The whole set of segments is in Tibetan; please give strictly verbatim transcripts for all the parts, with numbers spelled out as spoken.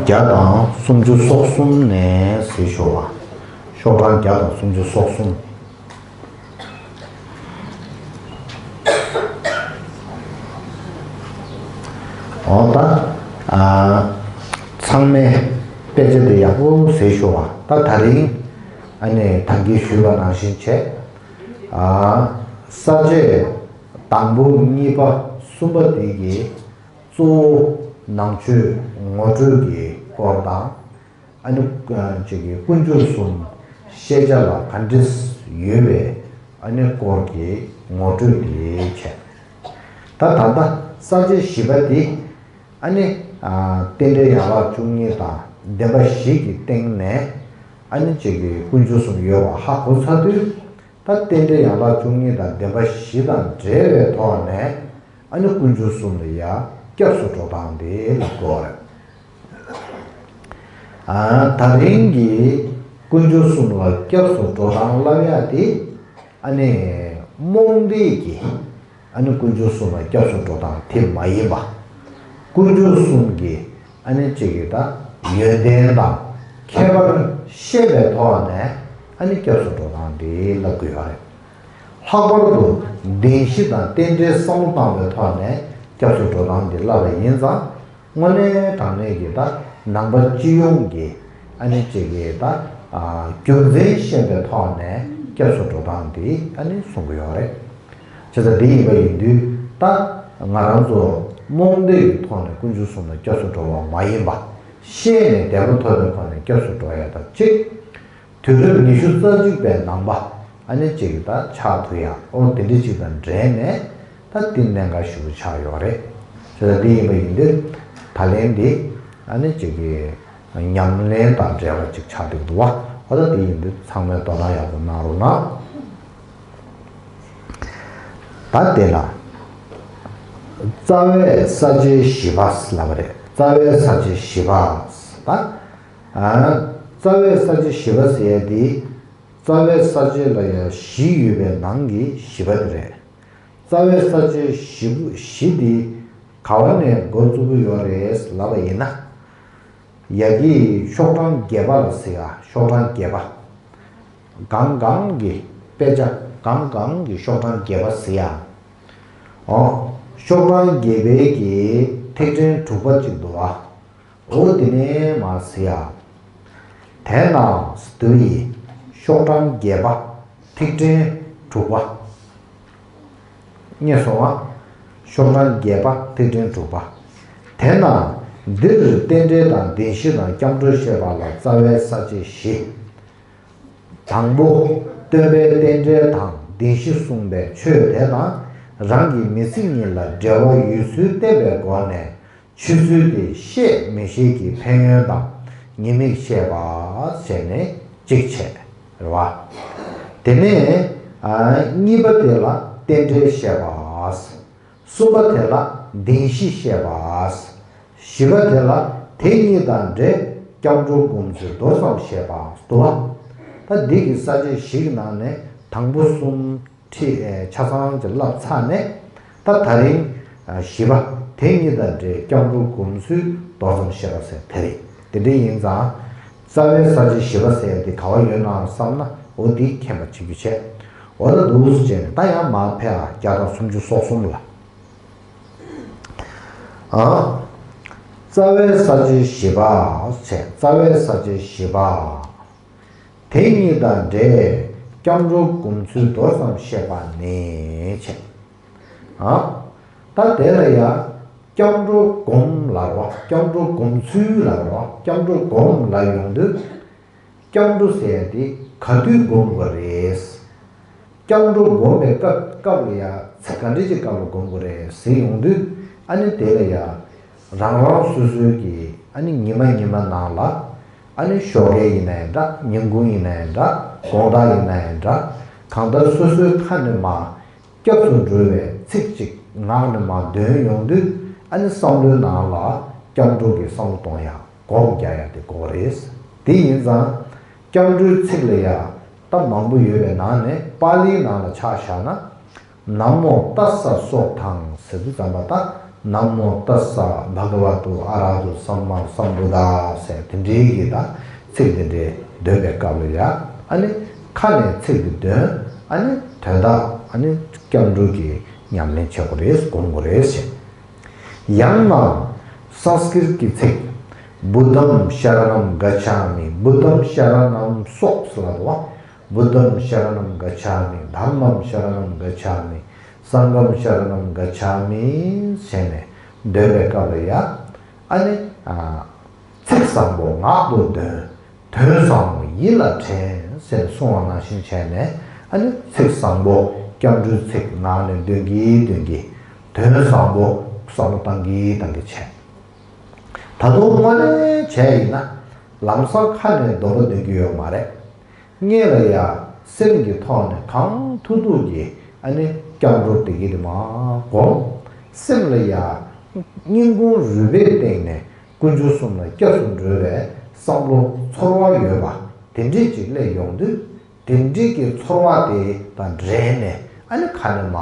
བརྒྱ་དང་སུམ་ཅུ་སོ་གསུམ་ནས་གཟིགས་ཞུ་བ། ཤོག་གྲངས་བརྒྱ་དང་སུམ་ཅུ་སོ་གསུམ། འོ་ད། ཨ། ཚང་མས་དཔེ་ཆ་དེ་ཡག་པོ་གཟིགས་ཞུ་བ། ད་དེ་རིང་ཨ་ནི་ད་གིན་ཞུས་པ་ནང་བཞིན་བྱས། ཨ། ས་བཅད་དང་པོ་གཉིས་པ་གསུམ་པ་དེ་གི་གཙོ་བོ་ནང་ཆོས་ངོ་སྤྲོད་ཀྱི་སྐོར་དང་། ཨ་ནི་ཅིག་གི་དཀོན་མཆོག་གསུམ་ཤེས་བྱ་ལ་ག་འདྲས་ཡོད་པའི་ཨ་ནི་སྐོར་གྱི་ངོ་སྤྲོད་དེ་བྱས། ད་ད་ལྟ་ས་བཅད་བཞི་པ་དེ་ཨ་ནི་རྟེན་འབྲེལ་ཡན་ལག་བཅུ་གཉིས་དང་བདེན་པ་བཞི་གི་སྟེང་ནས་ཨ་ནི་ཅིག་གི་དཀོན་མཆོག་གསུམ་ཡོད་པ་ཧ་གོ་ཚར་དུས། ད་རྟེན་འབྲེལ་ཡན་ལག་བཅུ་གཉིས་དང་བདེན་པ་བཞི་དང་འབྲེལ་བའི་ཐོག་ནས་ཨ་ནི་དཀོན་མཆོག་གསུམ་ལ་ཡ་སྐྱབས་སུ་འགྲོ་སྟངས་དེ་ལབ་དགོས་རེད། ཨ། ད་རིང་གི་དཀོན་མཆོག་གསུམ་ལ་སྐྱབས་སུ་འགྲོ་སྟངས་ལབ་ཡ་དེ་ཨ་ནི་རྨོངས་དད་ཀྱིས་ཨ་ནི་དཀོན་མཆོག་གསུམ་ལ་སྐྱབས་སུ་འགྲོ་སྟངས་དེ་མ་ཡིན་པ། དཀོན་མཆོག་གསུམ་གྱི་ཨ་ནི་གཅིག་གི་ད་ཡོན་ཏན་དང་ཁྱད་པར་ཤེས་པའི་ཐོག་ནས་ཨ་ནི་སྐྱབས་སུ་འགྲོ་སྟངས་དེ་ལབ་དགོས་ཡོད་རེད། ལྷག་པར་དུ་བདེན་བཞི་དང་རྟེན་འབྲེལ་བསམ་བློ་བཏང་བའི་ཐོག་ནས་སྐྱབས་སུ་འགྲོ་སྟངས་དེ་ལབ་པ་ཡིན་ཙང་། དངོས་གནས་དྲང་གནས་ཀྱི་ད་ནང་པ་སྤྱི་ཡོངས་ཀྱི་ཨ་ནི་གཅིག་གི་ད་རྒྱུ་མཚན་ཤེས་པའི་ཐོག་ནས་སྐྱབས་སུ་འགྲོ་སྟངས་དེ་ཨ་ནི་གསུང་གི་ཡོད་རེད། བྱས་ཙང་དེ་ཡིན་པ་ཡིན་དུས། ད་ང་རང་ཚོ་རྨོངས་དད་ཀྱི་ཐོག་ནས་དཀོན་མཆོག་གསུམ་ལ་སྐྱབས་སུ་འགྲོ་བ་མ་ཡིན་པ། ཤེས་ནས་དད་པ་ཐོབ་པའི་ཐོག་ནས་སྐྱབས་སུ་འགྲོ་ཡ་དང་གཅིག་དུས་རབས་ཉི་ཤུ་རྩ་གཅིག་པའི་ནང་པ་ཨ་ནི་གཅིག་ད་ཆགས་ཐུབ་ཡ། ཨོ་དེ་འདྲ་གཅིག་དང་འབྲེལ་ནས་ད་དེ་གནད་འགག་ཞེ་པོ་ཆགས་ཡོད་རེད། བྱས་ཙང་དེ་ཡིན་པ་ཡིན་དུས། ད་ལན་འདི་ཨ་ནི་གཅིག་གི་ཉམས་ལེན་དང་འབྲེལ་བ་ཅིག་ཆགས་བསྡད་འདུག་བ། འོ་ད་དེ་ཡིན་དུས་ཚང་མས་དོ་སྣང་ཡག་པོ་གནང་རོགས་གནང་། ད་དེ་ལ་རྩ་བའི་ས་བཅད་བཞི་པ་ལབ་པ་རེད། རྩ་བའི་ས་བཅད་བཞི་པ། ད། ཨ། རྩ་བའི་ས་བཅད་བཞི་པ་ཟེར་ཡ་དེ། རྩ་བའི་ས་བཅད་ལ་ཡང་བཞི་ཡོད་པའི་ནང་གི་བཞི་པ་དེ་རེད། རྩ་བའི་ས་བཅད་བཞི་པོ་བཞི་དེ་ག་བ་ནས་འགོ་བཙུགས་ཀྱི་ཡོད་རེད་ལབ་པ་ཡིན་ན། ཡ་གི་ཤོག་གྲངས་བརྒྱད་པ་ལ་ཟེར་ཡ། ཤོག་གྲངས་བརྒྱད་པ། གང་གང་གི་དཔེ་ཆ་གང་གང་གི་ཤོག་གྲངས་བརྒྱད་པ་ཟེར་ཡ། ཨོ། ཤོག་གྲངས་བརྒྱད་པའི་གི་ཐིག་ཕྲེང་དྲུག་པ་གཅིག་འདུག་བ། འོ་དེ་ནས་མར་ཟེར་ཡ། དེས་ན་དུ་ཡི་ཤོག་གྲངས་བརྒྱད་པ་ཐིག་ཕྲེང་དྲུག་པ། རྙེད་སོང་ང་། ཤོག་གྲངས་བརྒྱད་པ་ཐིག་ཕྲེང་དྲུག་པ། དེས་ན་འདིར་རྟེན་འབྲེལ་དང་བདེན་བཞི་དང་སྐྱབས་འགྲོ་བཤད་པ་ལ་རྩ་བའི་ས་བཅད་བཞི། དང་པོ། སྟོན་པས་རྟེན་འབྲེལ་དང་བདེན་བཞི་གསུངས་པའི་ཆོས་དེ་དང་རང་གི་མི་ཚེ་གཉིས་ལ་འབྲེལ་བ་ཡོད་ཚུལ་བསྟན་པའི་སྒོ་ནས། ཆོས་ཚུལ་དེ་ཤེས་མི་ཤེས་ཀྱི་ཕན་ཡོན་དང་ཉེས་དམིགས་བཤད་པ་བྱས་ནས་གཅིག་བྱས། རེད་བ། དེ་ནས་ཨ་གཉིས་པ་དེ་ལ་རྟེན་འབྲེལ་བཤད་པ། གསུམ་པ་དེ་ལ་བདེན་བཞི་བཤད་པ། བཞི་པ་དེ་ལ་དེ་གཉིས་དང་འབྲེལ་སྐྱབས་འགྲོ་སྒོམ་ཚུལ་མདོར་ཙམ་བཤད་པ་འདུག་བ། ད་འདི་གི་ས་བཅད་བཞི་གི་ནང་ནས་དང་པོ་གསུམ། ཁྲིད་ཆ་ཚང་ཅིག་བསླབ་ཚར་ནས། ད་ད་རིང་བཞི་པ་དེ་གཉིས་དང་འབྲེལ་སྐྱབས་འགྲོ་སྒོམ་ཚུལ་མདོར་ཙམ་བཤད་པ་ཟེར་དེ་རེད། དེ་འདྲ་ཡིན་ཙང་། རྩ་བའི་ས་བཅད་བཞི་པ་ཟེར་ཡ་དེ་ག་བ་ཡོད་ནའང་བསམ་ན་འོ་དེ་མཁྱེན་པ་བྱེད་རྒྱུ་བྱས། འོ་ད་འདུག་སེ་བྱས་ནས་ད་ཡང་མར་ཕེབས་ཨ། བརྒྱ་དང་སུམ་ཅུ་སོ་གསུམ་ལ། ཨ། རྩ་བའི་ས་བཅད་བཞི་པ་བྱས། རྩ་བའི་ས་བཅད་བཞི་པ། དེ་གཉིས་དང་འབྲེལ་སྐྱབས་འགྲོ་སྒོམ་ཚུལ་མདོར་ཙམ་བཤད་པ་ནས་བྱས། ཨ། ད་དེ་ལ་ཡ་སྐྱབས་འགྲོ་སྒོམ་ལབ་རོགས། སྐྱབས་འགྲོ་སྒོམ་ཚུལ་ལབ་རོགས། སྐྱབས་འགྲོ་སྒོམ་ལབ་ཡོང་དུས། སྐྱབས་འགྲོ་ཟེར་ཡ་དེ་ག་དུས་སྒོམ་དགོས་རེད། སྐྱབས་འགྲོ་སྒོམ་པའི་སྐབས་སྐབས་ལ་ཡ་ཚེ་ག་འདྲ་ཅིག་སྐབས་ལ་སྒོམ་དགོས་རེད་ཟེར་ཡོང་དུས། ཨ་ནི་དེ་ལ་ཡ། རང་རང་སོ་སོའི་གི་ཨ་ནི་ཉི་མ་ཉི་མ་ནང་ལ། ཨ་ནི་ཞོགས་ཀས་ཡིན་ན་ཡང་འདྲ། ཉིན་གུང་ཡིན་ན་ཡང་འདྲ། དགོང་དག་ཡིན་ན་ཡང་འདྲ། གང་ལྟར་སོ་སོའི་ཁ་ནས་མར་སྐྱབས་སུ་འགྲོ་བའི་ཚིག་ཅིག་ངག་ནས་མར་འདོན་ཡོང་དུས། ཨ་ནི་བསམ་བློའི་ནང་ལ་སྐྱབས་འགྲོ་གི་བསམ་བློ་གཏོང་ཡ། སྒོམ་རྒྱག་ཡ་དེ་དགོས་རེད། དེ་ཡིན་ཙང་། སྐྱབས་འགྲོའི་ཚིག་ལ་ཡ་ད་མང་པོ་ཡོད་པའི་ནང་ནས་པཱ་ལིའི་ནང་ལ་ཆ་བཞག་ན། ན་མོ་ཏཱ་ས་སོགས་དང་ཟེར་དུས་ཙམ་པ། ད་ ན་མོ་ཏཱ་ས་བྷ་ག་ཝ་ཏོ་ཨ་ར་ཧ་ཏོ་སམ་མ་སམ་བུད་དྷ་ཟེར་དེ་འདྲའི་གི་ད་ཚིག་དེ་འདྲའི་འདོན་པའི་སྐབས་ལ་ཡ། ཨ་ནི་ཁ་ནས་ཚིག་དེ་འདོན། ཨ་ནི་དོན་དག་ཨ་ནི་སྐྱབས་འགྲོ་གི་ཉམས་ལེན་བྱེད་དགོས་རེད། སྒོམ་དགོས་རེད་ཟེར། ཡང་ན་སཾ་སྐྲྀཏ་གི་ཚིག་བུདྡྷཾ་ཤར་ཎཾ་ག་ཆ་མི། བུདྡྷཾ་ཤར་ཎཾ་སོགས་ཟེར་བ་དང་བ། བུདྡྷཾ་ཤར་ཎཾ་ག་ཆ་མི། དྷརྨཾ་ཤར་ཎཾ་ག་ཆ་མི། སངྒྷཾ་ཤར་ཎཾ་ག་ཆ་མི་ཟེར་ནས་འདོན་པའི་སྐབས་ལ་ཡ། ཨ་ནི་ཨ། ཚིག་བཟང་པོ་ངག་ཏུ་འདོན། དོན་བཟང་པོ་ཡིད་ལ་དྲན་ཟེར་གསུངས་པ་ནང་བཞིན་བྱས་ནས། ཨ་ནི་ཚིག་བཟང་པོ་སྐྱབས་འགྲོའི་ཚིག་ངག་ནས་འདོན་གྱིན་འདོན་གྱིན། དོན་བཟང་པོ་བསམ་བློ་བཏང་གིན་བཏང་གིན་བྱས། ད་དུང་དངོས་གནས་བྱས་ཡིན་ན་ལམ་སང་ཁ་ནས་སྡོམ་པ་འདོན་གྱི་ཡོད་མ་རེད། སྔོན་ལ་ཡ་སེམས་ཀྱི་ཐོག་ནས་གང་ཐུབ་ཐུབ་ཀྱིས་ཨ་ནི་སྐྱབས་འགྲོ་དེ་གི་དེ་མ་སྒོམ། སེམས་ལ་ཡ་སྙིང་ཁུང་རུས་པའི་གཏིང་ནས་དཀོན་མཆོག་གསུམ་ལ་སྐྱབས་སུ་འགྲོ་བའི་བསམ་བློ་ཚོར་བ་ཡོད་པ་དེ་འདྲས་ཅིག་སླེབས་ཡོང་དུས། དེ་འདྲའི་གི་ཚོར་བ་དེ་དང་འབྲེལ་ནས་ཨ་ནི་ཁ་ནས་མ།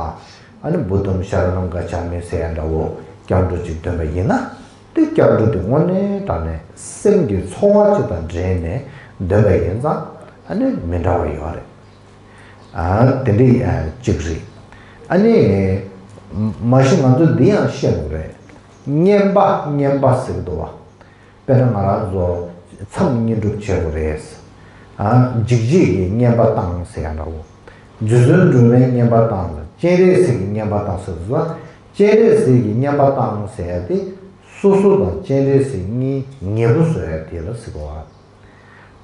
ཨ་ནི་བུདྡྷཾ་ཤར་ཎཾ་ག་ཆ་མི་ཟེར་ཡ་འདྲ་བོ་སྐྱབས་འགྲོ་ཅིག་འདོན་པ་ཡིན་ན། དེ་སྐྱབས་འགྲོ་དེ་དངོས་གནས་དྲང་གནས་སེམས་ཀྱི་ཚོར་བ་ཅིག་དང་འབྲེལ་ནས་འདོན་པ་ཡིན་ཙང་ཨ་ནི་མི་འདྲ་བ་ཡོད་རེད། ཨ་དེ་འདྲའི་ཨ་གཅིག་རེད། ཨ་ནི་མ་གཞི་ང་ཚོ་འདི་ཡང་ཤེས་དགོས་རེད། བསྙེན་པ་བསྙེན་པ་ཟེར་གི་འདུག་བ། དཔེར་ན་ང་རང་ཚོ་མཚམས་བསྙེན་སྒྲུབ་བྱེད་དགོས་རེད། ཨ་འཇིགས་བྱེད་ཀྱི་བསྙེན་པ་བཏང་ཟེར་ཡ་འདྲ་བོ། རྗེ་བཙུན་སྒྲོལ་མའི་བསྙེན་པ་བཏང་ལ་སྤྱན་རས་གཟིགས་ཀྱི་བསྙེན་པ་བཏང་ཟེར་དུས། སྤྱན་རས་གཟིགས་ཀྱི་བསྙེན་པ་བཏང་ཟེར་ཡ་དེ་སོ་སོ་དང་སྤྱན་རས་གཟིགས་གཉིས་ཉེ་པོ་བཟོ་ཡ་དེ་ལ་ཟེར་གོ་བ།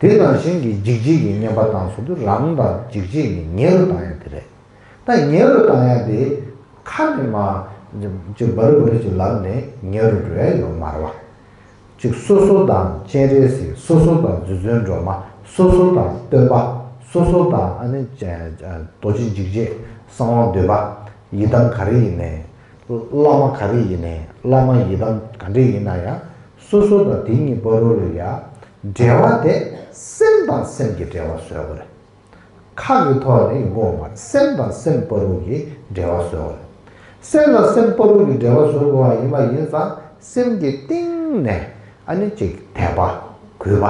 དེ་ནང་བཞིན་གྱི་འཇིགས་བྱེད་ཀྱི་བསྙེན་པ་བཏང་ཟེར་དུས་རང་དང་འཇིགས་བྱེད་གཉིས་ཉེ་རུ་བཏང་ཡ་དེ་རེད། ད་ཉེ་རུ་བཏང་ཡ་དེ་ཁ་ནས་མ་ཅིག་འབར་འབར་ཅིག་ལབ་ནས་ཉེ་རུ་འགྲོ་ཡ་ཡོད་མ་རེད་བ། ཅིག་སོ་སོ་དང་སྤྱན་རས་གཟིགས། སོ་སོ་དང་རྗེ་བཙུན་སྒྲོལ་མ། སོ་སོ་དང་སྟོན་པ། སོ་སོ་དང་ཨ་ནི་རྡོ་རྗེ་འཇིགས་བྱེད། གསང་བ་འདུས་པ། ཡི་དམ་ག་རེ་ཡིན་ནའི། བླ་མ་ག་རེ་ཡིན་ནའི། བླ་མ་ཡི་དམ་ག་འདྲ་ཡིན་ན་ཡང་། སོ་སོ་དང་དེ་གཉིས་བར་དུ་ལ་ཡ་འབྲེལ་བ་དེ་སེམས་དང་སེམས་ཀྱི་འབྲེལ་བ་བཟོ་དགོས་རེད། ཁ་གི་ཐོག་ནས་ཡོང་གི་ཡོད་མ་རེད། སེམས་དང་སེམས་བར་དུ་གི་འབྲེལ་བ་བཟོ་དགོས་རེད། སེམས་དང་སེམས་བར་དུ་གི་འབྲེལ་བ་བཟོ་དགོས་པ་ཡིན་པ་ཡིན་ཙང་སེམས་ཀྱི་གཏིང་ནས་ཨ་ནི་ཅིག་དད་པ་གུས་པ་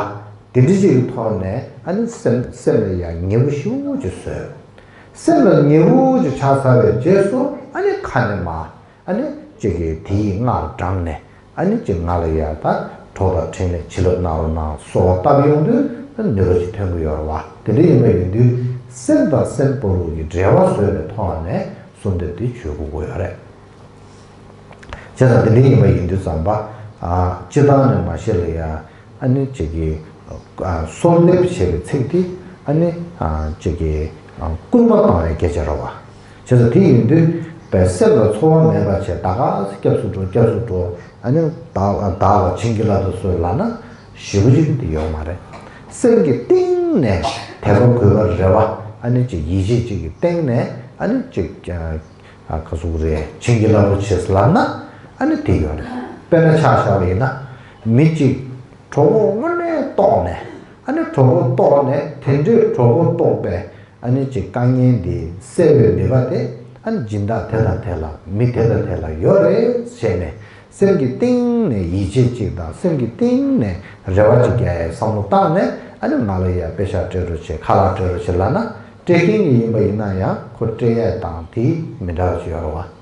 དེ་འདྲ་ཅིག་གི་ཐོག་ནས་ཨ་ནི་སེམས་སེམས་ལ་ཡང་ཉེ་པོ་ཞེ་པོ་ཅིག་བཟོས། སེམས་ལ་ཉེ་པོ་ཅིག་ཆགས་ཚར་བའི་རྗེས་སུ་ཨ་ནི་ཁ་ནས་མ། ཨ་ནི་ཅིག་གིས་དེའི་སྔགས་བགྲངས་ནས་ཨ་ནི་ཅིག་ང་ལ་ཡ་ད་གྲོགས་དང་འཕྲིན་ལས་བྱིན་རླབས་གནང་རོགས་གནང་གསོལ་བ་བཏབ་ཡོང་དུས་ནུས་པ་ཅིག་ཐོན་གྱི་ཡོད་རེད་བ། དེ་འདྲ་ཡིན་པ་ཡིན་དུས་སེམས་དང་སེམས་བར་དུ་གི་འབྲེལ་བ་བཟོས་པའི་ཐོག་ནས་གསོལ་འདེབས་འདི་བྱེད་དགོས་ཀྱི་ཡོད་རེད། བྱས་ཙང་དེ་འདྲ་ཡིན་པ་ཡིན་དུས་ཙམ་པ། ཨ་སྤྱིར་བཏང་ནས་མ་གཞི་ལ་ཡ། ཨ་ནི་ཅིག་གིས་ཨ་གསོལ་འདེབས་བྱས་པའི་ཚིག་དེ་ཨ་ནི་ཨ་ཅིག་གིས་ཨ་སྐུལ་མ་བཏང་བའི་སྐད་ཆ་རེད་བ། བྱས་ཙང་དེ་ཡིན་དུས་པའི་སེམས་ལ་ཚོར་བ་མེད་པ་བྱས་ད་ག་སེ་སྐྱབས་སུ་འགྲོ་སྐྱབས་སུ་འགྲོ། ཨ་ནི་བདག་བདག་ལ་བྱིན་གྱིས་བརླབ་ཏུ་གསོལ་ལབ་ན་ཞེ་པོ་ཅིག་དེ་ཡོད་མ་རེད། སེམས་ཀྱི་གཏིང་ནས་དད་པ་གུས་པ་རེ་བ་ཨ་ནི་ཅིག་ཡིད་ཆེས་ཅིག་གི་སྟེང་ནས་ཨ་ནི་ཅིག་ཨ་ག་ཟུག་རེད། བྱིན་གྱིས་བརླབ་ཏུ་བྱས་ལབ་ན་ཨ་ནི་དེ་ཡོད་རེད། དཔེར་ན་ཆ་བཞག་པ་ཡིན་ན་མི་གཅིག་གྲོད་ཁོག་དངོས་གནས་ལྟོགས་ནས། ཨ་ནི་གྲོད་ཁོག་ལྟོགས་ནས་དེ་འདྲའི་གྲོད་ཁོག་ལྟོགས་པའི་ཨ་ནི་ཅིག་དཀའ་ངལ་འདི་སེལ་བའི་ནུས་པ་དེ་ཨ་ནི་སྦྱིན་བདག་དེ་དང་དེ་ལ་མི་དེ་དང་དེ་ལ་ཡོད་རེད་ཟེར་ནས་སེམས་ཀྱི་གཏིང་ནས་ཡིད་ཆེས་ཅིག་དང་སེམས་ཀྱི་གཏིང་ནས་རེ་བ་ཅིག་རྒྱག་ཡའི་བསམ་བློ་བཏང་ནས་ཨ་ནི་ང་ལ་ཡ་པེ་ཤག་སྤྲད་རོགས་བྱེད། ཁ་ལག་སྤྲད་རོགས་བྱེད་ལབ་ན་སྤྲད་མཁན་གྱི་ཡིན་པ་ཡིན་ན་ཡང་ཁོ་སྤྲད་ཡས་དང་དེ་མི་འདྲ་བ་ཅིག་ཡོད་རེད་བ།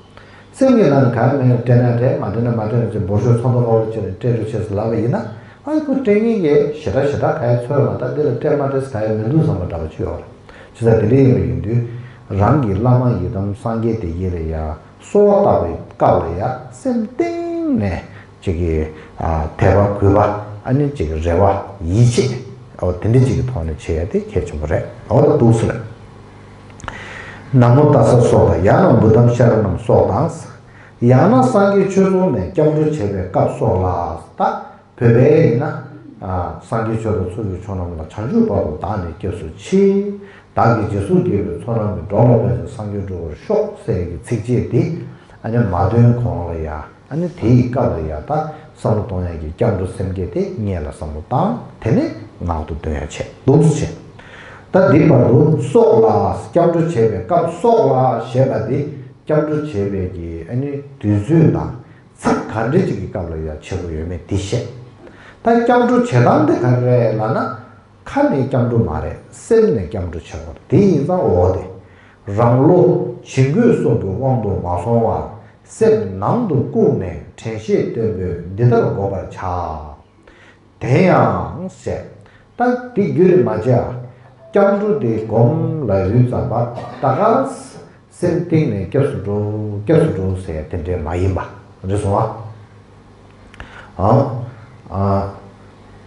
སེམས་ཀྱི་ནང་ག་མེད་སྤྲད་ན་སྤྲད། མ་སྤྲད་ན་མ་སྤྲད་ན་ཅིག་འབོར་ཤོག་ཚོན་མདོག་ཁ་པོ་ཅིག་ལ་སྤྲད་རོགས་བྱེད་ཟེར་ལབ་པ་ཡིན་ན། ཨ་ཁོ་སྤྲད་མཁན་གྱི་ཞེ་དྲག་ཞེ་དྲག་ག་ཡ་ཚོད་མ་ད་འདི་ལ་སྤྲད་མ་སྤྲད་ཟེར་ག་ཡ་མི་འདུག་བསམ་པ་འདྲ་བ་ཅིག་ཡོད་རེད། བྱས་ཙང་དེ་འདྲ་ཡིན་པ་ཡིན་དུས་རང་གི་བླ་མ་ཡི་དམ་སངས་རྒྱས་དེ་ཡིན་ལ་ཡ། གསོལ་བ་བཏབ་པའི་སྐབས་ལ་ཡ་སེམས་གཏིང་ནས་ཅིག་གི་ཨ་དད་པ་གུས་པ་ཨ་ནི་ཅིག་རེ་བ་ཡིད་ཆེས་འོ་དེ་འདྲ་ཅིག་གི་ཐོག་ནས་བྱེད་ཡ་དེ་གལ་ཆེན་པོ་རེད། འོ་ད་འདུག་སེ་རེད། ན་མོ་ཏཱ་ས་སོགས་དང་ཡང་ན་བུདྡྷཾ་ཤར་ཎཾ་སོགས་དང་། ཡང་ན་སངས་རྒྱས་ཆོས་ཚོགས་ནས་སྐྱབས་འགྲོ་བྱེད་པའི་སྐབས་སོགས་ལ། ད་བོད་པའི་ཡིན་ན། ཨ་སངས་རྒྱས་ཆོས་དང་ཚོགས་ཀྱི་མཆོག་རྣམས་ལ། བྱང་ཆུབ་བར་དུ་བདག་ནི་སྐྱབས་སུ་མཆི། བདག་གིས་རྗེས་སུ་དགེ་བའི་ཚོགས་རྣམས་ཀྱིས། འགྲོ་ལ་ཕན་ཕྱིར་སངས་རྒྱས་འགྲུབ་པར་ཤོག་ཟེར་གྱི་ཚིགས་བཅད་འདི་ཨ་ནི་མ་འདོན་གོང་ལ་ཡ། ཨ་ནི་དེའི་སྐབས་ལ་ཡ་ད་བསམ་བློ་གཏོང་ཡ་གི་སྐྱབས་འགྲོ་སེམས་བསྐྱེད་དེ་སྔོན་ལ་བསམ་བློ་བཏང་། དེ་ནས་ངག་ཏུ་འདོན་ཡ་བྱས། འདུག་སེ་བྱས། ད་འདི་བར་དུ་སོགས་ལ། སྐྱབས་འགྲོ་བྱེད་པའི་སྐབས་སོགས་ལ་ཞེས་པ་འདི་སྐྱབས་འགྲོ་བྱེད་པའི་གི་ཨ་ནི་དུས་ཚོད་དང་། ཚིག་ག་འདྲ་ཅིག་གི་སྐབས་ལ་ཡང་བྱེད་དགོས་ཡོད་མེད་འདི་བཤད། ད་སྐྱབས་འགྲོ་བྱེད་སྟངས་དེ་ག་རེ་རེད་ལབ་ན། ཁ་ནས་སྐྱབས་འགྲོ་མ་རེད། སེམས་ནས་སྐྱབས་འགྲོ་བྱེད་དགོས་རེད། དེ་ཡིན་ཙང་འོ་དེ། རང་བློ་བྱིང་རྒོད་སོགས་ཀྱི་དབང་དུ་མ་སོང་བར། སེམས་ནང་དུ་བཀུག་ནས་དྲན་ཤེས་བརྟན་པོས་འདི་ལྟར་བསྒོམ་པར་བྱ། དེ་ཡང་ཟེར། ད་འདི་རྒྱུན་རིང་མ་བྱས་ཨ། སྐྱབས་འགྲོ་དེ་སྒོམ་ལ་ཡུད་ཙམ་པ་ད་ག་སེམས་གཏིང་ནས་སྐྱབས་སུ་འགྲོ། སྐྱབས་སུ་འགྲོ་ཟེར་དེ་འདྲས་མ་ཡིན་པ་རེད་སོང་ཨ། ཨ།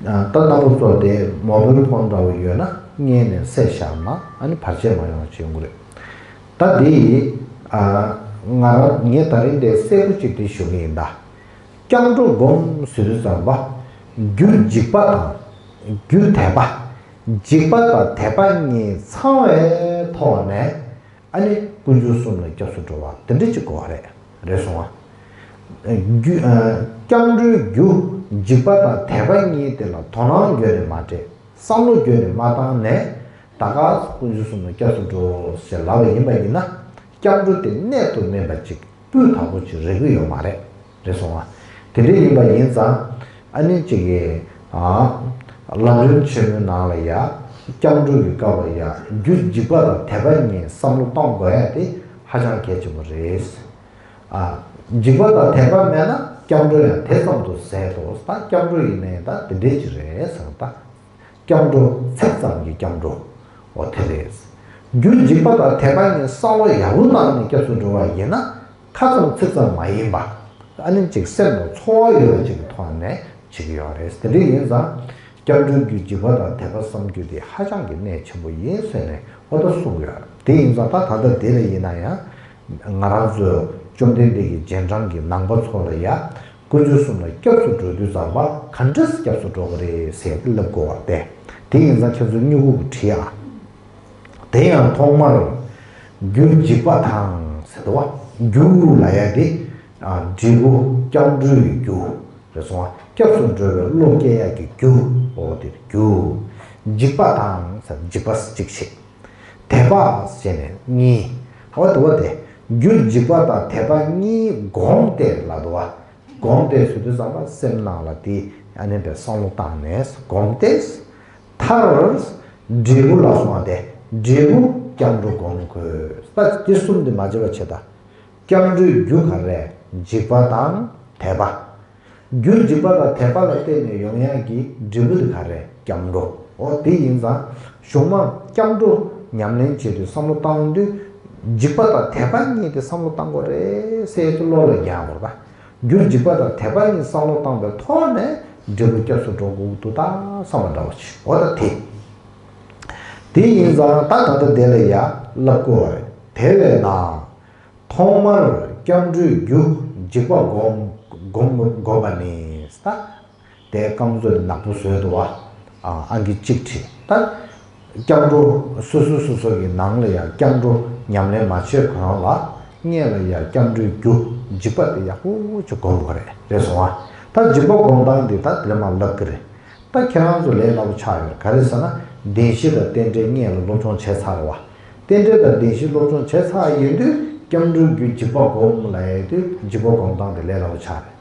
ཨ། ད་རྣམ་པ་ཚོ་དེ་མོ་བེལ་ཕོན་འདྲ་བོ་ཡོད་ན་སྔོན་ནས་བསད་བཞག་ན་ཨ་ནི་བར་ཆད་མ་ཡོང་བ་བྱེད་དགོས་རེད། ད་འདི་ཨ། ང་རང་ངས་ད་རིང་འདི་གསལ་པོ་ཅིག་འདི་ཞུ་གི་ཡིན་ད། སྐྱབས་འགྲོ་སྒོམ་ཟེར་དུས་ཙམ་པ། རྒྱུ་འཇིགས་པ་དང་། རྒྱུ་དད་པ། འཇིགས་པ་དང་དད་པ་གཉིས་ཚང་བའི་ཐོག་ནས་ཨ་ནི་དཀོན་མཆོག་གསུམ་ལ་སྐྱབས་སུ་འགྲོ་བ་དེ་འདྲ་ཅིག་དགོས་པ་རེད། རེད་སོང་བ། རྒྱུ། ཨ། སྐྱབས་འགྲོའི་རྒྱུ་འཇིགས་པ་དང་དད་པ་གཉིས་དེ་ལ་དོ་སྣང་བརྒྱབ་ནས་མ་སྤྲད། བསམ་བློ་བརྒྱབ་ནས་མ་བཏང་ནས་ད་ག་དཀོན་མཆོག་གསུམ་ལ་སྐྱབས་སུ་འགྲོ་ཟེར་ལབ་པ་ཡིན་པ་ཡིན་ན། སྐྱབས་འགྲོ་དེ་གནད་དུ་སྨིན་པ་ཅིག་སྤུས་དག་པོ་ཅིག་རེག་གི་ཡོད་མ་རེད། རེད་སོང་ཨ། དེ་འདྲ་ཡིན་པ་ཡིན་ཙང་ཨ་ནི་ཅིག་གིས་ཨ། ལམ་རིམ་ཆེན་མོའི་ནང་ལ་ཡ་སྐྱབས་འགྲོ་གི་སྐབས་ལ་ཡ་རྒྱུ་འཇིགས་པ་དང་དད་པ་གཉིས་བསམ་བློ་གཏོང་དགོས་ཡ་དེ་ཧ་ཅང་གལ་ཆེན་པོ་རེད། ཨ། འཇིགས་པ་དང་དད་པ་མེད་ན་སྐྱབས་འགྲོ་ཡང་དེ་ཙམ་དུ་ཟད་དོ། ད་སྐྱབས་འགྲོ་ཡིན་ནའི་ད་དེ་འདྲས་ཅིག་རེད་ཟེར་ད། སྐྱབས་འགྲོ་ཚིག་ཙམ་གྱི་སྐྱབས་འགྲོ། འོ་དེ་རེད། རྒྱུ་འཇིགས་པ་དང་དད་པ་གཉིས་བསམ་བློ་ཡག་པོ་བཏང་ནས་སྐྱབས་སུ་འགྲོ་བ་ཡིན་ན། ཁ་ཙམ་ཚིག་ཙམ་མ་ཡིན་པ། ཨ་ནི་ཅིག་སེམས་ལ་ཚོར་བ་ཡོད་པ་ཅིག་གི་ཐོག་ནས་བྱེད་ཀྱི་ཡོད་རེད། དེ་འདྲ་ཡིན་ཙང་། སྐྱབས་འགྲོའི་རྒྱུ་འཇིགས་པ་དང་དད་པ་བསམ་རྒྱུ་དེ་ཧ་ཅང་གི་གནད་ཆེན་པོ་ཡིན་ཟེར་ནས་འོ་ད་གསུངས་ཡོད་རེད། དེ་ཡིན་ཙང་ད་ད་ལྟ་འདི་ལ་ཡིན་ན་ཡང་། ང་རང་ཚོས་བཅོམ་ལྡན་འདས་ཀྱི་རྗེས་འབྲང་གི་ནང་པ་ཚོ་ལ་ཡ། དཀོན་མཆོག་གསུམ་ལ་སྐྱབས་སུ་འགྲོ་དུས་ཙམ་པ་ག་འདྲས་སྐྱབས་སུ་འགྲོ་གི་རེད་ཟེར་ཏེ་ལབ་དགོས་པ་སྟེ། དེ་ཡིན་ཙང་ཁྱེད་ཚོ་སྨྱུ་གུ་བྲིས་ཨ། དེ་ཡང་ཐོག་མར། རྒྱུ་འཇིགས་པ་དང་ཟེར་དོ་བ། རྒྱུ་ལ་ཡ་དེ། ཨ། འབྲས་བུ་སྐྱབས་འགྲོའི་རྒྱུ། རེད་སོང་བ། སྐྱབས་སུ་འགྲོ་བའི་བློ་སྐྱེ་ཡ་གི་རྒྱུ། འོ་དེ་རྒྱུ། འཇིགས་པ་དང་ཟེར་འཇིགས་པ་གཅིག་བྱེད། དད་པ་ཟེར་ནས་གཉིས། འོ་དེ་བ་དེ། རྒྱུ་འཇིགས་པ་དང་དད་པ་གཉིས་བསྒོམ་སྟེ་ལ་དོ་བ། བསྒོམ་སྟེ་ཟེར་དུས་ཙམ་པ་སེམས་ནང་ལ་དེ་ཨ་ནི་པའི་བསམ་བློ་བཏང་ནས་བསྒོམ་སྟེ། མཐར། འབྲས་བུ་ལ་སོང་བ་དེ་འབྲས་བུ་སྐྱབས་འགྲོ་བསྒོམ་དགོས། ད་དེ་གསུམ་དེ་མ་བརྗེད་པ་བྱེད་ད། སྐྱབས་འགྲོའི་རྒྱུ་ག་རེ། འཇིགས་པ་དང་དད་པ། རྒྱུ་འཇིགས་པ་དང་དད་པ་ལ་བརྟེན་ནས་ཡོང་ཡག་གི་འབྲས་བུ་དེ་ག་རེ། སྐྱབས་འགྲོ། འོ་དེ་ཡིན་ཙང་གཞུག་མ་སྐྱབས་འགྲོ་ཉམས་ལེན་བྱེད་དུས་བསམ་བློ་བཏང་དུས་འཇིགས་པ་དང་དད་པ་གཉིས་དེ་བསམ་བློ་བཏང་དགོས་རེད་ཟེར་ཡ་དེ་བློ་ལ་འགེལ་དགོས་པ། རྒྱུ་འཇིགས་པ་དང་དད་པ་གཉིས་བསམ་བློ་བཏང་པའི་ཐོག་ནས་འབྲས་བུ་སྐྱབས་སུ་འགྲོ་དགོས་འདུག་ད་བསམ་པ་འདྲ་བོ་ཅིག་འོ་ད་དེ། དེ་ཡིན་ཙང་ད་ད་ལྟ་དེ་ལ་ཡ་ལབ་དགོས་པ་རེད། དེ་བས་ན། ཐོག་མར་སྐྱབས་འགྲོའི་རྒྱུ་འཇིགས་པ་བསྒོམ་བསྒོམ་བསྒོམ་པ་ནི་ད། དེ་རྐང་བཙུགས་ནག་པོ་བཟོས་འདུག་བ། ཨ་ཨང་ཀི་གཅིག་བྲིས་ད། སྐྱབས་འགྲོ་སོ་སོ་སོ་སོ་གི་ནང་ལ་ཡང་སྐྱབས་འགྲོ་ཉམས་ལེན་མ་བྱས་གོང་ལ་སྔོན་ལ་ཡང་སྐྱབས་འགྲོའི་རྒྱུ་འཇིགས་པ་དེ་ཡག་པོ་ཅིག་བསྒོམ་དགོས་རེད། རེད་སོང་ཨ། ད་འཇིགས་པ་བསྒོམ་སྟངས་འདི་ད་དེ་ལས་མར་ལབ་ཀྱི་རེད། ད་ཁྱེད་རང་ཚོ་ལས་སླ་པོ་ཆགས་ཡོད་རེད། ག་རེ་ཟེར་ན་བདེན་བཞི་དང་རྟེན་འབྲེལ་སྔོན་ལ་སློབ་སྦྱོང་བྱས་ཚར་རེད་བ། རྟེན་འབྲེལ་དང་བདེན་བཞི་སློབ་སྦྱོང་བྱས་ཚར་ཡོད་དུས་སྐྱབས་འགྲོའི་རྒྱུ་འཇིགས་པ་བསྒོམ་ལབ་ཡོད་དུས་འཇིགས་པ་བསྒོམ་སྟངས་དེ་ལས་སླ་པོ་ཆགས་རེད།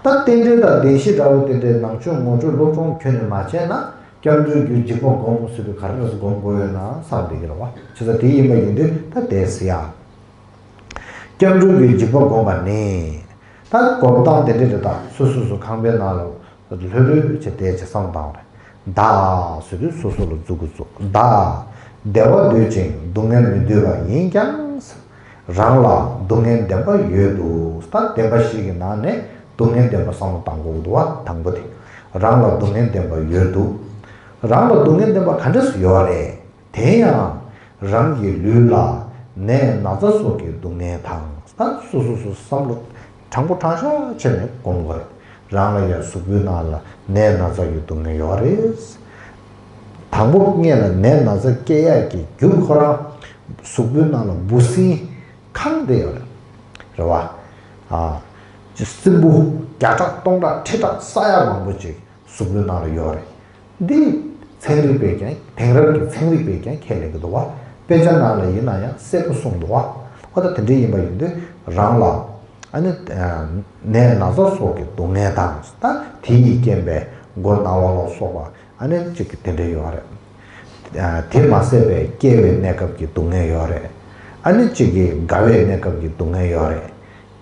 ད་རྟེན་འབྲེལ་དང་བདེན་བཞི་འདྲ་བོ་དེ་འདྲའི་ནང་ཆོས་ངོ་སྤྲོད་སློབ་སྦྱོང་ཁྱོན་ནས་མ་བྱས་ན་སྐྱབས་འགྲོའི་རྒྱུ་འཇིགས་པ་བསྒོམ་ཟེར་དུས་ག་རེ་རེད་སྒོམ་དགོས་ཡོད་ན་བསམ་བསྡད་ཀྱི་རེད་བ། བྱས་ཙང་དེ་ཡིན་པ་ཡིན་དུས་ད་དེ་ཟེར་ཡ། སྐྱབས་འགྲོའི་རྒྱུ་འཇིགས་པ་བསྒོམ་པ་ནི། ད་སྒོམ་སྟངས་དེ་འདྲ་རེད། ད་སོ་སོ་སོ་ཁང་པའི་ནང་ལ་ལྷོད་ལྷོད་བྱས་བསྡད་བྱས་བསམ་བཏང་བ་རེད། བདག་ཟེར་དུས་སོ་སོ་ལ་འཛུགས་དགོས་ཚུལ། བདག་བདེ་བ་འདོད་ཅིང་སྡུག་བསྔལ་མི་འདོད་པ་ཡིན་ཀྱང་། རང་ལ་སྡུག་བསྔལ་བདེན་པ་ཡོད་དོ། ད་བདེན་པ་བཞི་གི་ནང་ནས་སྡུག་བསྔལ་བདེན་པ་བསམ་བློ་བཏང་དགོས་འདུག་བ། དང་པོ་དེ། རང་ལ་སྡུག་བསྔལ་བདེན་པ་ཡོད་དོ། རང་ལ་སྡུག་བསྔལ་བདེན་པ་ག་འདྲས་སུ་ཡོད་རེད། དེ་ཡང་རང་གི་ལུས་ལ་ནད་ན་ཚ་སོགས་ཀྱི་སྡུག་བསྔལ་དང་། ད་སོ་སོ་སོ་བསམ་བློ་དྲང་པོ་དྲང་བཞག་བྱས་ནས་སྒོམ་དགོས་རེད། རང་ལ་ཡང་གཟུགས་པོའི་ནང་ལ་ནད་ན་ཚ་ཡི་སྡུག་བསྔལ་ཡོད་རེད། དང་པོ་སྔོན་ལ་ནད་ན་ཚ་སྐྱེ་ཡག་གི་རྒྱུ་ཁོ་རང་གཟུགས་པོའི་ནང་ལ་འབུ་སྲིན་ཁེངས་བསྡད་ཡོད་རེད། རེད་བ། ཨ། སྲིན་འབུ་བརྒྱ་ཕྲག་སྟོང་ཕྲག་ཁྲི་ཕྲག་ས་ཡ་མང་པོ་ཅིག་གཟུགས་པོའི་ནང་ལ་ཡོད་རེད། འདི་ཚན་རིག་པས་ཀྱང་དེང་རབས་ཀྱི་ཚན་རིག་པས་ཀྱང་ཁས་ལེན་གྱི་འདུག་བ། དཔེ་ཆ་ནང་ལ་ཡིན་ན་ཡང་གསལ་པོ་གསུངས་འདུག་བ། ཨོ་ད་དེ་འདྲ་ཡིན་པ་ཡིན་དུས་རང་ལ་ ཨ་ནི་ནད་ན་ཚ་སོགས་ཀྱི་སྡུག་བསྔལ་དང་། ད་དེ་ཡི་རྐྱེན་པས་མགོ་ན་བ་ལ་སོགས་པ་ཨ་ནི་གཅིག་གི་དེ་འདྲ་ཡོད་རེད། དེ་མ་ཟད་པའི་སྐྱེ་བའི་གནས་སྐབས་ཀྱི་སྡུག་བསྔལ་ཡོད་རེད། ཨ་ནི་གཅིག་གི་རྒ་བའི་གནས་སྐབས་ཀྱི་སྡུག་བསྔལ་ཡོད་རེད།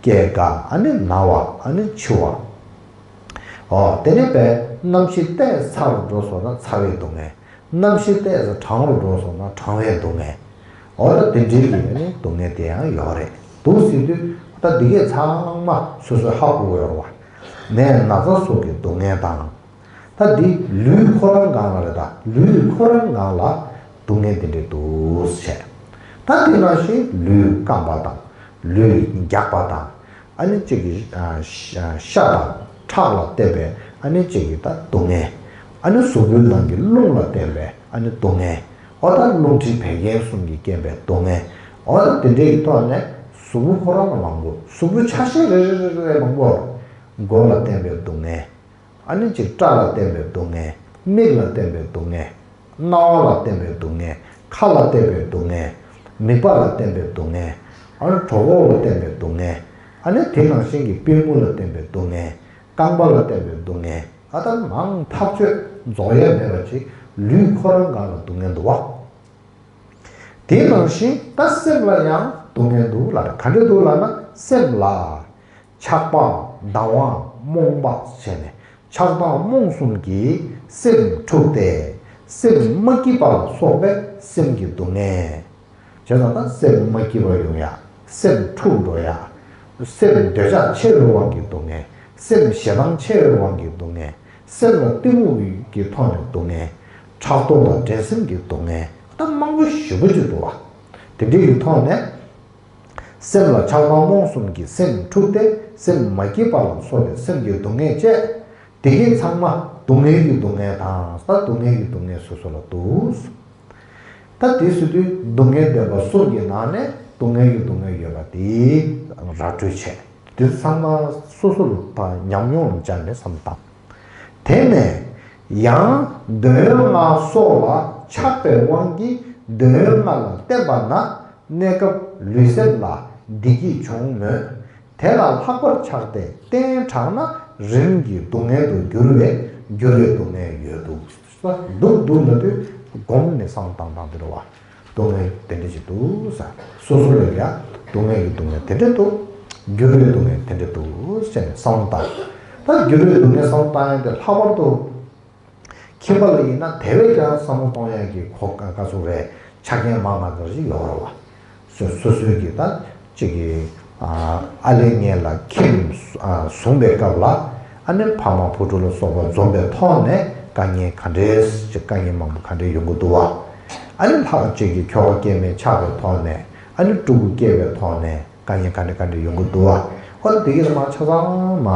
སྐྱེ་རྒ་ཨ་ནི་ན་བ་ཨ་ནི་འཆི་བ། ཨོ་དེ་ནས་པས་གནམ་གཤིས་ཏོག་ཙམ་ཚ་རུ་འགྲོ་སོང་ན་ཚ་བའི་སྡུག་བསྔལ། གནམ་གཤིས་ཏོག་ཙམ་གྲང་རུ་འགྲོ་སོང་ན་གྲང་བའི་སྡུག་བསྔལ། འོ་ད་དེ་འདྲའི་གི་ནི་སྡུག་བསྔལ་དེ་ཡང་ཡོད་རེད་འདུག་ཟེར་དུས། ད་འདི་གས་ཚང་མ་སོ་སོས་ཧ་གོ་གི་ཡོད་རེད་བ། ནད་ན་ཚ་སོགས་ཀྱི་སྡུག་བསྔལ་དང་། ད་འདི་ལུས་ཁོ་རང་སྒང་ལ་རེད། ད་ལུས་ཁོ་རང་སྒང་ལ་སྡུག་བསྔལ་དེ་འདྲ་འདུག་ཟེར། ད་དེ་ནང་བཞིན་ལུས་སྐམ་པ་དང་ལུས་རྒྱགས་པ་དང་། ཨ་ནི་གཅིག་གི་ཤ་དང་ཁྲག་ལ་བརྟེན་པའི་ཨ་ནི་གཅིག་གི་ད་སྡུག་བསྔལ། ཨ་ནི་གཟུགས་པོའི་ནང་གི་རླུང་ལ་བརྟེན་པའི་ཨ་ནི་སྡུག་བསྔལ། འོ་ད་རླུང་མཁྲིས་བད་ཀན་གསུམ་གྱི་རྐྱེན་པས་སྡུག་བསྔལ། འོ་ད་དེ་འདྲའི་གི་ཐོག་ནས་གཟུགས་པོ་ཁོ་རང་ལ་མང་པོ། གཟུགས་པོའི་ཆ་ཤས་རེ་རེ་རེ་རེ་མང་པོ། མགོ་ལ་བརྟེན་པའི་སྡུག་བསྔལ། ཨ་ནི་གཅིག་སྐྲ་ལ་བརྟེན་པའི་སྡུག་བསྔལ། མིག་ལ་བརྟེན་པའི་སྡུག་བསྔལ། རྣ་བ་ལ་བརྟེན་པའི་སྡུག་བསྔལ། ཁ་ལ་བརྟེན་པའི་སྡུག་བསྔལ། མིད་པ་ལ་བརྟེན་པའི་སྡུག་བསྔལ། ཨ་ནི་གྲོད་ཁོག་ལ་བརྟེན་པའི་སྡུག་བསྔལ། ཨ་ནི་དེ་ནང་བཞིན་གྱི་པུས་མོ་ལ་བརྟེན་པའི་སྡུག་བསྔལ། རྐང་པ་ལ་བརྟེན་པའི་སྡུག་བསྔལ། ཨ་ད་མང་ཐག་ཆོད་རྫོགས་ཡས་མེད་པ་ཅིག་ལུས་ཁོ་རང་སྒང་ལ་སྡུག་བསྔལ་འདུག་བ། དེ་ནང་བཞིན་ད་སེམས་ལ་ཡང་སྡུག་བསྔལ་འདུག་ལ། ག་འདྲ་འདུག་ལབ་ན། སེམས་ལ་ཆགས་པ་སྡང་བ་རྨོངས་པ་བྱས་ནས། ཆགས་སྡང་རྨོངས་གསུམ་གྱིས་སེམས་འཁྲུགས་ཏེ། སེམས་མ་སྐྱིད་པ་ལ་སོགས་པའི་སེམས་ཀྱི་སྡུག་བསྔལ། བྱས་ཙང་ད་སེམས་མ་སྐྱིད་པ་ཡོང་ཡ། སེམས་འཁྲུགས་འགྲོ་ཡ། སེམས་འདོད་ཆགས་ཆེ་བའི་དབང་གིས་སྡུག་བསྔལ། སེམས་ཞེ་སྡང་ཆེ་བའི་དབང་གིས་སྡུག་བསྔལ། སེམས་ལ་གཏི་མུག་གི་ཐོག་ནས་སྡུག་བསྔལ། ཕྲག་དོག་དང་འགྲན་སེམས་ཀྱི་སྡུག་བསྔལ། ད་མང་པོ་ཞེ་པོ་ཅིག་འདུག་བ། དེ་འདྲའི་གི་ཐོག་ནས། སེམས་ལ་ཆགས་སྡང་རྨོངས་གསུམ་གྱིས་སེམས་འཁྲུགས་ཏེ། སེམས་མ་སྐྱིད་པ་ལ་སོགས་པའི་སེམས་ཀྱི་སྡུག་བསྔལ་བཅས། དེ་གའི་ཚང་མ་སྡུག་བསྔལ་གྱི་སྡུག་བསྔལ་དང་། ད་སྡུག་བསྔལ་གྱི་སྡུག་བསྔལ་སོ་སོ་ལ་འདུག། ད་དེ་ཟེར་དུས་སྡུག་བསྔལ་བདེན་པ་གསུམ་གྱི་ནང་ནས་སྡུག་བསྔལ་གྱི་སྡུག་བསྔལ་ཡོད་པ་དེ་ར་སྤྲོད་བྱས། དེ་ཚང་མ་སོ་སོ་ལ་ད་ཉམས་མྱོང་ལ་སྦྱར་ནས་བསམ་བཏང་། དེ་ནས་ཡང་འདོད་ཡོན་ལྔ་སོགས་ལ་ཆགས་པའི་དབང་གིས་འདོད་ཡོན་ལྔ་ལ་བརྟེན་པ་ན། གནས་སྐབས་ལུས་སེམས་ལ་བདེ་སྐྱིད་འབྱུང་མོད། དེ་ལ་ལྷག་པར་ཆགས་ཏེ་གཏན་དྲངས་ན་རིམ་གྱིས་སྡུག་བསྔལ་དུ་འགྱུར་བས་འགྱུར་བའི་སྡུག་བསྔལ་ཡོད་དོ། སྡུག་སྡུག་ལབ་དུས་སྒོམ་ནས་བསམ་བཏང་བཏང་དེ་རེད་བ། སྡུག་བསྔལ་དེ་འདྲ་ཅིག་འདུག་ས། སོ་སོ་ལ་ཡ་སྡུག་བསྔལ་གྱི་སྡུག་བསྔལ་དེ་འདྲ་འདུག་འགྱུར་བའི་སྡུག་བསྔལ་དེ་འདྲ་འདུག་ཟེར་ནས་བསམ་བཏང་། ད་འགྱུར་བའི་སྡུག་བསྔལ་བསམ་བཏང་ཡ་དེ་ལྷག་པར་དུ། ཁྱིམ་པ་ལ་ཡིན་ན་དེ་བས་ཀྱང་བསམ་བློ་གཏོང་ཡག་གི་གོ་སྐབས་ཚོ་རེད། ཆ་རྐྱེན་མང་ང་ཙམ་ཞིག་ཡོད་རེད་བ། སོ་སོ་སོའི་གི་ད་ཅིག་གི་ཨ་ལས་ངན་ལ་ཁྱིམ་བཟུང་པའི་སྐབས་ལ། ཨ་ནི་ཕ་མ་བུ་ཕྲུག་ལ་སོགས་པ་འཛོམས་པའི་ཐོག་ནས་དཀའ་ངལ་ག་འདྲས་ཅིག་དཀའ་ངལ་མང་པོ་ག་འདྲས་ཡོང་གི་འདུག་བ། ཨ་ནི་ལྷག་ཅིག་གི་ཁྱོ་ག་སྐྱེ་དམན་ཆགས་པའི་ཐོག་ནས། ཨ་ནི་ཕྲུ་གུ་སྐྱེ་བའི་ཐོག་ནས། དཀའ་ངལ་ག་འདྲ་ག་འདྲ་ཡོང་གི་འདུག་བ། ཧོ་འདི་གི་མ་ཆ་ཚང་མ་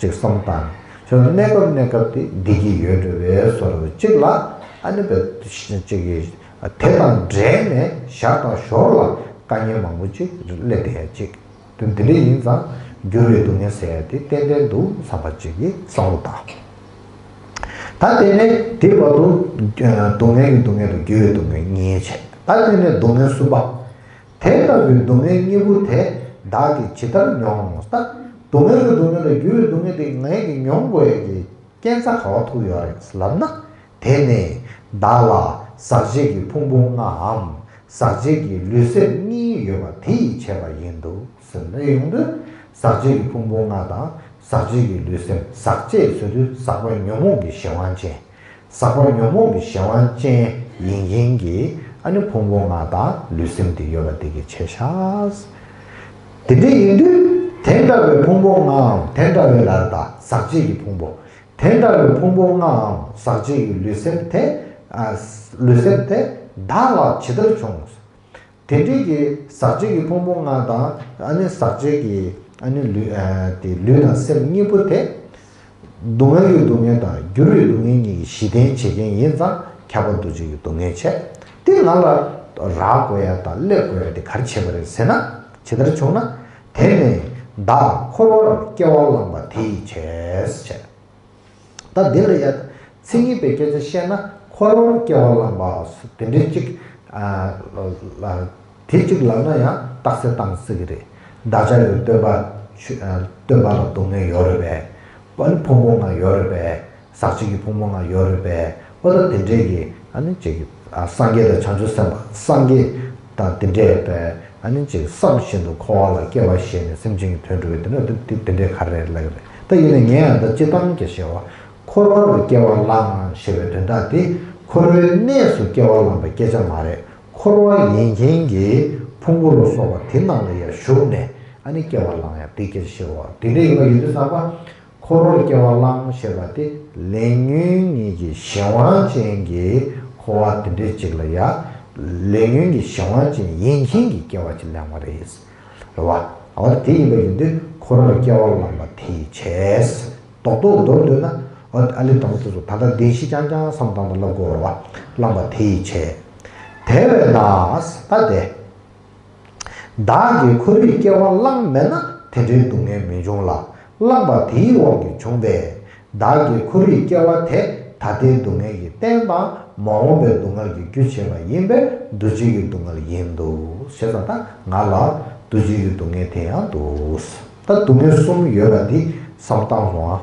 ཅིག་བསམ་བཏང་། ཆ་ཚང་གནས་སྐབས་གནས་སྐབས་དེ་བདེ་སྐྱིད་ཡོད་འགྲོ་བའི་བཟོ་འདྲ་ཅིག་ལ། ཨ་ནི་བས་ཅིག་གི་དེ་དང་འབྲེལ་ནས་ཞར་དང་ཞོར་ལ་དཀའ་ངལ་མང་པོ་ཅིག་སླེབས་བསྡད་ཅིག་དེ་འདི་འདྲ་ཡིན་ཙང་འགྱུར་བའི་སྡུག་བསྔལ་ཟེར་ཡ་དེ་ཏན་ཏན་འདུག་བསམ་པ་ཅིག་གི་བསམ་བློ་བཏང་། ད་དེ་ནས་དེ་བར་དུ་སྡུག་བསྔལ་གྱི་སྡུག་བསྔལ་དང་འགྱུར་བའི་སྡུག་བསྔལ་གཉིས་བྱས། ད་དེ་ནས་སྡུག་བསྔལ་གསུམ་པ། དེ་ལྟ་བུའི་སྡུག་བསྔལ་གཉིས་པོ་དེ་བདག་གིས་ཇི་ལྟར་མྱོང་། ད་སྡུག་བསྔལ་གྱི་སྡུག་བསྔལ་དང་འགྱུར་བའི་སྡུག་བསྔལ་དེ་ངས་ཀྱིས་མྱོང་དགོས་ཡ་གི་རྐྱེན་རྩ་ག་བ་ཐུག་ཡོད་རེད་ལབ་ན། དེ་ནི་བདག་ལ་ཟག་བཅས་ཀྱི་ཕུང་པོ་ལྔའམ་ཟག་བཅས་ཀྱི་ལུས་སེམས་གཉིས་ཡོད་པ་དེ་ཡིས་བྱས་པ་ཡིན་འདུག་ཟེར་ནས་ཡོང་དུས། ཟག་བཅས་ཀྱི་ཕུང་པོ་ལྔ་དང་ཟག་བཅས་ཀྱི་ལུས་སེམས། ཟག་བཅས་ཟེར་དུས་ཟག་པ་ཉོན་མོངས་ཀྱི་གཞན་དབང་ཅན། ཟག་པ་ཉོན་མོངས་ཀྱི་གཞན་དབང་ཅན་ཡིན་མཁན་གྱི་ཨ་ནི་ཕུང་པོ་ལྔ་དང་ལུས་སེམས་དེ་ཡོད་པ་དེ་གིས་བྱས་ཤག་དེ་འདྲ་ཡིན་དུས་དེ་འདྲ་བའི་ཕུང་པོ་ལྔའམ་དེ་འདྲ་བའི་ལ་ད་ཟག་བཅས་ཀྱི་ཕུང་པོ། དེ་འདྲ་བའི་ཕུང་པོ་ལྔའམ་ཟག་བཅས་ཀྱི་ལུས་སེམས་དེ། ཨ་ལུས་སེམས་དེ་བདག་ལ་ཇི་ལྟར་བྱུང་། དེ་འདྲའི་གི་ཟག་བཅས་ཀྱི་ཕུང་པོ་ལྔ་དང་། ཨ་ནི་ཟག་བཅས་ཀྱི་ཨ་ནི་ལུས་ཨ་དེ་ལུས་དང་སེམས་གཉིས་པོ་དེ། སྡུག་བསྔལ་གྱི་སྡུག་བསྔལ་དང་འགྱུར་བའི་སྡུག་བསྔལ་གཉིས་ཀྱི་གཞི་རྟེན་བྱེད་མཁན་ཡིན་ཙང་ཁྱབ་པ་འདུ་བྱེད་ཀྱི་སྡུག་བསྔལ་བྱས། དེ་ང་ལ་རག་དགོས་ཡ་དང་སླེབས་དགོས་ཡ་དེ་ག་རེ་བྱས་པ་རེད་ཟེར་ན། ཇི་ལྟར་བྱུང་ན། དེ་ནི་བདག་འཁོར་བར་སྐྱེ་བ་བླངས་པ་དེ་ཡིས་བྱས། ད་འདི་ལ་ཡ་མཚན་ཉིད་པའི་སྐད་ཆ་བཤད་ན། འཁོར་བར་སྐྱེ་བ་བླངས་པ་དེ་འདྲའི་གཅིག་ཨ་ལ་དེ་གཅིག་ལབ་ན་ཡང་རྟགས་གསལ་བཏང་སྲིད་ཀྱི་རེད། བདག་ཅག་གི་སྟོན་པ་ ཆོས་ཨ་སྟོན་པ་ལ་སྡུག་བསྔལ་ཡོད་རེད་པས། ཨ་ནི་ཕུང་པོ་ལྔ་ཡོད་རེད་པས། ཟག་བཅས་ཀྱི་ཕུང་པོ་ལྔ་ཡོད་རེད་པས། ཨོ་ད་དེ་འདྲས་ཀྱི་ཨ་ནི་ཅིག་ཨ་སངས་རྒྱས་དང་བྱང་ཆུབ་སེམས་དཔའ་སངས་རྒྱས་དང་དེ་འདྲས་པས། ཨ་ནི་ཅིག་བསམ་བཞིན་དུ་འཁོར་བ་ལ་སྐྱེ་བ་བཞེས་ནས་སེམས་ཅན་གྱི་དོན་སྒྲུབ་པའི་དེ་འདྲ་དེ་དེ་འདྲས་ག་རེ་རེད་ལབ་ཀྱི་རེད། ད་ཡིན་ན་ངས་ཡང་ད་སྤྱིར་བཏང་གི་ཞེས་པ། འཁོར་བ་ལ་སྐྱེ་བ་བླངས་ཞེས་པའི་དོན་དག་དེ་འཁོར་བའི་གནས་སུ་སྐྱེ་བ་བླངས་པའི་སྐད་ཆ་མ་རེད། འཁོར་བ་ཡིན་མཁན་གྱི་ཕུང་པོ་ལ་སོགས་པ་དེ་ནང་ལ་ཡང་ཞུགས་ནས་ཨ་ནི་སྐྱེ་བ་བླངས་ཡ་དེ་སྐད་ཆ་ཞེས་པ་དེ་འདྲས་ཡིན་པ་ཡིན་དུས་ཙམ་པ། འཁོར་བར་སྐྱེ་བ་བླངས་ཞེས་པ་དེ་ལས་ཉོན་གཉིས་ཀྱི་གཞན་དབང་ཅན་གྱི་འཁོར་བ་དེ་འདྲའི་ཅིག་ལ་ཡ། ལས་ཉོན་གྱི་གཞན་དབང་ཅན་ཡིན་མཁན་གྱི་སྐྱེ་བ་ཅིག་ལེན་པ་རེད། རེད་བ། འོ་དེ་ཡིན་པ་ཡིན་དུས་འཁོར་བར་སྐྱེ་བ་བླངས་པ་དེ་ཡིས་བྱས། རྡོག་རྡོག་མདོར་བསྡུས་ན། འོ་ཨ་ལི་དང་པོ་དེ་ཚོ་ད་ལྟ་བདེན་བཞི་རྐྱང་རྐྱང་བསམ་བཏང་དང་ལབ་དགོས་རེད་བ། བླངས་པ་དེ་ཡིས་བྱས། དེ་བས་ན་ད་དེ། བདག་གིས་འཁོར་བའི་སྐྱེ་བ་བླངས་མེད་ན་དེ་འདྲའི་སྡུག་བསྔལ་མི་འབྱུང་ལ། བླངས་པ་དེའི་དབང་གིས་བྱུང་བས། བདག་གིས་འཁོར་བའི་སྐྱེ་བ་དེ་ད་ལྟའི་སྡུག་བསྔལ་གྱི་རྟེན་དང་མ་འོངས་པའི་སྡུག་བསྔལ་གྱི་རྒྱུ་བྱེད་པ་ཡིན་པས་འདུ་བྱེད་ཀྱི་སྡུག་བསྔལ་ཡིན་འདུག་ཞེས་པ་དང་ང་ལ་འདུ་བྱེད་ཀྱི་སྡུག་བསྔལ་དེ་ཡང་འདུག་ད་སྡུག་བསྔལ་གསུམ་ཡོད་པ་འདི་བསམ་བཏང་སོང་ཨ།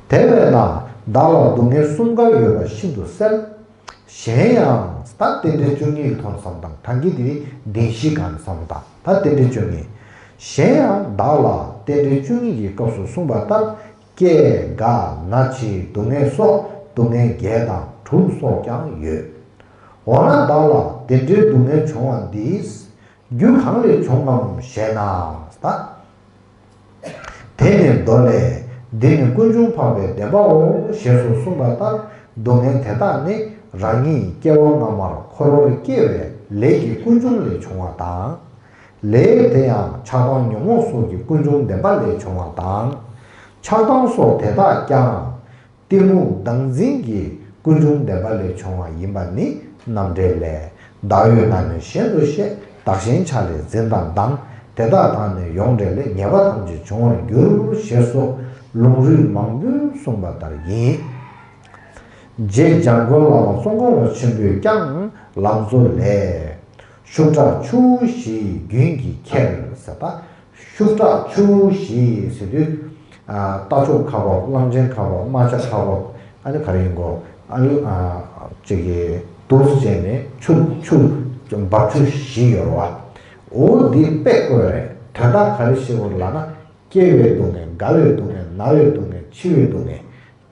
དེ་བས་ན་བདག་ལ་སྡུག་བསྔལ་གསུམ་ཀ་ཡོད་པ་ཤིན་ཏུ་གསལ། གཞན་ཡང་ད་རྟེན་འབྲེལ་བཅུ་གཉིས་ཀྱི་ཐོག་ནས་བསམ་བཏང་ད་གིན་དེ་བདེན་བཞིའི་སྒང་ནས་བསམ་བཏང་ད་རྟེན་འབྲེལ་བཅུ་གཉིས། གཞན་ཡང་བདག་ལ་རྟེན་འབྲེལ་བཅུ་གཉིས་ཀྱི་སྐབས་སུ་གསུངས་པ་ལྟར་སྐྱེ་རྒ་ན་འཆིའི་སྡུག་བསྔལ་སོགས་སྡུག་བསྔལ་བརྒྱད་དང་དྲུག་སོགས་ཀྱང་ཡོད། འོ་ན་བདག་ལ་དེ་འདྲའི་སྡུག་བསྔལ་བྱུང་བ་འདིས་རྒྱུ་གང་ལས་བྱུང་ངམ་ཞེ་ན། དེ་ནས་མདོ་ལས། འདི་ནི་ཀུན་འབྱུང་འཕགས་པའི་བདེན་པའོ་ཞེས་སུ་གསུངས་པ་ལྟར་སྡུག་བསྔལ་དེ་དག་ནི་རང་ཉིད་སྐྱེ་བ་སྔ་མར་འཁོར་བར་སྐྱེ་བའི་ལས་ཀྱི་ཀུན་འབྱུང་ལས་བྱུང་བ་དང་། ལས་དེ་ཡང་ཆགས་སྡང་ཉོན་མོངས་སོགས་ཀྱི་ཀུན་འབྱུང་བདེན་པ་ལས་བྱུང་བ་དང་། ཆགས་སྡང་སོགས་དེ་དག་ཀྱང་། གཏི་མུག་བདག་འཛིན་གྱི་ཀུན་འབྱུང་བདེན་པ་ལས་བྱུང་བ་ཡིན་པ་ནི་རྣམ་འགྲེལ་ལས། བདག་ཡོད་ན་ནི་གཞན་དུ་ཤེས། བདག་གཞན་ཆ་ལས་འཛིན་དང་སྡང་། དེ་དག་དག་ནི་ཡོངས་འབྲེལ་ལས། ཉེས་པ་ཐམས་ཅད་འབྱུང་བར་འགྱུར། ཞེས་སོགས་ལུང་རིགས་མང་པོས་གསུངས་པ་ལྟར་ཡིན། རྗེ་འཇམ་མགོན་བླ་མ་ཙོང་ཁ་པ་ཆེན་པོས་ཀྱང་ལམ་གཙོ་ལས། ཤུགས་དྲག་ཆུ་བོ་བཞིའི་རྒྱུན་གྱིས་ཁྱེར་ཟེར་ད། ཤུགས་དྲག་ཆུ་བོ་བཞི་ཟེར་དུས། ཨ་རྟ་མཆོག་ཁ་འབབ། གླང་ཆེན་ཁ་འབབ། རྨ་བྱ་ཁ་འབབ། ཨ་ནི་ག་རེ་ཡིན་གོ་ཨ་ནི་ཨ་ཅིག་གི་དུག་སེལ་ནས་ཆུ་ཆུ་འབབ་ཆུ་བཞི་ཡོད་རེད་བ། འོ་འདི་དཔེ་བཀོད་རེད། དོན་དག་ག་རེ་ཤེས་དགོས་ལབ་ན། སྐྱེ་བའི་སྡུག་བསྔལ། རྒ་བའི་སྡུག་བསྔལ། ན་བའི་སྡུག་བསྔལ། འཆི་བའི་སྡུག་བསྔལ།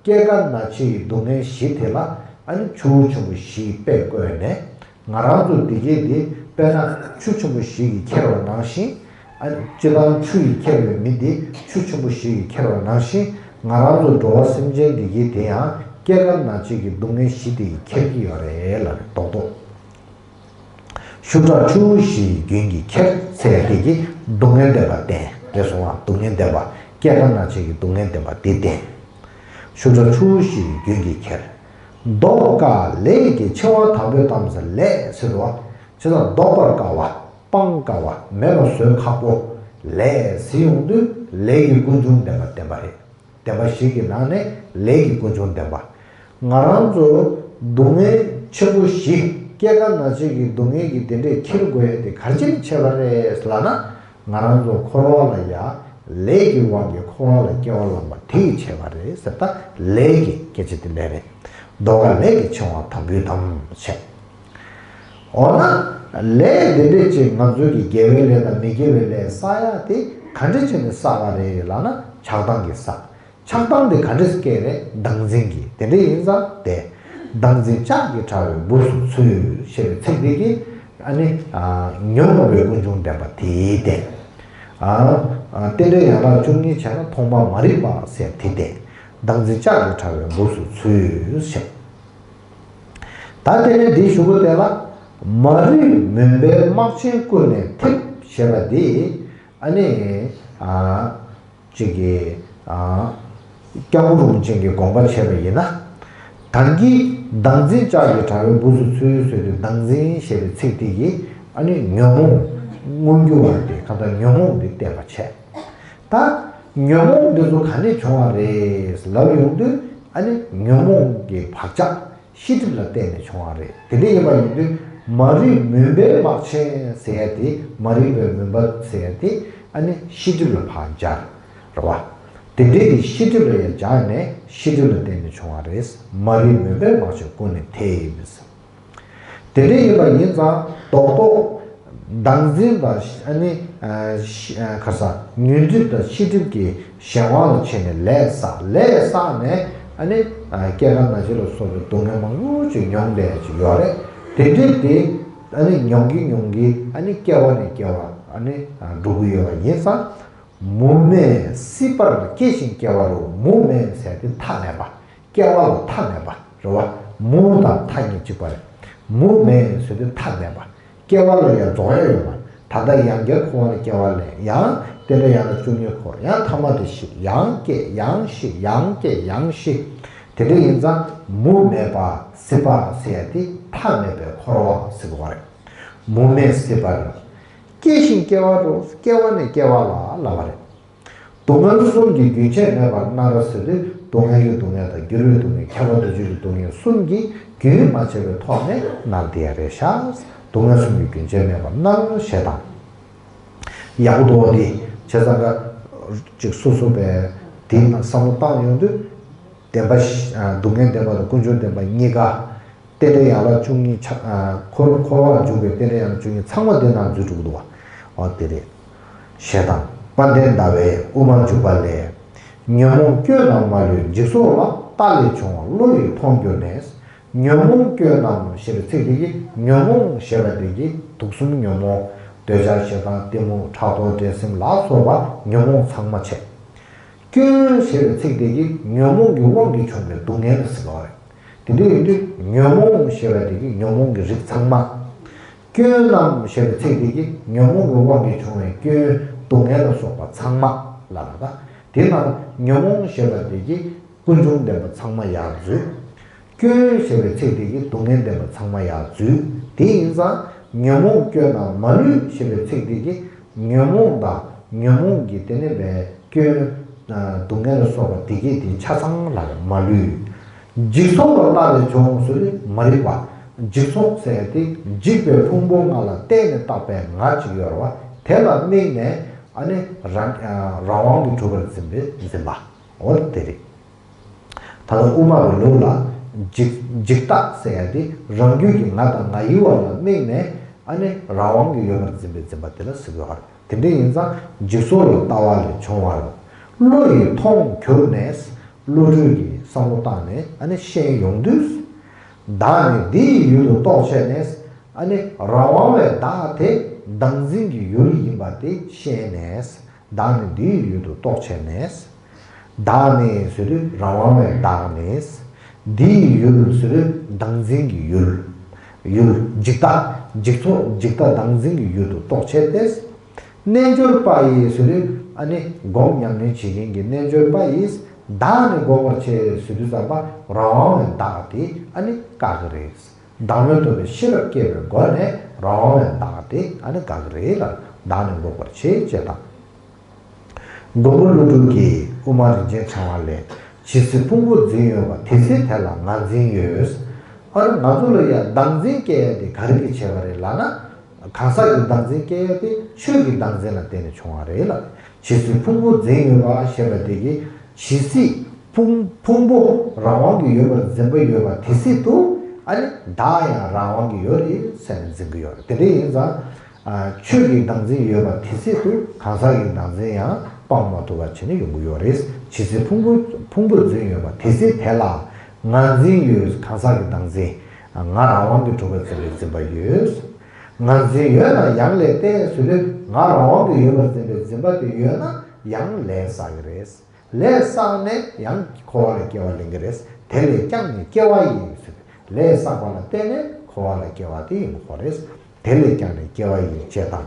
སྐྱེ་རྒ་ན་འཆི་ཡི་སྡུག་བསྔལ་བཞི་དེ་ལ་ཨ་ནི་ཆུ་བོ་ཆེན་པོ་བཞིའི་དཔེ་བཀོད་ནས། ང་རང་ཚོ་འདི་གའི་འདི་དཔེར་ན་ཆུ་ཆེན་པོ་ཞིག་གིས་ཁྱེར་བ་ནང་བཞིན། ཨ་ནི་སྤྱིར་བཏང་ཆུ་ཡིས་ཁྱེར་བའི་མི་འདི་ཆུ་ཆེན་པོ་ཞིག་གིས་ཁྱེར་བ་ནང་བཞིན། ང་རང་ཚོ་འགྲོ་བ་སེམས་ཅན་འདི་གའི་དེ་ཡང་སྐྱེ་རྒ་ན་འཆི་གི་སྡུག་བསྔལ་བཞི་དེ་ཡིས་ཁྱེར་གྱི་ཡོད་རེད་ལབ་རེད། རྡོག་རྡོག་ཤུགས་དྲག་ཆུ་བོ་བཞིའི་རྒྱུན་གྱིས་ཁྱེར་ཟེར་ཡ་དེ་གིས་སྡུག་བསྔལ་བདེན་པ་བསྟན་རེད་སོང་བ། སྡུག་བསྔལ་བདེན་པ། སྐྱེ་རྒ་ན་འཆི་གི་སྡུག་བསྔལ་བདེན་པ་དེ་བསྟན། ཤུགས་དྲག་ཆུ་བོ་བཞིའི་རྒྱུན་གྱིས་ཁྱེར། བཟློག་དཀའ་ལས་ཀྱི་འཆིང་བ་དང་པོའི་གཏམ་ཟེར་ལས་ཟེར་བ། བྱས་ཙང་བཟློག་པར་དཀའ་བ། སྤང་དཀའ་བ། མེད་པར་བཟོ་ཁག་པོ། ལས་ཟེར་ཡོང་དུས་ལས་ཀྱི་ཀུན་འབྱུང་བདེན་པ་བསྟན་པ་རེད། བདེན་པ་བཞི་གི་ནང་ནས་ལས་ཀྱི་ཀུན་འབྱུང་བདེན་པ། ང་རང་ཚོ་སྡུག་བསྔལ་ཆེན་པོ་བཞི། སྐྱེ་རྒ་ན་འཆི་གི་སྡུག་བསྔལ་གྱི་དེ་འདྲས་འཁྱེར་དགོས་ཡ་དེ་ག་རེ་བྱས་ནས་བྱས་པ་རེད་ལབ་ན། ང་རང་ཚོ་འཁོར་བ་ལ་ཡ་ལས་ཀྱི་དབང་གིས་འཁོར་བ་ལ་སྐྱེ་བ་བླངས་པ་དེ་ཡིས་བྱས་པ་རེད་ཟེར། ད་ལས་ཀྱི་སྐད་ཆ་དེ་འདྲ་རེད། བཟློག་དཀའ་ལས་ཀྱི་འཆིང་བ་དང་པོའི་གཏམ་བྱས། འོ་ན་ལས་དེ་འདྲས་ཅིག་ང་ཚོའི་གི་དགེ་བའི་ལས་དང་མི་དགེ་བའི་ལས་བསགས་ཡ་དེ་ག་འདྲས་བྱས་ནས་བསགས་པ་རེད་ལབ་ན་ཆགས་སྡང་གིས་བསགས། ཆགས་སྡང་དེ་ག་འདྲས་སྐྱེས་རེད། བདག་འཛིན་གྱིས། དེ་འདྲ་ཡིན་ཙང་དེ། བདག་འཛིན་ལྕགས་ཀྱི་དྲ་བའི་སྦུབས་སུ་ཚུད་ཞེས་པའི་ཚིག་འདི་གིས་ཨ་ནི་ཨ་ཉོན་མོངས་པའི་ཀུན་འབྱུང་བདེན་པ་དེ་བསྟན། ཨ་ཨ་རྟེན་འབྲེལ་ཡན་ལག་བཅུ་གཉིས་བྱས་ན་མཐོང་སྤང་མ་རིག་པ་ཟེར་དེ་བསྟན། བདག་འཛིན་ལྕགས་ཀྱི་དྲ་བའི་སྦུབས་སུ་ཚུད་ཞེས། ད་དེ་ནས་འདིའི་གཞུག་གུ་དེ་ལ། མ་རིག་མུན་པའི་སྨག་ཆེན་ཀུན་ནས་འཐིབས་ཞེས་པ་འདི་ཨ་ནི་ཨ། ཅིག་གིས་ཨ། སྐྱབས་མགོན་རིན་པོ་ཆེ་གི་དགོངས་པ་བྱས་པ་ཡིན་ན། ད་གིན་བདག་འཛིན་ལྕགས་ཀྱི་དྲ་བའི་སྦུབས་སུ་ཚུད་ཟེར་དུས་བདག་འཛིན་ཞེས་པའི་ཚིག་དེ་གིས་ཨ་ནི་ཉོན་མོངས་མངོན་གྱུར་བ་དེ་གང་ལྟར་ཉོན་མོངས་འདི་བསྟན་པ་བྱས། ད་ཉོན་མོངས་འདི་ཚོ་ག་ནས་བྱུང་བ་རེད་ལབ་ཡོང་དུས་ཨ་ནི་ཉོན་མོངས་ཀྱི་བག་ཆགས། ཤེས་སྒྲིབ་ལ་བརྟེན་ནས་བྱུང་བ་རེད། དེ་འདྲ་ཡིན་པ་ཡིན་དུས་མ་རིག་མུན་པའི་སྨག་ཆེན་ཟེར་ཡ་དེ། མ་རིག་པའི་མུན་པ་ཟེར་ཡ་དེ་ཨ་ནི་ཤེས་སྒྲིབ་ལ་ཕར་སྦྱར། རེད་བ། དེ་འདྲའི་གི་ཤེས་སྒྲིབ་ལ་ཡང་སྦྱར་ནས་ཤེས་སྒྲིབ་ལ་བརྟེན་ནས་བྱུང་བ་རེད། མ་རིག་མུན་པས་མ་ཆོད་ཀུན་ནས་ཐེབས། དེ་འདྲ་ཡིན་པ་ཡིན་ཙང་རྡོག་རྡོག་བདག་འཛིན་དང་ཨ་ནི་ཨ་ཤི་ཨ་ག་ས་ཉོན་སྒྲིབ་དང་ཤེས་སྒྲིབ་ཀྱི་གཞན་དབང་ལ་བྱས་ནས་ལས་བསགས། ལས་བསགས་ནས་ཨ་ནི་ཨ་སྐྱེ་རྒ་ན་འཆི་ལ་སོགས་པའི་སྡུག་བསྔལ་མང་པོ་ཅིག་མྱོང་བསྡད་ཅིག་ཡོད་རེད། དེ་འདྲའི་དེ་ཨ་ནི་མྱོང་གིན་མྱོང་གིན་ཨ་ནི་སྐྱེ་བ་ནས་སྐྱེ་བ་ཨ་ནི་ཨ་འགྲོ་གི་ཡོད་པ་ཡིན་ཙང་། མུ་མེད་སྲིད་པར་སྐྱེ་ཞིང་སྐྱེ་བ་རུ། མུ་མེད་ཟེར་དེ་མཐའ་མེད་པ། སྐྱེ་བ་ལ་མཐའ་མེད་པ་རེད་བ། མུ་དང་མཐའ་གཉིས་གཅིག་པ་རེད། མུ་མེད་ཟེར་དུས་མཐའ་མེད་པ། སྐྱེ་བ་ལ་ཡང་རྫོགས་ཡ་ཡོད་པ། ད་ལྟ་ཡང་བསྐྱར་འཁོར་བ་ལ་སྐྱེ་བ་ལེན་ཡང་དེ་འདྲ་ཡང་ན་བཅུ་གཉིས་འཁོར་ཡང་ཐ་མ་དེ་ཤི་ཡང་སྐྱེ་ཡང་ཤི་ཡང་སྐྱེ་ཡང་ཤི། དེ་འདྲ་ཡིན་ཙང་མུ་མེད་པ་སྲིད་པ་ཟེར་ཡ་དེ་མཐའ་མེད་པའི་འཁོར་བ་ཟེར་དགོས་པ་རེད། མུ་མེད་སྲིད་པར་སྐྱེ་ཞིང་སྐྱེ་བ་རུ། སྐྱེ་བ་ནས་སྐྱེ་བ་ལ་ལབ་པ་རེད། སྡུག་བསྔལ་གསུམ་གྱི་རྒྱུན་ཆད་མེད་པར་མནར་ཟེར་དུས་སྡུག་བསྔལ་གྱི་སྡུག་བསྔལ་དང་འགྱུར་བའི་སྡུག་བསྔལ་ཁྱབ་པ་འདོད་ཆགས་ཀྱི་སྡུག་བསྔལ་གསུམ་གྱི་རྒྱུན་མ་ཆད་པའི་ཐོག་ནས་མནར་བསྡད་ཡ་རེད་ཤག་སྡུག་བསྔལ་གསུམ་གྱི་རྒྱུན་ཆད་མེད་པར་མནར་ཞེས་དང་། ཡག་པོ་འདུག་འདི་བྱས་ཙང་ཀ་ཅིག་སོ་སོ་བས་དེའི་ནང་བསམ་བློ་བཏང་ཡོང་དུས། བདེན་པ་བཞི། སྡུག་བསྔལ་བདེན་པ་དང་ཀུན་འབྱུང་བདེན་པ་གཉིས་ཀ་རྟེན་འབྲེལ་ཡན་ལག་བཅུ་གཉིས་ཆ། འཁོར་འཁོར་བར་འཇུག་པའི་རྟེན་འབྲེལ་ཡན་ལག་བཅུ་གཉིས་ཚང་མ་འདི་ནང་འཛུལ་འགྲོ་གི་འདུག་བ། འོ་དེ་རེད། ཞེས་དང་། དཔལ་ལྡན་ཟླ་བའི་དབུ་མ་འཇུག་པ་ལས། ཉོན་མོངས་སྐྱོན་རྣམས་མ་ལུས་འཇིག་ཚོགས་ལ། རྟག་ལས་བྱུང་བ་བློ་ཡིས་མཐོང་གྱུར་ནས། ཉོན་མོངས་སྐྱོན་རྣམས་ཞེས་པའི་ཚིག་འདི་གིས་ཉོན་མོངས་ཞེས་པ་འདི་གིས་དུག་གསུམ་ཉོན་མོངས་འདོད་ཆགས་ཞེ་སྡང་གཏི་མུག་ཕྲག་དོག་འགྲན་སེམས་ལ་སོགས་པ་ཉོན་མོངས་ཚང་མ་བྱས། སྐྱོན་ཞེས་པའི་ཚིག་དེ་གིས་ཉོན་མོངས་ཀྱི་དབང་གིས་བྱུང་བའི་སྡུག་བསྔལ་ལ་ཟེར་བ་རེད། དེ་འདྲ་ཡིན་དུས་ཉོན་མོངས་ཞེས་པ་དེ་གིས་ཉོན་མོངས་ཀྱི་རིགས་ཚང་མ། སྐྱོན་རྣམས་ཞེས་པའི་ཚིག་དེ་གིས་ཉོན་མོངས་ཀྱི་དབང་གིས་བྱུང་བའི་སྐྱོན་སྡུག་བསྔལ་ལ་སོགས་པ་ཚང་མ་ལབ་པ་དང་། དེ་ནང་ཉོན་མོངས་ཞེས་པ་དེ་གིས་ཀུན་འབྱུང་བདེན་པ་ཚང་མ་ཡར་འཛུལ། སྐྱོན་ཞེས་པའི་ཚིག་དེ་གིས་སྡུག་བསྔལ་བདེན་པ་ཚང་མ་ཡར་འཛུལ། དེ་ཡིན་ཙང་ཉོན་མོངས་སྐྱོན་རྣམས་མ་ལུས་ཞེས་པའི་ཚིག་དེ་གིས་ཉོན་མོངས་དང་ཉོན་མོངས་ཀྱི་དེ་ནི་བའི་སྐྱོན། སྡུག་བསྔལ་ལ་སོགས་པ་དེ་གས་དེ་ཆ་ཚང་ལ་མ་ལུས། འཇིག་ཚོགས་ལ་རྟག་ལས་བྱུང་ཟེར་དུས་མ་རིག་པ། འཇིག་ཚོགས་ཟེར་ཏེ་འཇིག་པའི་ཕུང་པོ་ལྔ་ལ་བརྟེན་ནས་བཏགས་པའི་ང་གཅིག་ཡོད་རེད་བ། དེ་ལ་དམིགས་ནས་ཨ་ནི་རང་རང་དབང་གིས་གྲུབ་པར་འཛིན་པའི་འཛིན་པ། འོ་དེ་རེད། ད་ལྟ་དབུ་མ་གི་ལུགས་ལ་འཇིག་འཇིག་ལྟ་ཟེར་ཡ་དེ་རང་རྒྱུད་ཀྱི་ང་དང་ང་ཡི་བ་ལ་དམིགས་ནས་ཨ་ནི་རང་དབང་གིས་ཡོད་པར་འཛིན་པའི་འཛིན་པ་དེ་ལ་ཟེར་དགོས་པ་རེད། དེ་འདྲ་ཡིན་ཙང་འཇིག་ཚོགས་ལ་ལྟ་བ་ལས་བྱུང་བར་བློ་ཡིས་མཐོང་གྱུར་ནས་བློ་གྲོས་ཀྱིས་བསམ་བློ་བཏང་ནས་ཨ་ནི་ཤེས་ཡོང་དུས། བདག་ནི་འདི་ཡི་ཡུལ་དུ་རྟོགས་བྱས་ནས། ཨ་ནི་རང་དབང་བའི་བདག་དེ་བདག་འཛིན་གྱི་ཡུལ་ཡིན་པ་དེ་ཤེས་ནས། བདག་ནི་འདི་ཡི་ཡུལ་དུ་རྟོགས་བྱས་ནས། བདག་ནི་ཟེར་དུས་རང་དབང་བའི་བདག་ནི། འདི་ཡི་ཡུལ་ཟེར་དུས་བདག་འཛིན་གྱི་ཡུལ། ཡུལ་འཇིག་ལྟ། འཇིག་ཚོགས་འཇིག་ལྟ་བདག་འཛིན་གྱི་ཡུལ་དུ་རྟོགས་བྱས་ཏེ། རྣལ་འབྱོར་པ་ཡིས་ཟེར་དུས་ཨ་ནི་སྒོམ་ཉམས་ལེན་བྱེད་མཁན་གྱི་རྣལ་འབྱོར་པ་ཡིས་བདག་ནི་འགོག་པར་བྱེད་ཟེར་དུས་ཙམ་པ་རང་དབང་བའི་བདག་དེ་ཨ་ནི་བཀག་གི་རེད། བདག་མེད་རྟོགས་པའི་ཤེས་རབ་སྐྱེ་བའི་སྒོ་ནས་རང་དབང་བའི་བདག་དེ་ཨ་ནི་བཀག་གི་རེད་ལ་བདག་ནི་འགོག་པར་བྱེད་ཅེས་དང་། མགོན་པོ་ཀླུ་སྒྲུབ་ཀྱིས་དབུ་མ་རིན་ཆེན་ཕྲེང་བ་ལས། ཇི་སྲིད་ཕུང་པོ་འཛིན་ཡོད་པ་དེ་སྲིད་དེ་ལ་ང་འཛིན་ཡོད། ཨ་ནི་ང་ཚོ་ལ་ཡང་བདག་འཛིན་སྐྱེ་ཡ་དེ་ག་རེ་གིས་བྱས་པ་རེད་ལབ་ན། གང་ཟག་གི་བདག་འཛིན་སྐྱེ་ཡ་དེ་ཆོས་ཀྱི་བདག་འཛིན་ལ་བརྟེན་ནས་བྱུང་བ་རེད་ལ། ཇི་སྲིད་ཕུང་པོ་འཛིན་ཡོད་པ་ཞེས་པ་དེ་གིས་ཇི་སྲིད་ཕུང་ཕུང་པོ་རང་དབང་གིས་ཡོད་པར་འཛིན་པ་ཡོད་པ་དེ་སྲིད་དུ་ཨ་ནི་བདག་ཡང་རང་དབང་གིས་ཡོད་རེད་ཟེར་ནས་འཛིན་གྱི་ཡོད་རེད། དེ་འདྲ་ཡིན་ཙང་ཆོས་ཀྱི་བདག་འཛིན་ཡོད་པ་དེ་སྲིད་དུ་གང་ཟག་གི་བདག་འཛིན་ཡང་སྤང་མ་ཐུབ་པ་བྱས་ནས་ཡོང་གི་ཡོད་རེད། ཇི་སྲིད་ཕུང་པོ་ཕུང་པོ་འཛིན་ཡོད་པ་དེ་སྲིད་དེ་ལ་ང་འཛིན་ཡོད། གང་ཟག་གི་བདག་འཛིན་ང་རང་དབང་གིས་གྲུབ་པར་འཛིན་པའི་འཛིན་པ་ཡོད། ང་འཛིན་ཡོད་ན་ཡང་ལས་བརྟེན་ཟེར་དུས་ང་རང་དབང་གིས་ཡོད་པར་འཛིན་པའི་འཛིན་པ་དེ་ཡོད་ན་ཡང་ལས་བསགས་ཀྱི་རེད། ལས་བསགས་ནས་ཡང་འཁོར་བ་ལ་སྐྱེ་བ་ལེན་གྱི་རེད། དེ་ལས་ཀྱང་ནི་སྐྱེ་བ་ཡིན་ཟེར་དུས་ལས་བསགས་པ་ལ་བརྟེན་ནས་འཁོར་བ་ལ་སྐྱེ་བ་དེ་ཡིན་དགོས་རེད། དེ་ལས་ཀྱང་ནི་སྐྱེ་བ་ཡིན་ཅེས་དང་།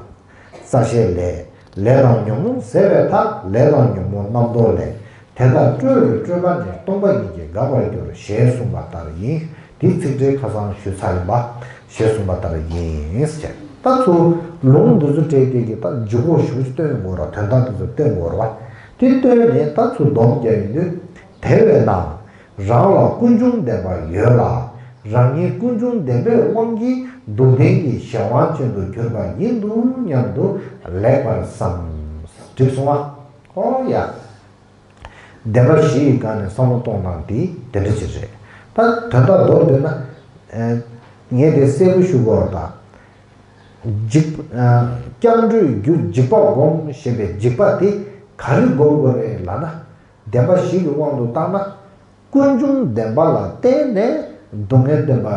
རྩ་ཤེ་ལས། ལས་དང་ཉོན་མོངས་ཟད་པའི་མཐར། ལས་དང་ཉོན་མོངས་རྣམ་རྟོག་ལས། དེ་དག་སྤྲོས་པའི་སྤྲོས་པ་ནི། སྟོང་པ་ཉིད་ཀྱིས་འགག་པར་འགྱུར། ཞེས་གསུངས་པ་ལྟར་ཡིན། འདིའི་ཚིག་འགྲེལ་ཁ་སང་ཞུས་ཚར་ཡིན་པ། ཞེས་གསུངས་པ་ལྟར་ཡིན་ཟེར། ད་ཚུར་ལུང་འདི་ཚོ་སྤྲད་དེ་གི་ད་འཇུག་སྒོ་ཞུ་སྟོན་དགོས་ར། དོན་དག་འདི་ཚོ་སྟོན་དགོས་ར་བ། དེ་སྟོན་ནས་ད་ཚུར་སྡོམ་རྒྱག་ཡིན་དུས། དེ་བས་ན། རང་ལ་ཀུན་འབྱུང་བདེན་པ་ཡོད་ལ། རང་ཉིད་ཀུན་འབྱུང་བདེན་པའི་དབང་གིས་སྡུག་བདེན་གྱི་གཞན་དབང་ཅན་དུ་གྱུར་པ་ཡིན་འདུག་སྙམ་དུ་ལེགས་པར་བསམ། འགྲིག་སོང་ཨ། ཨོ་ཡ། བདེན་པ་བཞི་ཡི་སྒང་ནས་བསམ་བློ་གཏོང་སྟངས་དེ་དེ་འདྲ་ཅིག་རེད། ད་དོན་དག་མདོར་བསྡུས་ན། ཨ། ངས་དེ་གསལ་པོ་ཞུ་དགོས་པ་དང་། འཇིགས། ཨ། སྐྱབས་འགྲོའི་རྒྱུ་འཇིགས་པ་སྒོམ་ཞེས་པའི་འཇིགས་པ་དེ་ག་རེ་སྒོམ་དགོས་རེད་ལབ་ན། བདེན་པ་བཞི་གི་དབང་དུ་བཏང་ན། ཀུན་འབྱུང་བདེན་པ་ལ་བརྟེན་ནས་སྡུག་བསྔལ་བདེན་པ་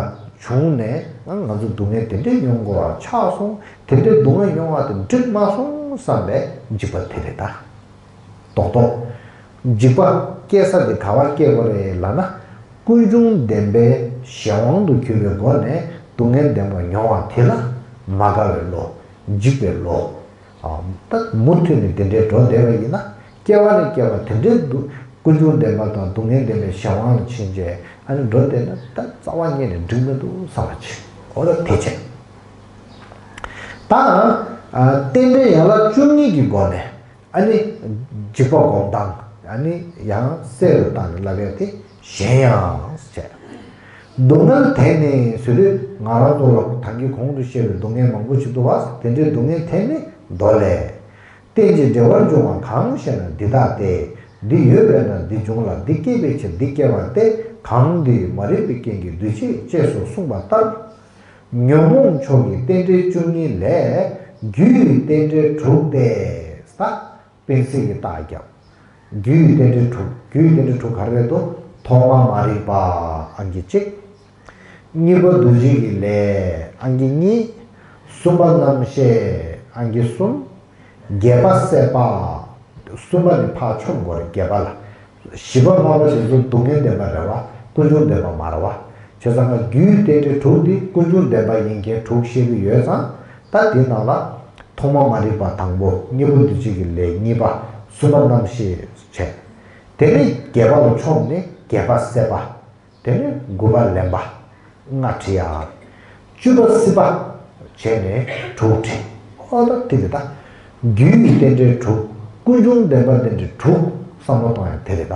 བྱུང་ནས། ང་ཚོ་སྡུག་བསྔལ་དེ་འདྲས་མྱོང་དགོས་པ་ཆགས་སོང་། དེ་འདྲས་སྡུག་བསྔལ་མྱོང་བ་དེ་འགྲིག་མ་སོང་བསམ་པའི་འཇིགས་པ་དེ་རེད་ད། རྡོག་རྡོག་འཇིགས་པ་སྐྱེ་ས་དེ་ག་པར་སྐྱེ་དགོས་རེད་ལབ་ན། ཀུན་འབྱུང་བདེན་པའི་གཞན་དབང་དུ་གྱུར་པའི་སྒོ་ནས་སྡུག་བསྔལ་བདེན་པ་མྱོང་བ་དེ་ལ་མ་དགའ་བའི་བློ། འཇིགས་པའི་བློ། ཨ། ད་མུ་མཐུད་ནས་དེ་འདྲའི་འགྲོ་བསྡད་པ་ཡིན་ན། སྐྱེ་བ་ནས་སྐྱེ་བ་དེ་འདྲའི་སྡུག་ཀུན་འབྱུང་བདེན་པ་དང་སྡུག་བསྔལ་བདེན་པའི་གཞན་དབང་ལ་ཕྱིན་རྗེས། ཨ་ནི་འགྲོ་བསྡད་ན་ད་རྩ་བ་ཉིད་ནས་འགྲིག་མི་འདུག་བསམ་པ་བྱེད། འོ་ད་དེ་བྱས། ད། ཨ། རྟེན་འབྲེལ་ཡན་ལག་བཅུ་གཉིས་ཀྱི་སྒོ་ནས། ཨ་ནི་འཇིགས་པ་སྒོམ་སྟངས། ཨ་ནི་ཡང་གསལ་དུ་བཏང་ནས་ལབ་ཡ་དེ་གཞན་ཡང་བྱས། སྡུག་བསྔལ་དེ་ནི་ཟེར་དུས། ང་རང་ཚོ་ལ་ད་གིན་གོང་དུ་བཤད་པའི་སྡུག་བསྔལ་མང་པོ་ཞིག་འདུག་བ། དེ་འདྲའི་སྡུག་བསྔལ་དེ་ནི་མདོ་ལས། རྟེན་ཅིང་འབྲེལ་བར་འབྱུང་བ་གང་ཞེ་ན། འདི་ལྟ་སྟེ། འདི་ཡོད་པས་ན་འདི་འབྱུང་ལ། འདི་སྐྱེད་པའི་ཕྱིར་འདི་སྐྱེ་བ་སྟེ། གང་འདི་མ་རིག་པའི་རྐྱེན་གྱིས་འདུས་བྱས་བཅས་སོ་གསུངས་པ་ལྟར། ཉོན་མོངས་ཕྱོགས་ཀྱི་རྟེན་འབྲེལ་བཅུ་གཉིས་ལས། རྒྱུའི་རྟེན་འབྲེལ་དྲུག་སྟེ། ད་དཔེ་གཟིགས་ཀྱི་རྟགས་བརྒྱབ། རྒྱུའི་རྟེན་འབྲེལ་དྲུག་རྒྱུའི་རྟེན་འབྲེལ་དྲུག་ག་རེ་རེད་དོ། ཐོག་མ་མ་རིག་པ། ཨང་ཀི་གཅིག་གཉིས་པ་འདུ་བྱེད་ཀྱི་ལས། ཨང་ཀི་གཉིས། གསུམ་པ་རྣམ་ཤེས། ཨང་ཀི་གསུམ། བརྒྱད་པ་སྲེད་པ། གསུམ་པ་ནི་ཕར་མཆོང་དགོས་རེད་བརྒྱད་པ་ལ། བཞི་པ་ལྔ་པ་དེ་ཚོ་སྡུག་བསྔལ་བདེན་པ་རེད་བ། ཀུན་འབྱུང་བདེན་པ་མ་རེད་བ། བྱས་ཙང་ང་རྒྱུའི་རྟེན་འབྲེལ་དྲུག་འདི་ཀུན་འབྱུང་བདེན་པ་ཡིན་མཁན་དྲུག་བཤད་ཀྱི་ཡོད་ཙང་། ད་དེའི་ནང་ལ། ཐོག་མ་མ་རིག་པ་དང་པོ། གཉིས་པ་འདུ་བྱེད་ཀྱི་ལས་གཉིས་པ། གསུམ་པ་རྣམ་ཤེས་བྱས། དེ་ནས་བརྒྱད་པ་ལ་མཆོང་ནས་བརྒྱད་པ་སྲེད་པ། དེ་ནས་དགུ་པ་ལེན་པ། ལྔ་བྲིས་ཡ། བཅུ་པ་སྲིད་པ། བྱས་ནས་དྲུག་བྲིས། ཨོ་ད་དེ་རེད་ད། རྒྱུའི་རྟེན་འབྲེལ་དྲུག་ཀུན་འབྱུང་བདེན་པ་རྟེན་འབྲེལ་དྲུག་བསམ་བློ་གཏོང་ཡ་དེ་རེད་ད།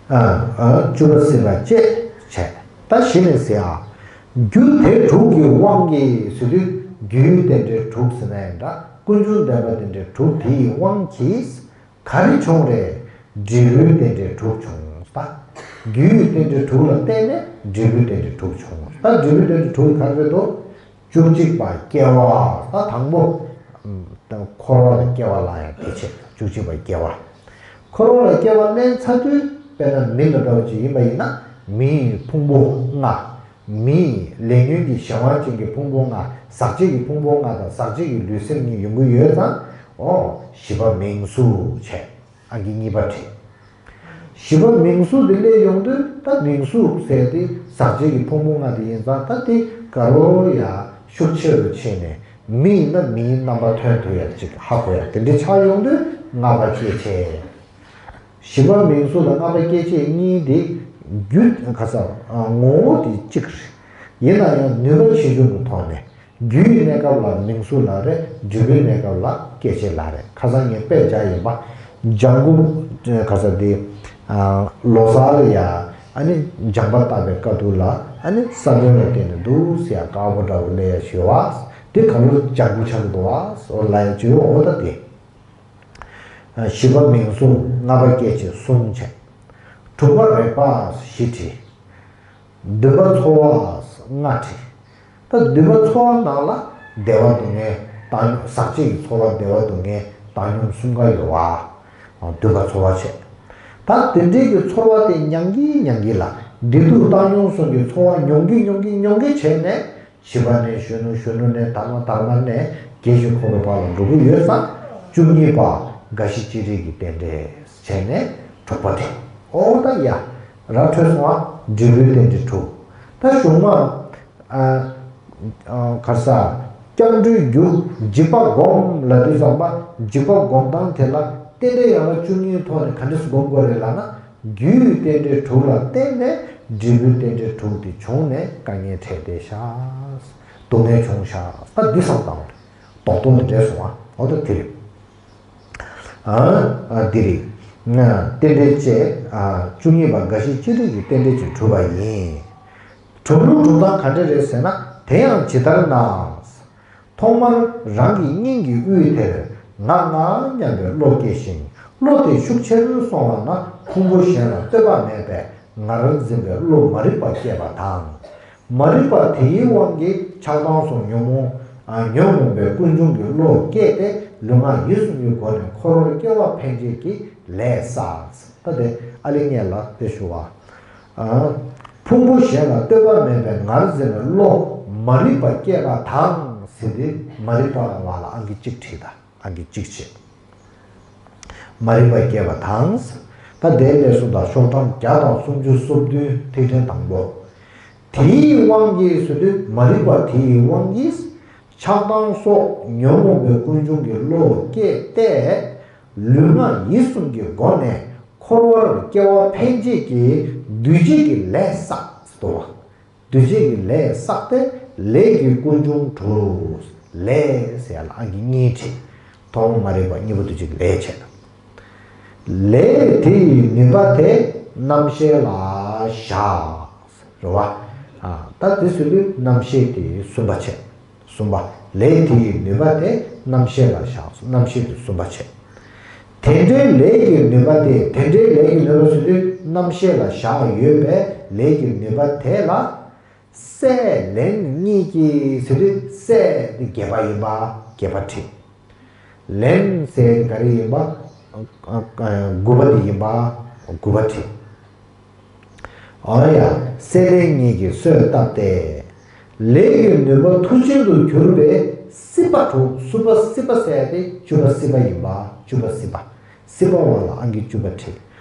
ཨ། ཨ། བཅུ་པ་སྲིད་པ་བཅས་བྱས། ད་གཞི་ནས་ཟེར་ཨ། རྒྱུ་དེ་དྲུག་གི་དབང་གིས་ཟེར་དུས། རྒྱུའི་རྟེན་འབྲེལ་དྲུག་ཟེར་ན་ཡང་འདྲ། ཀུན་འབྱུང་བདེན་པ་རྟེན་འབྲེལ་དྲུག་དེ་ཡི་དབང་གིས། ག་རེ་བྱུང་རེད། འབྲས་བུའི་རྟེན་འབྲེལ་དྲུག་བྱུང་། ད་རྒྱུའི་རྟེན་འབྲེལ་དྲུག་ལ་བརྟེན་ནས་འབྲས་བུའི་རྟེན་འབྲེལ་དྲུག་བྱུང་། ད་འབྲས་བུའི་རྟེན་འབྲེལ་དྲུག་ག་རེ་རེད་དོ། བཅུ་གཅིག་པ་སྐྱེ་བ། ད་དང་པོ། ཨམ། ད་འཁོར་བ་ལ་སྐྱེ་བ་ལ་ཡང་དེ་བྱས། བཅུ་གཅིག་པ་སྐྱེ་བ། འཁོར་བ་ལ་སྐྱེ་བ་ལེན་ཚར་དུས། དཔེར་ན་མི་ལ་འདྲ་བ་ཅིག་ཡིན་པ་ཡིན་ན། མིའི་ཕུང་པོ་ལྔ། མིའི་ལས་ཉོན་གྱི་གཞན་དབང་ཅན་གྱི་ཕུང་པོ་ལྔ། ཟག་བཅས་ཀྱི་ཕུང་པོ་ལྔ་དང་། ཟག་བཅས་ཀྱི་ལུས་སེམས་གཉིས་ཡོང་གི་ཡོད་ཙང་། ཨོ། བཞི་པ་མིང་གཟུགས་བྱས། ཨང་ཀི་གཉིས་པ་བྲིས། བཞི་པ་མིང་གཟུགས་དེ་སླེབས་ཡོང་དུས། ད་མིང་གཟུགས་ཟེར་དེ་ཟག་བཅས་ཀྱི་ཕུང་པོ་ལྔ་དེ་ཡིན་ཙང་། ད་དེ་དགའ་རོགས་ཡ་ཤུགས་ཆེ་རུ་ཕྱིན་ནས། མི་ཡིན་ན་མིའི་རྣམ་པ་ཐོན་ཐུབ་ཡ་ཅིག་ཧ་གོ་ཡ་དེ་འདྲ་ཆགས་ཡོང་དུས། ལྔ་པ་སྐྱེ་བྱེད། བཞི་པ་མིང་གཟུགས་དང་ལྔ་པ་སྐྱེ་བྱེད་གཉིས་དེ། རྒྱུ་ག་ས། ངོ་བོ་དེ་གཅིག་རེད། ཡིན་ན་ཡང་ནུས་པ་ཆེ་ཆུང་གི་ཐོག་ནས། རྒྱུའི་གནས་སྐབས་ལ་མིང་གཟུགས་ལབ་རེད། འབྲས་བུའི་གནས་སྐབས་ལ་སྐྱེ་བྱེད་ལབ་རེད། ཁ་སང་ངས་དཔེ་བཞག་ཡིན་པ། ལྗང་གུ་ག་ས་དེ། ལོ་གསར་ཡ། ཨ་ནི་ལྗང་པ་བཏགས་པའི་དཀའ་སྡུག་ལ། ཨ་ནི་ས་བོན་ལ་བརྟེན་ནས་འདུག་ཟེར་ཡ་དཀར་པོ་འདྲ་བོ་སླེབས་ཡ་ཞེས་པ། དེ་ག་ལོར་ལྗང་གུ་ཆགས་འདུག་བ། ལབ་ཡ་ཅིག་ཡོད། འོ་ད་དེ། བཞི་པ་མིང་གཟུགས། ལྔ་པ་སྐྱེ་བྱེད་གསུམ་བྱས། དྲུག་པ་རེག་པ་བཞི་བྲིས། འདུན་པ་ཚོར་བ་ལྔ་བྲིས། ད་འདུན་པ་ཚོར་བ་ནང་ལ་བདེ་བ་སྡུག་བསྔལ་བཏང་སྙོམས། ཟག་བཅས་ཀྱི་ཚོར་བ་བདེ་བ་སྡུག་བསྔལ་བཏང་སྙོམས་གསུམ་ཀ་ཡོད་པ། འདུན་པ་ཚོར་བ་བྱས། ད་དེ་འདྲའི་གི་ཚོར་བ་དེ་མྱང་གི་མྱང་གི་ལ། བདེ་སྡུག་བཏང་སྙོམས་གསུམ་གྱི་ཚོར་བ་མྱོང་གི་མྱོང་གི་མྱོང་གི་བྱས་ནས། བཞི་པ་ནས་གཞོན་ནུ། གཞོན་ནུ་ནས་དར་མ། དར་མ་ནས་རྒས་ཤིང་འཁོགས་པའི་བར་ལ་འགྲོ་གི་ཡོད་ཙང་། བཅུ་གཉིས་པ་རྒ་ཤི་ཅི་རིགས་ཀྱི་རྟེན་འབྲེལ་བྱས་ནས་དྲུག་པ་དེ། ཨོ་ད་ཡ། ར་འཕྲོད་སོང་བ། འབྲས་བུའི་རྟེན་འབྲེལ་དྲུག་ད་གཞུག་མ། ཨ། ཨ། ག་རེ་ཟ། སྐྱབས་འགྲོའི་རྒྱུ་འཇིགས་པ་སྒོམ་ལབ་དུས་ཙམ་པ། འཇིགས་པ་སྒོམ་སྟངས་དེ་ལ་རྟེན་འབྲེལ་ཡན་ལག་བཅུ་གཉིས་ཐོག་ནས་ག་འདྲས་སྒོམ་དགོས་རེད་ལབ་ན། རྒྱུའི་རྟེན་འབྲེལ་དྲུག་ལ་བརྟེན་ནས་འབྲས་བུའི་རྟེན་འབྲེལ་དྲུག་དེ་བྱུང་ནས་དཀའ་ངལ་འཕྲད་བསྡད་ཤག་སྡུག་བསྔལ་བྱུང་ཤག་ད་འདི་བསམ་བཏང་བ་རེད། རྡོག་རྡོག་ནས་འདྲེས་སོང་བ། འོ་ད་དེ་རེད། ཨ། ཨ། འདི་རེད། རྟེན་འབྲེལ་བཅས། ཨ། བཅུ་གཉིས་པ་རྒ་ཤི་ཅི་རིགས་ཀྱི་རྟེན་འབྲེལ་གྱིས་གྲུབ་པ་ཡིན། གྲུབ་ལུགས་གྲུབ་སྟངས་ག་འདྲ་རེད་ཟེར་ན། དེ་ཡང་ཇི་ལྟར་ན། ཐོག་མར་རང་གི་སྙིང་གི་དབུས་དེར་ང་ང་སྙམ་པའི་བློ་སྐྱེ་ཞིང་ བློ་དེ་ཤུགས་ཆེར་སོང་བ་ན་ཕུང་པོ་གཞན་ལ་ལྟོས་པ་མེད་པའི་ངར་འཛིན་པའི་བློ་མ་རིག་པ་སྐྱེས་པ་དང་། མ་རིག་པ་དེའི་དབང་གིས་ཆགས་སྡང་སོགས་ཉོན་མོངས་ཨ་ཉོན་མོངས་པའི་ཀུན་འབྱུང་གི་བློ་སྐྱེས་ཏེ་ལུས་ངག་ཡིད་གསུམ་གྱི་སྒོ་ནས་འཁོར་བར་སྐྱེ་བ་འཕེན་བྱེད་ཀྱི་ལས་བསགས། ད་དེ་ཨ་ལི་ངས་ལ་དེ་ཞུ་བ། ཨ་ཕུང་པོ་གཞན་ལ་ལྟོས་པ་མེད་པའི་ངར་འཛིན་པའི་བློ་མ་རིག་པ་སྐྱེས་པ་དང་ཟེར་ཏེ་མ་རིག་པ་བ་ལ་ཨང་ཀི་གཅིག་བྲིས་དང་། ཨང་ཀི་གཅིག་བྱས། མ་རིག་པ་སྐྱེས་པ་དང་། ད་དེའི་ལས་སུ་དང་ཤོག་གྲངས་བརྒྱ་དང་སུམ་ཅུ་སོ་བདུན་ཐིག་ཕྲེང་དང་པོ། དེའི་དབང་གིས་ཟེར་དུས་མ་རིག་པ་དེའི་དབང་གིས་ཆགས་སྡང་སོགས་ཉོན་མོངས་པའི་ཀུན་འབྱུང་གི་བློ་སྐྱེས་ཏེ། ལུས་ངག་ཡིད་གསུམ་གྱི་སྒོ་ནས་འཁོར་བར་སྐྱེ་བ་འཕེན་བྱེད་ཀྱི་འདུས་བྱས་ཀྱི་ལས་བསགས་སོ། འདུས་བྱས་ཀྱི་ལས་བསགས་ཏེ་ལས་ཀྱི་ཀུན་འབྱུང་གྲུབ། ལས་ཟེར་ཡ་ལ་ཨང་ཀི་གཉིས་བྲིས། ཐོག་མ་མ་རིག་པ། གཉིས་པ་འདུས་བྱས་ཀྱི་ལས་བྱས། ལས་དེ་ཡི་ནུས་པ་དེ་རྣམ་ཤེས་ལ་བཞག། རེད་བ། ཨ་ད་དེ་ཟེར་དུས་རྣམ་ཤེས་དེ་གསུམ་པ་བྱས། གསུམ་པ། ལས་དེ་ཡི་ནུས་པ་དེ་རྣམ་ཤེས་ལ་བཞག། རྣམ་ཤེས་དེ་གསུམ་པ་བྱས། དེ་འདྲའི་ལས་ཀྱི་ནུས་པ་དེ། དེ་འདྲའི་ལས་ཀྱི་ནུས་པ་ཟེར་དུས་རྣམ་ཤེས་ལ་བཞག་ཡོད་པའི་ལས་ཀྱི་ནུས་པ་དེ་ལ། སྲེད་ལེན་གཉིས་ཀྱིས་ཟེར་དུས་སྲེད་དེ་བརྒྱད་པ་ཡིན་པ་བརྒྱད་པ་བྲིས། ལེན་ཟེར་ག་རེ་ཡིན་པ། དགུ་པ་དེ་ཡིན་པ་དགུ་པ་བྲིས། འོ་ཡ། སྲེད་ལེན་གཉིས་ཀྱིས་གསོས་བཏབ་སྟེ། ལས་ཀྱི་ནུས་པ་མཐུ་ཅན་དུ་གྱུར་པའི་སྲིད་པ་དྲུག། སྲིད་པ། སྲིད་པ་ཟེར་ཏེ་བཅུ་པ་སྲིད་པ་ཡིན་པ། བཅུ་པ་སྲིད་པ། སྲིད་པ་བ་ལ་ཨང་ཀི་བཅུ་པ་བྲིས།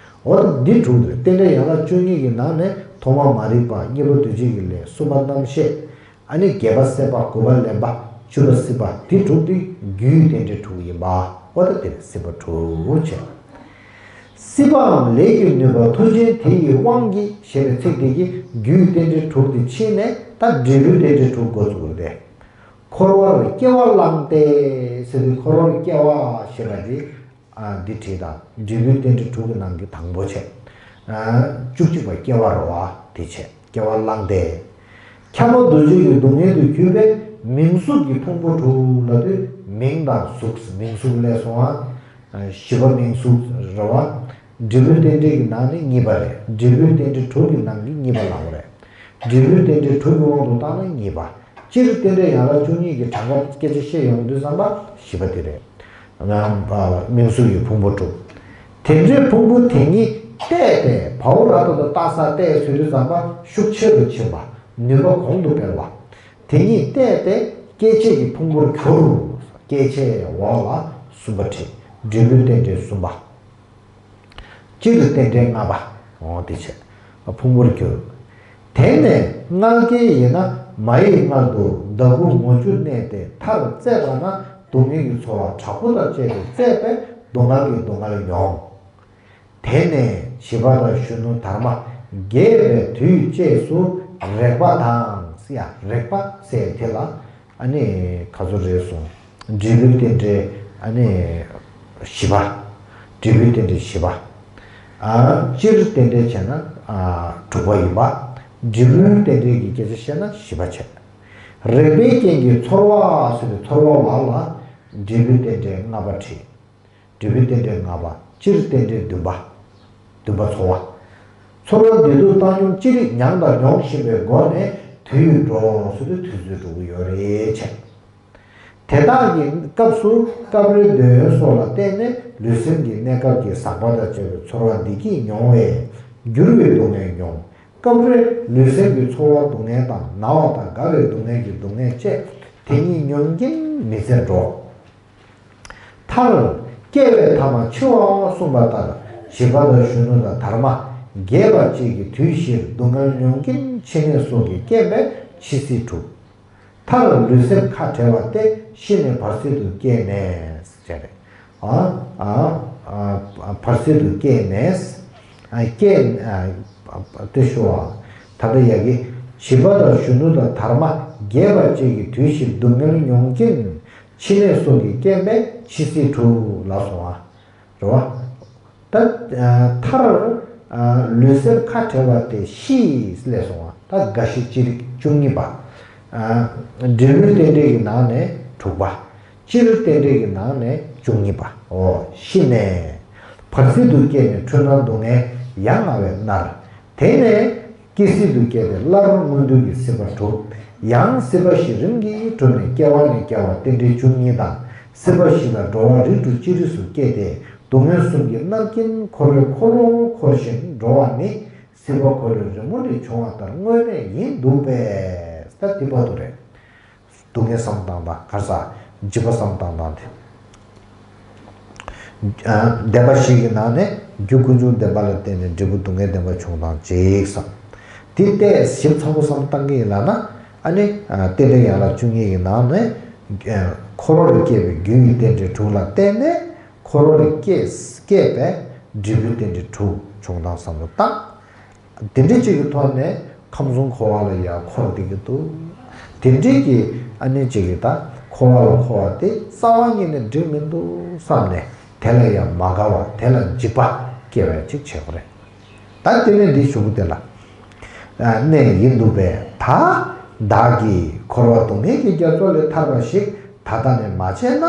འོ་ད་འདི་དྲུག་རེད། རྟེན་འབྲེལ་ཡན་ལག་བཅུ་གཉིས་ཀྱི་ནང་ནས་ཐོག་མ་མ་རིག་པ། གཉིས་པ་འདུས་བྱས་ཀྱི་ལས། གསུམ་པ་རྣམ་ཤེས། ཨ་ནི་བརྒྱད་པ་སྲེད་པ། དགུ་པ་ལེན་པ། བཅུ་པ་སྲིད་པ། འདི་དྲུག་འདི་རྒྱུའི་རྟེན་འབྲེལ་དྲུག་ཡིན་པ། འོ་ད་དེ་ནི་སྲིད་པ་དྲུག་བྱས། སྲིད་པའམ་ལས་ཀྱི་ནུས་པ་མཐུ་ཅན་དེ་ཡི་དབང་གིས་ཞེས་པའི་ཚིག་དེ་གིས་རྒྱུའི་རྟེན་འབྲེལ་དྲུག་དེ་ཕྱིན་ནས་ད་འབྲས་བུའི་རྟེན་འབྲེལ་དྲུག་འགོ་ཚུགས་པ་རེད། འཁོར་བར་སྐྱེ་བ་བླངས་ཏེ་ཟེར་དུས་འཁོར་བར་སྐྱེ་བ་ཞེས་པ་དེ། ཨ་འདི་བྲིས་དང་། འབྲས་བུའི་རྟེན་འབྲེལ་དྲུག་གི་ནང་གི་དང་པོ་བྱས། ཨ་བཅུ་གཅིག་པ་སྐྱེ་བ་རེད་བ། དེ་བྱས། སྐྱེ་བ་བླངས་ཏེ། ཁྱབ་པ་འདུ་བྱེད་ཀྱི་སྡུག་བསྔལ་དུ་གྱུར་པའི་མིང་གཟུགས་ཀྱི་ཕུང་པོ་དྲུག་ལབ་དུས་མིང་དང་གཟུགས། མིང་གཟུགས་ལས་སོང་བ། བཞི་པ་མིང་གཟུགས་རེད་བ། འབྲས་བུའི་རྟེན་འབྲེལ་གྱི་ནང་ནས་གཉིས་པ་རེད། འབྲས་བུའི་རྟེན་འབྲེལ་དྲུག་གི་ནང་གི་གཉིས་པ་ལབ་པ་རེད། འབྲས་བུའི་རྟེན་འབྲེལ་དྲུག་གི་དབང་དུ་བཏང་ན་གཉིས་པ། སྤྱིར་རྟེན་འབྲེལ་ཡན་ལག་བཅུ་གཉིས་ཀྱི་གྲངས་ཀ་སྐད་ཆ་བཤད་ཡོང་དུས་ཙམ་པ་བཞི་པ་དེ་རེད། མིང་གཟུགས་ཀྱི་ཕུང་པོ་དྲུག། དེ་འདྲའི་ཕུང་པོ་དེ་ཉིད་བལྟས་ཏེ་བའོ་ར་ཏ་ཏ་བལྟ་ས་བལྟས་ཟེར་དུས་ཙམ་པ་ཤུགས་ཆེ་རུ་ཕྱིན་པ། ནུས་པ་གོང་དུ་སྤེལ་བ། དེ་ཉིད་བལྟས་ཏེ་སྐྱེ་མཆེད་ཀྱི་ཕུང་པོར་གྱུར། སྐྱེ་མཆེད་འོག་ལ་གསུམ་པ་བྲིས། འབྲས་བུའི་རྟེན་འབྲེལ་གསུམ་པ། སྤྱིར་རྟེན་འབྲེལ་ལྔ་པ། འོ་དེ་བྱས། ཕུང་པོར་གྱུར། དེ་ནས་མངལ་སྐྱེས་ཡིན་ན་མ་ཡི་མངལ་དུ་ཟླ་དགུ་ངོ་བཅུ་གནས་ཏེ་མཐར་སླེབས་པ་ན་སྡུག་བསྔལ་གྱི་ཚོར་བ་དྲག་པོ་དང་བཅས་ཏེ་སླེབས་པས་སྡུག་བསྔལ་གྱི་སྡུག་བསྔལ་མྱོང་། དེ་ནས་བྱིས་པ་དང་གཞོན་ནུ་དར་མ་རྒས་པའི་དུས་བཅས་སུ་རེག་པ་དང་། ཡ་རེག་པ་ཟེར་དེ་ལ། ཨ་ནི་ག་ཚོད་རེད་སོང་། འབྲས་བུའི་རྟེན་འབྲེལ་ཨ་ནི་བཞི་པ། འབྲས་བུའི་རྟེན་འབྲེལ་བཞི་པ། ཨ་སྤྱིར་རྟེན་འབྲེལ་བྱས་ན་ཨ་དྲུག་པ་ཡིན་པ། འབྲས་བུའི་རྟེན་འབྲེལ་གྱི་སྐད་ཆ་བཤད་ན་བཞི་པ་བྱས། རེག་པའི་རྐྱེན་གྱིས་ཚོར་བ་ཟེར་བའི་ཚོར་བ་བ་ལ་འབྲས་བུའི་རྟེན་འབྲེལ་ལྔ་པ་བྲིས། འབྲས་བུའི་རྟེན་འབྲེལ་ལྔ་པ། སྤྱིར་རྟེན་འབྲེལ་བདུན་པ། བདུན་པ་ཚོར་བ། ཚོར་བ་བདེ་སྡུག་བཏང་སྙོམས་ཅི་རིགས་མྱངས་དང་མྱོང་བཞིན་པའི་སྒོ་ནས་དུས་འགྲོ་ཟེར་དུས་དུས་ཚོད་འགྲོ་གི་ཡོད་རེད་བྱས། དེ་དག་གི་སྐབས་སུ་སྐབས་རེ་འདོད་ཡོན་སོགས་ལ་བརྟེན་ནས་ལུས་སེམས་ཀྱི་གནས་སྐབས་ཀྱི་ཟག་པ་དང་བཅས་པའི་ཚོར་བ་བདེ་སྐྱིད་མྱོང་བས་འགྱུར་བའི་སྡུག་བསྔལ་མྱོང་། སྐབས་རེ་ལུས་སེམས་ཀྱི་ཚོར་བ་སྡུག་བསྔལ་དང་ན་བ་དང་རྒ་བའི་སྡུག་བསྔལ་གྱི་སྡུག་བསྔལ་བཅས་དེ་ཉིད་མྱོང་གིན་མི་ཚེ་འགྲོ། མཐར། སྐྱེ་བའི་ཐ་མ་འཆི་བའང་གསུངས་པ་ལྟར་བྱིས་པ་དང་གཞོན་ནུ་དང་དར་མ་རྒས་པ་བཅས་ཀྱི་དུས་བཞིར་སྡུག་བསྔལ་མྱོང་གིན་འཆི་ནད་སོགས་ཀྱི་རྐྱེན་པས་འཆི་སྲིད་གྲུབ། མཐར་ལུས་སེམས་ཁ་བྲལ་བ་སྟེ་ཤི་ནས་བར་སྲིད་དུ་སྐྱེས་ནས་ཟེར། ཨ་ཨ་ཨ་བར་སྲིད་དུ་སྐྱེས་ནས། ཨ་སྐྱེས་ཨ་ཨ་དེ་ཞུ་བ། ད་ལྟ་ཡ་གི་བྱིས་པ་དང་གཞོན་ནུ་དང་དར་མ་རྒས་པ་བཅས་ཀྱི་དུས་བཞིར་སྡུག་བསྔལ་མྱོང་གིན། འཆི་ནད་སོགས་ཀྱི་རྐྱེན་པས་འཆི་སྲིད་གྲུབ་ལ་སོང་བ། རེད་བ། ད་མཐར་ལུས་སེམས་ཁ་བྲལ་བ་སྟེ་ཤི་ལས་སོང་བ། ད་རྒ་ཤི་ཅི་རིགས་བཅུ་གཉིས་པ། འབྲས་བུའི་རྟེན་འབྲེལ་གྱི་ནང་ནས་དྲུག་པ། སྤྱིར་རྟེན་འབྲེལ་གྱི་ནང་ནས་བཅུ་གཉིས་པ། འོ་ཤི་ནས། བར་སྲིད་དུ་སྐྱེས་ནས་འཁྲུལ་སྣང་སྡུག་བསྔལ་ཡ་ང་བས་མནར། དེ་ནས་སྐྱེ་སྲིད་དུ་སྐྱེས་ཏེ་སླར་མངོན་མཐོ་གི་སྲིད་པ་སྒྲུབ། ཡང་སྲིད་པ་བཞི་རིམ་གྱིས་གྲུབ་ནས་སྐྱེ་བ་ནས་སྐྱེ་བ་རྟེན་འབྲེལ་བཅུ་གཉིས་དང་། སྲིད་པ་བཞི་ལ་འགྲོ་བ་རིགས་དྲུག་ཅི་རིགས་སུ་སྐྱེས་ཏེ་སྡུག་བསྔལ་གསུམ་གྱིས་མནར་གྱིན་འཁོར་བའི་འཁོར་ལོ་འཁོར་ཞིང་འགྲོ་བ་ནི། སྲིད་པ་འཁོར་ལོའི་རི་མོ་ནས་བྱུང་བ་ལྟར་དངོས་གནས་ཡིན་འདུག་པས། ད་འདི་བར་དུ་རེད། སྡུག་བསྔལ་བསམ་བློ་བཏང་སྟངས། ག་རེ་ཟ། འཇིགས་པ་བསམ་བློ་བཏང་སྟངས་དེ། ཨ། བདེན་པ་བཞི་གི་ནང་ནས་རྒྱུ་ཀུན་འབྱུང་བདེན་པ་ལ་བརྟེན་ནས་འབྲས་བུ་སྡུག་བསྔལ་བདེན་པ་བྱུང་སྟངས་གཅིག་བསམ། དེ་ལྟས་ཞིབ་ཚགས་པོ་བསམ་བློ་བཏང་གི་ཡིན་ལབ་ན། ཨ་ནི། ཨ། རྟེན་འབྲེལ་ཡན་ལག་བཅུ་གཉིས་ཀྱི་ནང་ནས། ཨ། འཁོར་བར་སྐྱེས་པའི་རྒྱུ་ཡི་རྟེན་འབྲེལ་དྲུག་ལ་བརྟེན་ནས། འཁོར་བར་སྐྱེས་སྐྱེས་པའི་འབྲས་བུའི་རྟེན་འབྲེལ་དྲུག་བྱུང་སྟངས་བསམ་བློ་བཏང་། དེ་འདྲ་གཅིག་གི་ཐོག་ནས་ཁམས་གསུམ་འཁོར་བ་ལ་ཡང་འཁོར་བསྡད་ཀྱི་འདུག་དེ་འདྲའི་གི་ཨ་ནི་གཅིག་གི་ད་འཁོར་བ་ལ་འཁོར་བ་དེ་རྩ་བ་ཉིད་ནས་འགྲིག་མི་འདུག་བསམ་ནས། དེ་ལ་ཡང་མ་དགའ་བ། དེ་ལ་འཇིགས་པ་སྐྱེ་བ་ཅིག་བྱེད་དགོས་རེད། ད་དེ་ནས་འདི་ཞུ་གི་དེ་ལ། ཨ། གནས་ཡིན་འདུག་པས། ད་བདག་གིས་འཁོར་བ་སྡུག་བསྔལ་གྱི་རྒྱ་མཚོ་ལས་ཐར་བ་ཞིག་ད་ལྟ་ནས་མ་བྱས་ན།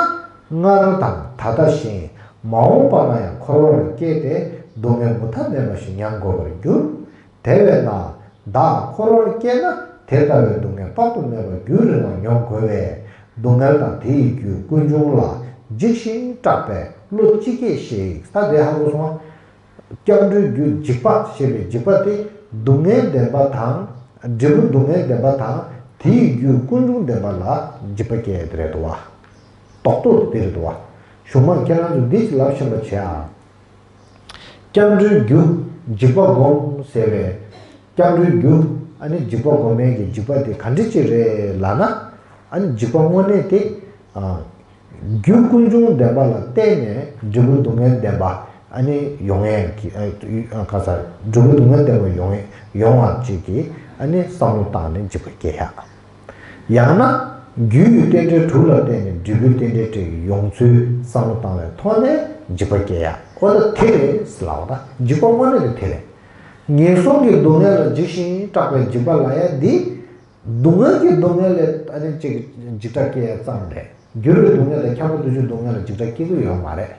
སྔར་དང་ད་ལྟ་བཞིན་མ་འོངས་པ་ན་ཡང་འཁོར་བར་སྐྱེས་ཏེ་སྡུག་བསྔལ་མུ་མཐའ་མེད་པ་ཞིག་མྱང་དགོས་པར་འགྱུར། དེ་བས་ན་བདག་འཁོར་བར་སྐྱེས་ན་དེ་ལྟ་བུའི་སྡུག་བསྔལ་དཔག་ཏུ་མེད་པ་རྒྱུན་རིང་བ་མྱོང་དགོས་པས། སྡུག་བསྔལ་དང་དེ་ཡི་རྒྱུ་ཀུན་འབྱུང་ལ་འཇིགས་ཤིང་སྐྲག་པའི་བློ་ཅི་སྐྱེས་ཤིག་ད་དེ་ཧ་གོ་སོང་ང་། སྐྱབས་འགྲོའི་རྒྱུ་འཇིགས་པ་ཞེས་པའི་འཇིགས་པ་དེ་སྡུག་བསྔལ་བདེན་པ་དང་། འབྲས་བུ་སྡུག་བསྔལ་བདེན་པ་དང་། དེའི་རྒྱུ་ཀུན་འབྱུང་བདེན་པ་ལ་འཇིགས་པ་སྐྱེ་ཡ་དེ་རེད་འདུག་བ། རྡོག་རྡོག་དེ་རེད་འདུག་བ། གཞུག་མ་ཁྱེད་རང་ཚོ་འདི་ཅིག་ལབ་ཤེས་པ་བྱེད་ཨ། སྐྱབས་འགྲོའི་རྒྱུ་འཇིགས་པ་སྒོམ་ཟེར་བའི། སྐྱབས་འགྲོའི་རྒྱུ། ཨ་ནི་འཇིགས་པ་སྒོམ་མཁན་གྱི་འཇིགས་པ་དེ་ག་འདྲ་ཅིག་རེད་ལབ་ན། ཨ་ནི་འཇིགས་པ་དངོས་གནས་དེ། ཨ། རྒྱུ་ཀུན་འབྱུང་བདེན་པ་ལ་བརྟེན་ནས་འབྲས་བུ་སྡུག་བསྔལ་བདེན་པ། ཨ་ནི་ཡོང་ཡས་ཀྱི། ཨ། ག་ས། འབྲས་བུ་སྡུག་བསྔལ་བདེན་པ་ཡོང་ཡས། ཡོང་བ་ཅིག་གི། ཨ་ནི་བསམ་བློ་བཏང་ནས་འཇིགས་པ་སྐྱེ་ཡ། ཡང་ན། རྒྱུ་ཡི་རྟེན་འབྲེལ་དྲུག་ལ་བརྟེན་ནས་འབྲས་བུའི་རྟེན་འབྲེལ་དྲུག་ཡོང་ཚུལ་བསམ་བློ་བཏང་བའི་ཐོག་ནས་འཇིགས་པ་སྐྱེ་ཡ། འོ་ད་དེ་རེད་ཟེར་ལབ་པ། ད་འཇིགས་པ་དངོས་གནས་དེ་དེ་རེད། ངན་སོང་གི་སྡུག་བསྔལ་ལ་འཇིགས་ཤིང་སྐྲག་པའི་འཇིགས་པ་ལབ་ཡ་འདི། སྡུག་བསྔལ་གྱི་སྡུག་བསྔལ་ལ་ཨ་ནི་ཅིག་འཇིགས་སྐྲག་སྐྱེ་ཡ་ཙམ་རེད། འགྱུར་བའི་སྡུག་བསྔལ་དང་འཁྱམས་པ་དུས་ཆོས་སྡུག་བསྔལ་ལ་འཇིགས་སྐྲག་སྐྱེ་གི་ཡོད་མ་རེད།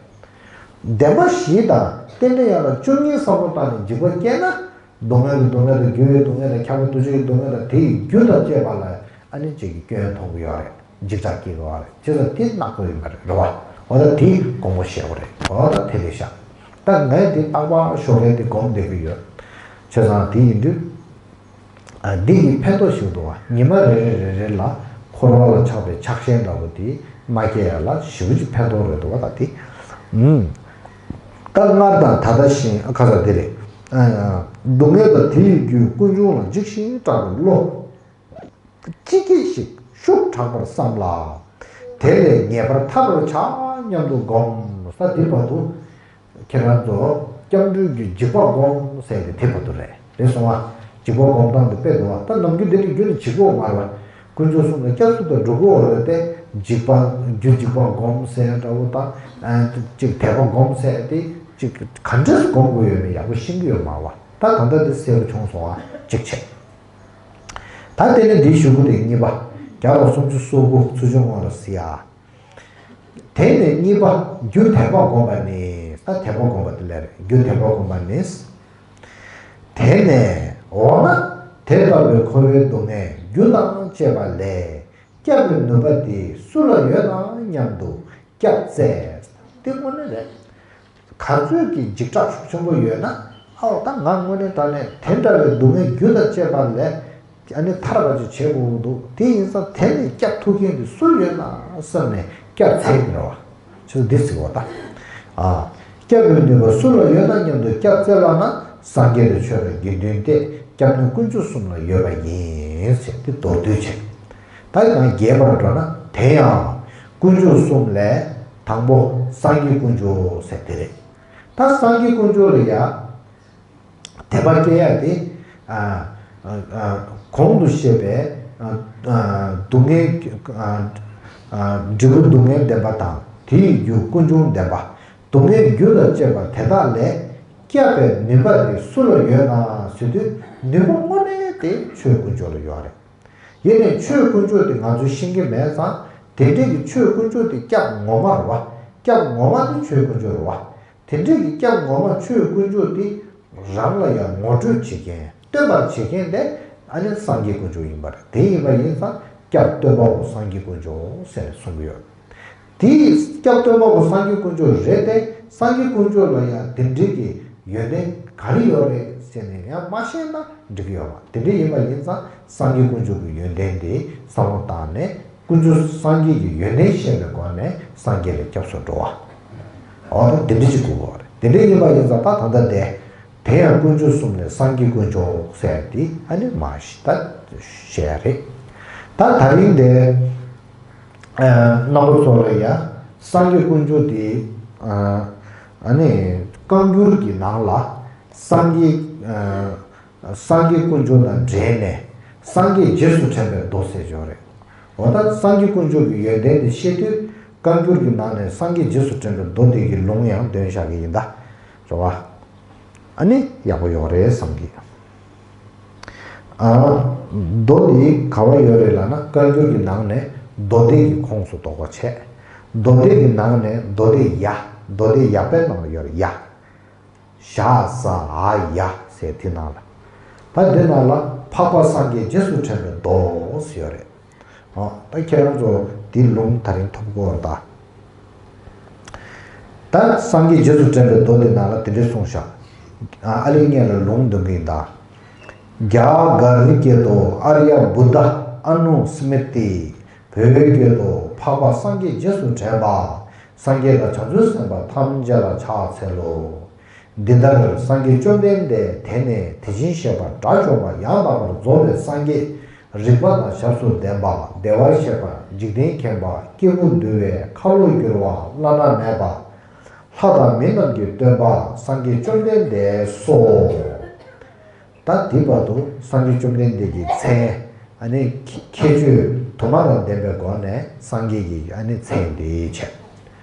བདེན་པ་བཞི་དང་རྟེན་འབྲེལ་ཡན་ལག་བཅུ་གཉིས་བསམ་བློ་བཏང་ནས་འཇིགས་པ་སྐྱེས་ན། སྡུག་བསྔལ་གྱི་སྡུག་བསྔལ་དང་། འགྱུར་བའི་སྡུག་བསྔལ་དང་། འཁྱམས་པ་དུས་ཆོས་ཀྱི་སྡུག་བསྔལ་དང་། དེ་ཡི་རྒྱུ་དང་བཅས་པ་ལ་ཨ་ནི་ཅིག་གི་སྐྱོན་མཐོང་གི་ཡོད་རེད། འཇིགས་སྐྲག་སྐྱེ་གི་ཡོད་རེད། བྱས་ཙང་དེ་ནག་པོ་ཡིན་པ་རེད། རེད་བ། འོ་ད་དེ་དགོངས་པ་བཞེས་དགོས་རེད། འོ་ད་དེ་ལས་བཞག་ད་ངས་དེ་རྟག་པར་ཞོགས་ཀས་དེ་སྒོམ་བསྡད་ཀྱི་ཡོད། བྱས་ཙང་དེ་ཡིན་དུས། ཨ། འདི་ཡི་ཕན་ཐོགས་ཤིག་འདུག་བ། ཉི་མ་རེ་རེ་རེ་རེ་ལ་འཁོར་བ་ལ་ཆགས་པའི་ཆགས་ཞེན་འདྲ་པོ་དེ་མ་སྐྱེ་ཡ་ལ་ཞེ་པོ་ཅིག་ཕན་ཐོགས་རེད་འདུག་བ། ད་དེ། ཨུམ། ད་སྔར་དང་ད་ལྟ་བཞིན། ཨ། ག་ས་དེ་རེད། ཨ། སྡུག་བསྔལ་དང་དེ་ཡི་རྒྱུ་ཀུན་འབྱུང་ལ་འཇིགས་ཤིང་སྐྲག་པའི་བློ་ཅི་སྐྱེས་ཤིག་ཤུགས་དྲག་པར་བསམ་ལ། དེ་ལས་ངེས་པར་ཐར་བར་བྱ་སྙམ་དུ་སྒོམ། ས་འདི་བར་དུ། ཁྱེད་རང་ཚོ་སྐྱབས་འགྲོའི་རྒྱུ་འཇིགས་པ་སྒོམ་ཟེར་ཏེ་དེ་བར་དུ་རེད། རེད་སོང་ང་། འཇིགས་པ་སྒོམ་སྟངས་དེ་དཔེ་འདུག་བ། ད་ནམ་རྒྱུན་འདི་ནི་རྒྱུན་ནས་བྱེད་དགོས་མ་རེད་བ། དཀོན་མཆོག་གསུམ་ལ་སྐྱབས་སུ་དང་འགྲོ་དགོས་རེད་དེ། འཇིགས་པ། རྒྱུ་འཇིགས་པ་སྒོམ་ཟེར་འདྲ་པོ་དང་། ཨ། ཅིག་དད་པ་སྒོམ་ཟེར་དེ་ཅིག་ག་འདྲས་སྒོམ་དགོས་ཡོད་མེད་ཡག་པོ་ཤེས་ཀྱི་ཡོད་མ་རེད་བ། ད་ད་ལྟ་འདི་གསལ་པོ་བྱུང་སོང་ང་། གཅིག་བྱས། ད་དེ་ནས་འདིའི་གཞུག་གུ་དེ་གཉིས་པ། བརྒྱ་དང་སུམ་ཅུ་སོ་དགུ། ཚུལ་བྱུང་ངོ་ལ་གཟིགས་ཡ། དེ་ནས་གཉིས་པ། རྒྱུ་དད་པ་བསྒོམ་པ་ནི། ད་དད་པ་བསྒོམ་པ་དེ་ལས་རེད། རྒྱུ་དད་པ་བསྒོམ་པ་ནི། དེ་ནས་འོ་ན་དེ་ལྟ་བུའི་འཁོར་བའི་སྡུག་བསྔལ་རྒྱུ་དང་བཅས་པ་ལས་སྐྱབས་པའི་ནུས་པ་དེ་སུ་ལ་ཡོད་ན་སྙམ་དུ་སྐྱབས་བཙལ། དེ་དངོས་གནས་རེད། ག་ཚོད་ཀྱི་འཇིགས་སྐྲག་ཤུགས་ཆེན་པོ་ཡོད་ན། ཨའོ། ད་ང་དངོས་གནས་དྲང་གནས་དེ་འདྲ་བའི་སྡུག་བསྔལ་རྒྱུ་དང་བཅས་པ་ལས་ཨ་ནི་ཐར་བ་ཅིག་བྱེད་དགོས་ཀྱི་འདུག་དེ་ཡིན་ཙང་དེ་ནི་སྐྱབས་ཐུབ་མཁན་དེ་སུ་ཡོད་ན་བསམ་ནས་སྐྱབས་འཚོལ་གྱི་རེད་བ། ཆུ་ཚོད་འདི་ཟེར་བ་ད། ཨ། སྐྱབས་པའི་ནུས་པ་སུ་ལ་ཡོད་ན་སྙམ་དུ་སྐྱབས་བཙལ་བ་ན། སངས་རྒྱས་དང་ཆོས་དང་དགེ་འདུན་ཏེ། སྐྱབས་གནས་དཀོན་མཆོག་གསུམ་ལ་ཡོད་པ་ཡིན་ཟེར་ཏེ་མདོར་བསྡུས་བྱས། ད་ཡང་རྒྱས་པར་འགྲོ་ན། དེ་ཡང་དཀོན་མཆོག་གསུམ་ལས་དང་པོ་སངས་རྒྱས་དཀོན་མཆོག་ཟེར་དེ་རེད། ད་སངས་རྒྱས་དཀོན་མཆོག་ལ་ཡ་དད་པ་སྐྱེ་ཡ་དེ། ཨ། ཨ། ཨ། གོང་དུ་བཤད་པའི། ཨ། ཨ། སྡུག་བསྔལ། ཨ། ཨ། འབྲས་བུ་སྡུག་བསྔལ་བདེན་པ་དང་། དེ་ཡི་རྒྱུ་ཀུན་འབྱུང་བདེན་པ། སྡུག་བསྔལ་རྒྱུ་དང་བཅས་པ་དེ་དག་ལས་སྐྱབས་པའི་ནུས་པ་དེ་སུ་ལ་ཡོད་ན་ཟེར་དུས། ནུས་པ་དངོས་གནས་དེ་ཆོས་དཀོན་མཆོག་ལ་ཡོད་རེད། ཡིན་ནའི་ཆོས་དཀོན་མཆོག་དེ་ང་ཚོས་ཤེས་ཀྱི་མེད་ཙང་། དེ་འདྲའི་གི་ཆོས་དཀོན་མཆོག་དེ་སྐྱབས་ངོ་མ་རེད་བ། སྐྱབས་ངོ་མ་དེ་ཆོས་དཀོན་མཆོག་རེད་བ། དེ་འདྲའི་གི་སྐྱབས་ངོ་མ་ཆོས་དཀོན་མཆོག་དེ་རང་ལ་ཡང་ངོ་སྤྲོད་བྱེད་མཁན། སྟོན་པར་བྱེད་མཁན་དེ་ཨ་ནི་སངས་རྒྱས་དཀོན་མཆོག་ཡིན་པ་རེད། དེ་ཡིན་པ་ཡིན་ཙང་སྐྱབས་སྟོན་པ་པོ་སངས་རྒྱས་དཀོན་མཆོག་ཟེར་ནས་གསུང་གི་ཡོད། དེའི་སྐྱབས་སྟོན་པ་པོ་སངས་རྒྱས་དཀོན་མཆོག་རེད་དེ། སངས་རྒྱས་དཀོན་མཆོག་ལ་ཡང་དེ་འདྲའི་གི་ཡོན་ཏན་ག་རེ་ཡོད་རེད་ཟེར་ནས་ཡང་མ་ཤེས་ན་འགྲིག་གི་ཡོད་མ། དེ་འདྲ་ཡིན་པ་ཡིན་ཙང་སངས་རྒྱས་དཀོན་མཆོག་གི་ཡོན་ཏན་དེ་བསམ་བློ་བཏང་ནས། དཀོན་མཆོག་སངས་རྒྱས་ཀྱི་ཡོན་ཏན་ཤེས་པའི་སྒོ་ནས་སངས་རྒྱས་ལ་སྐྱབས་སུ་འགྲོ་བ། འོ་ད་འདི་འདྲ་ཅིག་དགོས་པ་རེད། དེ་འདྲ་ཡིན་པ་ཡིན་ཙང་ད་ད་ལྟ་དེ། དེ་ཡང་དཀོན་མཆོག་གསུམ་ལས་སངས་རྒྱས་དཀོན་མཆོག་ཟེར་ཏེ་ཨ་ནི་མ་ཤི་ད་བཤད་ཡ་རེད། ད་ད་རིང་དེ་རྣམ་པ་ཚོ་ལ་ཡ་སངས་རྒྱས་དཀོན་མཆོག་དེ་ཨ་ནི་བཀའ་འགྱུར་གྱི་ནང་ལ་སངས་རྒྱས། སངས་རྒྱས་དཀོན་མཆོག་དང་འབྲེལ་ནས་སངས་རྒྱས་རྗེས་སུ་དྲན་པའི་མདོ་ཟེར་ཡོད་རེད། འོ་ད་སངས་རྒྱས་དཀོན་མཆོག་གི་ཡོན་ཏན་དེ་བཤད་དུས་བཀའ་འགྱུར་གྱི་ནང་ནས་སངས་རྒྱས་རྗེས་སུ་དྲན་པའི་མདོ་དེ་གི་ལུང་ཡང་འདོན་བཞག་གི་ཡིན་ད། རེད་བ། ཨ་ནི་ཡག་པོ་ཡོད་རེད་བསམ་གི། ཨ། མདོ་འདི་ག་བ་ཡོད་རེད་ལབ་ན་བཀའ་འགྱུར་གྱི་ནང་ནས་མདོ་སྡེ་གི་ཁོངས་སུ་གཏོགས་པ་བྱས། མདོ་སྡེ་གི་ནང་ནས་མདོ་སྡེ་ཡ། མདོ་སྡེ་ཡ་པའི་ནང་ལ་ཡོད་རེད་ཡ། ཞ་ཟ་འ་ཡ་ཟེར་དེ་ནང་ལ། ད་འདི་ནང་ལ་འཕགས་པ་སངས་རྒྱས་རྗེས་སུ་དྲན་པའི་མདོ་ཟེར་ཡོད་རེད། ཨོ། ད་ཁྱེད་རང་ཚོ་འདི་ལུང་ད་རིང་ཐོབ་དགོས་རེད་ད། ད་སངས་རྒྱས་རྗེས་སུ་དྲན་པའི་མདོ་འདི་ནང་ལ་དེ་འདྲ་གསུངས་ཤག་ཨ་ཨ་ལི་སྔོན་ལ་ལུང་འདོན་གི་ཡིན་ད། རྒྱ་གར་སྐད་དུ་ཨཱརྱ་བུདྡྷ་ཨ་ནུ་སྨྲྀ་ཏི། བོད་སྐད་དུ་འཕགས་པ་སངས་རྒྱས་རྗེས་སུ་དྲན་པ། སངས་རྒྱས་དང་བྱང་ཆུབ་སེམས་དཔའ་ཐམས་ཅད་ལ་ཕྱག་འཚལ་ལོ། འདི་ལྟར་སངས་རྒྱས་བཅོམ་ལྡན་འདས་དེ་ནས་དེ་བཞིན་གཤེགས་པ་དགྲ་བཅོམ་པ་ཡང་དག་པར་རྫོགས་པའི་སངས་རྒྱས། རིག་པ་དང་ཞབས་སུ་ལྡན་པ། བདེ་བར་གཤེགས་པ། འཇིག་རྟེན་མཁྱེན་པ། སྐྱེས་བུ་འདུལ་བའི་ཁ་ལོ་བསྒྱུར་བ་བླ་ན་མེད་པ། ལྷ་དང་མི་རྣམས་ཀྱི་སྟོན་པ་སངས་རྒྱས་བཅོམ་ལྡན་འདས་སོ། ད་འདི་བར་དུ་སངས་རྒྱས་བཅོམ་ལྡན་འདས་ཀྱི་མཚན། ཨ་ནི་ཁྱད་ཆོས་དུ་མ་དང་ལྡན་པའི་སྒོ་ནས་སངས་རྒྱས་ཀྱི་ཨ་ནི་མཚན་འདི་བྱས།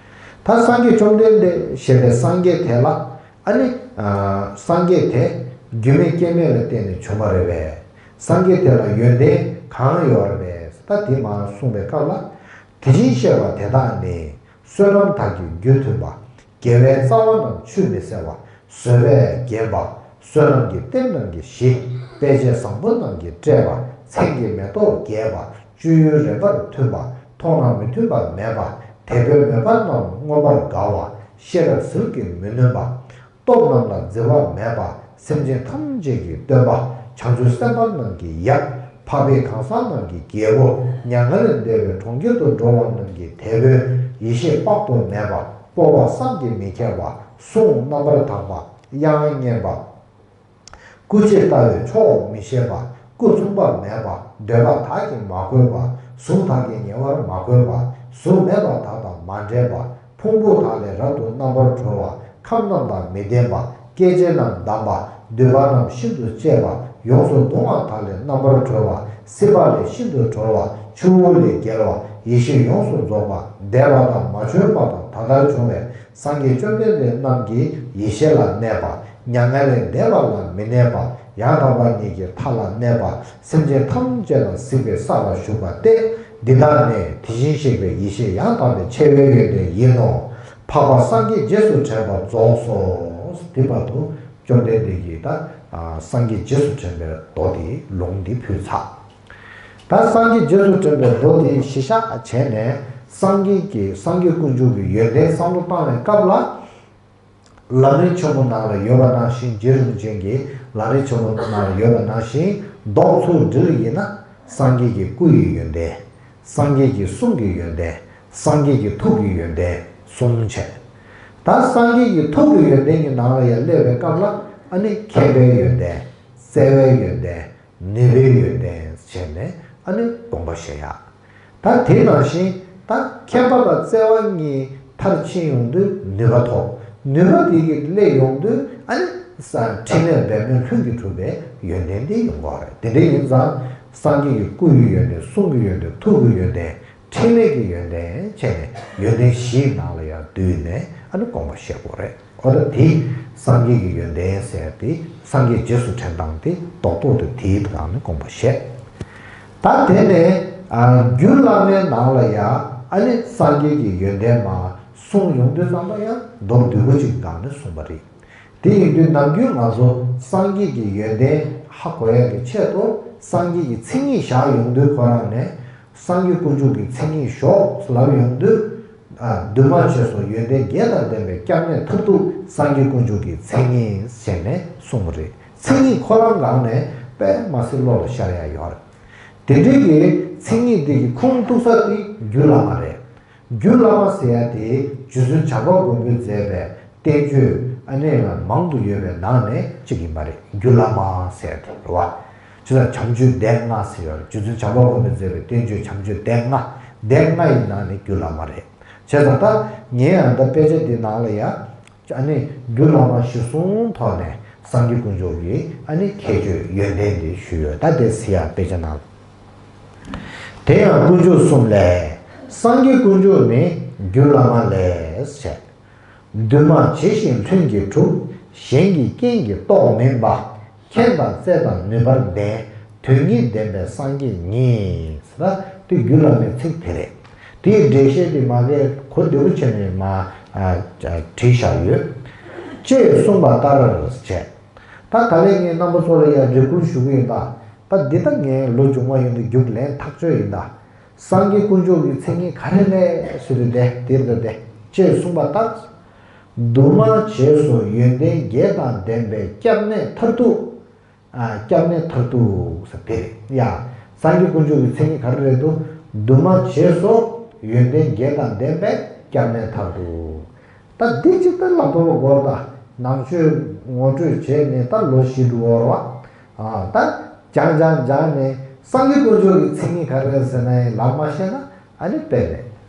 ད་སངས་རྒྱས་བཅོམ་ལྡན་འདས་ཞེས་པའི་སངས་རྒྱས་དེ་ལ་ཨ་ནི་སངས་རྒྱས་དེ་རྒྱུ་མེད་རྐྱེན་མེད་ལ་བརྟེན་ནས་བྱུང་བ་རེད་པས། སངས་རྒྱས་དེ་ལ་ཡོན་ཏན་གང་ཡོད་རེད་པས། ད་འདི་མར་གསུངས་པའི་སྐབས་ལ། དེ་བཞིན་གཤེགས་པ་དེ་དག་ནི། བསོད་ནམས་དག་གི་རྒྱུ་མཐུན་པ། དགེ་བའི་རྩ་བ་རྣམས་ཆུད་མི་ཟ་བ། བཟོད་པས་བརྒྱན་པ། བསོད་ནམས་ཀྱི་རྟེན་རྣམས་ཀྱིས་བཞེས། དཔེ་བྱད་བཟང་པོ་རྣམས་ཀྱིས་སྤྲས་པ། མཚན་གྱི་མེ་ཏོག་རྒྱས་པ། སྤྱོད་ཡུལ་རན་པར་མཐུན་པ། མཐོང་ན་མི་མཐུན་པ་མེད་པ། དད་པའི་མོས་པ་རྣམས་མངོན་པར་དགའ་བ། ཤེས་རབ་ཟིལ་གྱིས་མི་ནོན་པ། སྟོབས་རྣམས་ལ་འཛིན་པ་མེད་པ། སེམས་ཅན་ཐམས་ཅད་ཀྱི་སྟོན་པ། བྱང་ཆུབ་སེམས་དཔའ་རྣམས་ཀྱི་ཡབ། འཕགས་པའི་གང་ཟག་རྣམས་ཀྱི་རྒྱལ་པོ། མྱ་ངན་ལས་འདས་པའི་གྲོང་ཁྱེར་དུ་འགྲོ་བ་རྣམས་ཀྱི་དེད་དཔོན། ཡེ་ཤེས་དཔག་ཏུ་མེད་པ། སྤོབས་པ་བསམ་གྱིས་མི་ཁྱབ་པ། གསུང་རྣམ་པར་དག་པ། དབྱངས་སྙན་པ། སྐུ་ཆེ་ལྟ་བས་ཆོག་མི་ཤེས་པ། སྐུ་མཚུངས་པ་མེད་པ། འདོད་པ་དག་གིས་མ་གོས་པ། གཟུགས་དག་གིས་ཉེ་བར་མ་གོས་པ། གཟུགས་མེད་པ་དག་དང་མ་འདྲེས་པ། ཕུང་པོ་དག་ལས་རབ་ཏུ་རྣམ་པར་གྲོལ་བ། ཁམས་རྣམས་དང་མི་ལྡན་པ། སྐད་ཅིག་རྣམས་བསྡམས་པ། མདུད་པ་རྣམས་ཤིན་ཏུ་གཅེས་པ། ཡོངས་སུ་གདུང་བ་དག་ལས་རྣམ་པར་གྲོལ་བ། སྲིད་པ་ལས་ཤིན་ཏུ་གྲོལ་བ། ཆུ་བོ་ལས་བརྒལ་བ། ཡེ་ཤེས་ཡོངས་སུ་རྫོགས་པ། འདས་པ་དང་མ་བྱོན་པ་དང་ད་ལྟར་བྱུང་བའི་སངས་རྒྱས་བཅོམ་ལྡན་འདས་རྣམས་ཀྱི་ཡེ་ཤེས་ལ་གནས་པ། མྱ་ངན་ལས་འདས་པ་ལ་མི་གནས་པ། ཡང་དག་པ་ཉིད་ཀྱི་མཐའ་ལ་གནས་པ། སེམས་ཅན་ཐམས་ཅད་ལ་གཟིགས་པའི་ས་ལ་བཞུགས་པ་སྟེ། འདི་དག་ནི་དེ་བཞིན་གཤེགས་པའི་ཡེ་ཤེས་ཡང་དག་པའི་ཆེ་བའི་ཡོན་ཏན་ཡིན་ནོ། འཕགས་པ་སངས་རྒྱས་རྗེས་སུ་དྲན་པ་རྫོགས་སོ། དེ་བར་དུ་བཅོམ་ལྡན་འདས་ཀྱིས་ད་སངས་རྒྱས་རྗེས་སུ་དྲན་པའི་མདོ་དེའི་ལུང་འདི་ཕུལ་ཚར། ད་སངས་རྒྱས་རྗེས་སུ་དྲན་པའི་མདོ་དེ་གཞི་བཞག་བྱས་ནས་སངས་རྒྱས་ཀྱི་སངས་རྒྱས་དཀོན་མཆོག་གི་ཡོན་ཏན་བསམ་བློ་བཏང་བའི་སྐབས་ལ། ལམ་རིམ་ཆེན་མོ་ནང་ལ་ཡོད་པ་ནང་བཞིན། རྗེ་རིན་པོ་ཆེ་གིས་ལམ་རིམ་ཆེན་མོ་ནང་ལ་ཡོད་པ་ནང་བཞིན་ལྡོག་ཕྱོགས་འདྲིལ་ཡིན་ན། སངས་རྒྱས་ཀྱི་སྐུ་ཡི་ཡོན་ཏན། སངས་རྒྱས་ཀྱི་གསུང་གི་ཡོན་ཏན། སངས་རྒྱས་ཀྱི་ཐུགས་ཀྱི་ཡོན་ཏན་གསུམ་བྱས། ད་སངས་རྒྱས་ཀྱི་ཐུགས་ཀྱི་ཡོན་ཏན་གྱི་ནང་ལ་ཡང་སླེབས་པའི་སྐབས་ལ་ཨ་ནི་མཁྱེན་པའི་ཡོན་ཏན། བརྩེ་བའི་ཡོན་ཏན། ནུས་པའི་ཡོན་ཏན་བྱས་ནས་ཨ་ནི་དགོངས་པ་བཞེས་ཡག་ད་དེ་ནང་བཞིན་ད་མཁྱེན་པ་དང་བརྩེ་བ་གཉིས་མཐར་ཕྱིན་ཡོང་དུས་ནུས་པ་ཐོབ། ནུས་པ་དེ་གི་སླེབས་ཡོང་དུས་ཨ་ནི་ས་འཕྲིན་ལས་འབད་མེད་ལྷུན་གྱིས་གྲུབ་པའི་ཡོན་ཏན་དེ་ཡོང་གི་རེད། དེ་འདྲ་ཡིན་ཙང་སངས་རྒྱས་ཀྱི་སྐུ་ཡི་ཡོན་ཏན། གསུང་གི་ཡོན་ཏན། ཐུགས་ཀྱི་ཡོན་ཏན། འཕྲིན་ལས་ཀྱི་ཡོན་ཏན་བྱས་ནས་ཡོན་ཏན་བཞིའི་ནང་ལ་ཡང་བསྡུས་ནས་ཨ་ནི་དགོངས་པ་བཞེས་དགོས་རེད། འོ་ད་དེ་སངས་རྒྱས་ཀྱི་ཡོན་ཏན་ཟེར་ཏེ་སངས་རྒྱས་རྗེས་སུ་དྲན་སྟངས་དེ་རྡོག་རྡོག་ཏུ་དེའི་སྒང་ནས་དགོངས་པ་བཞེས། ད་དེ་ནས་ཨ་རྒྱུད་བླ་མའི་ནང་ལ་ཡང་ཨ་ནི་སངས་རྒྱས་ཀྱི་ཡོན་ཏན་མ་ གསུངས་ཡོང་དུས་ཙམ་པ་ཡང་མདོར་བསྡུས་པོ་ཅིག་སྒང་ནས་གསུངས་པ་རེད། དེ་ཡིན་དུས་ནམ་རྒྱུན་ང་ཚོ་སངས་རྒྱས་ཀྱི་ཡོན་ཏན་ཧ་གོ་ཡ་གི་ཆེད་དུ་སངས་རྒྱས་ཀྱི་མཚན་ཉིད་བཞག་ཡོང་དུས་ཁོ་རང་ནས་སངས་རྒྱས་དཀོན་མཆོག་གི་མཚན་ཉིད་ཞོག་ལབ་ཡོང་དུས། ཨ། འདུས་མ་བྱས་སོགས་ཡོན་ཏན་བརྒྱད་དང་ལྡན་པའི་སྐྱབས་གནས་མཐར་ཐུག་སངས་རྒྱས་དཀོན་མཆོག་གི་མཚན་ཉིད་ཟེར་ནས་གསུངས་པ་རེད། མཚན་ཉིད་ཁོ་རང་སྒང་ནས་དཔེ་མ་སྲིད་བློ་ལ་ཤར་ཡ་ཡོད་རེད། དེ་འདྲའི་གི་མཚན་ཉིད་དེ་གི་ཁུངས་གཏུགས་ས་དེ་རྒྱུད་བླ་མ་རེད། རྒྱུད་བླ་མ་ཟེར་ཡ་དེ་རྗེ་བཙུན་བྱམས་པ་མགོན་པོས་མཛད་པའི་བསྟན་བཅོས་ཨ་ནི་མང་དུ་ཡོད་པའི་ནང་ནས་གཅིག་ཡིན་པ་རེད། རྒྱུད་བླ་མ་ཟེར་ཡ་དེ་རེད་བ། ཅི་ལྟར་བྱམས་ཆོས་སྡེ་ལྔ་ཟེར་ཡ་རེད། རྗེ་བཙུན་བྱམས་པ་མགོན་པོས་མཛད་པའི་བསྟན་བཅོས་བྱམས་ཆོས་སྡེ་ལྔ། སྡེ་ལྔ་ཡི་ནང་ནས་རྒྱུད་བླ་མ་རེད། བྱས་ཙང་ད་ངས་ཡང་ད་དཔེ་ཆ་འདི་ནང་ལ་ཡ། ཨ་ནི་རྒྱུད་བླ་མ་གཞིར་བཟུང་ཐོག་ནས་སངས་རྒྱས་དཀོན་མཆོག་གི་ཨ་ནི་ཁྱད་ཆོས་ཡོན་ཏན་འདི་ཞུས་ཡོད། ད་དེ་ཟེར་ཡ་དཔེ་ཆ་ནང་ལ། དེ་ཡང་དཀོན་མཆོག་གསུམ་ལས། སངས་རྒྱས་དཀོན་མཆོག་ནི་རྒྱུད་བླ་མ་ལས་བྱས། འདུས་མ་བྱས་ཤིང་ལྷུན་གྱིས་གྲུབ། གཞན་གྱི་རྐྱེན་གྱིས་རྟོགས་མིན་པ། མཁྱེན་དང་བརྩེ་དང་ནུས་པར་ལྡན། དོན་གཉིས་ལྡན་པའི་སངས་རྒྱས་ཉིད། ཟེར་ན་དེ་རྒྱུད་བླ་མའི་ཚིག་དེ་རེད། དེའི་འགྲེལ་བཤད་དེ་མ་གིར་གོ་བདེ་པོ་བྱས་ནས་མ་ཨ་བྲིས་བཞག་ཡོད། ཅེས་གསུངས་པ་ལྟར་བྱས། ད་ག་ལེར་ངས་རྣམ་པ་ཚོ་ལ་ཡང་རེ་སྐུལ་ཞུ་གི་ཡིན་ད། ད་འདི་ད་ངས་ལོ་མཇུག་མ་ཡོང་དུས་རྒྱུགས་ལེན་ཐག་ཆོད་ཡིན་ད། སངས་རྒྱས་དཀོན་མཆོག་གི་མཚན་ཉིད་ག་རེ་རེད་ཟེར་དུས་དེ་འདིར་ད་དེ་ཅེས་གསུངས་པ་ལྟར། འདུས་མ་བྱས་སོགས་ཡོན་ཏན་བརྒྱད་དང་ལྡན་པའི་སྐྱབས་གནས་མཐར་ཐུག་ཨ། སྐྱབས་གནས་མཐར་ཐུག་ཟེར་དེ་རེད་ཡ། སངས་རྒྱས་དཀོན་མཆོག་གི་མཚན་ཉིད་ག་རེ་རེད་འདུག་འདུས་མ་བྱས་སོགས་ཡོན་ཏན་བརྒྱད་དང་ལྡན་པའི་སྐྱབས་གནས་མཐར་ཐུག་ད་འདི་གཅིག་ལྟར་ལ་དོར་བ་དགོས་ད། ནང་ཆོས་ངོ་སྤྲོད་བྱས་ནས་ད་ལོ་བཞི་འགྲོ་བ་རེད་བ། ཨ། ད་སྦྱང་སྦྱང་སྦྱང་ནས་སངས་རྒྱས་དཀོན་མཆོག་གི་མཚན་ཉིད་ག་རེ་རེད་ཟེར་ན་ཡང་ལབ་མ་ཤེས་ན། ཨ་ནི་དཔེ་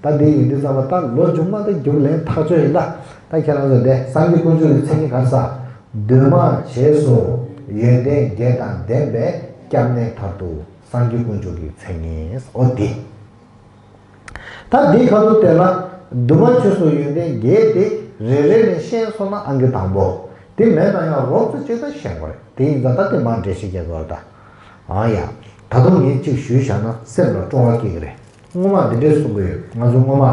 མེད། ད་འདི་ཡིན་དུས་ཙམ་པ་ད་ལོ་མཇུག་མ་ད་རྒྱུགས་ལེན་ཐག་ཆོད་ཡིན་ད། ད་ཁྱེད་རང་ཚོ་དེ་སངས་རྒྱས་དཀོན་མཆོག་གི་མཚན་ཉིད་ག་རེ་ཟེར། འདུས་མ་བྱས་སོགས་ཡོན་ཏན་བརྒྱད་དང་ལྡན་པའི་སྐྱབས་གནས་མཐར་ཐུག་སངས་རྒྱས་དཀོན་མཆོག་གི་མཚན་ཉིད་འོ་དེ། ད་འདི་ཁ་ཐུག་དེ་ལ་འདུས་མ་བྱས་སོགས་ཡོན་ཏན་བརྒྱད་དེ་རེ་རེ་ནས་ཤེས་སོང་ན་ཨང་ཀི་དང་པོ། དེ་མེད་ན་ཡང་རོབ་ཙམ་ཅིག་ད་ཤེས་དགོས་རེད། དེ་ཡིན་ཙང་ད་དེ་མར་འགྲེལ་བཤད་རྒྱག་དགོས་རེད་ད། ཨང་ཡ། ད་དུང་ངས་གཅིག་ཞུས་བཞག་ན་སེམས་ལ་སྤྲོ་བ་སྐྱེ་གི་རེད། སྔོན་མ་འདི་འདྲས་གསུང་གི་ཡོད། ང་ཚོ་སྔོན་མ་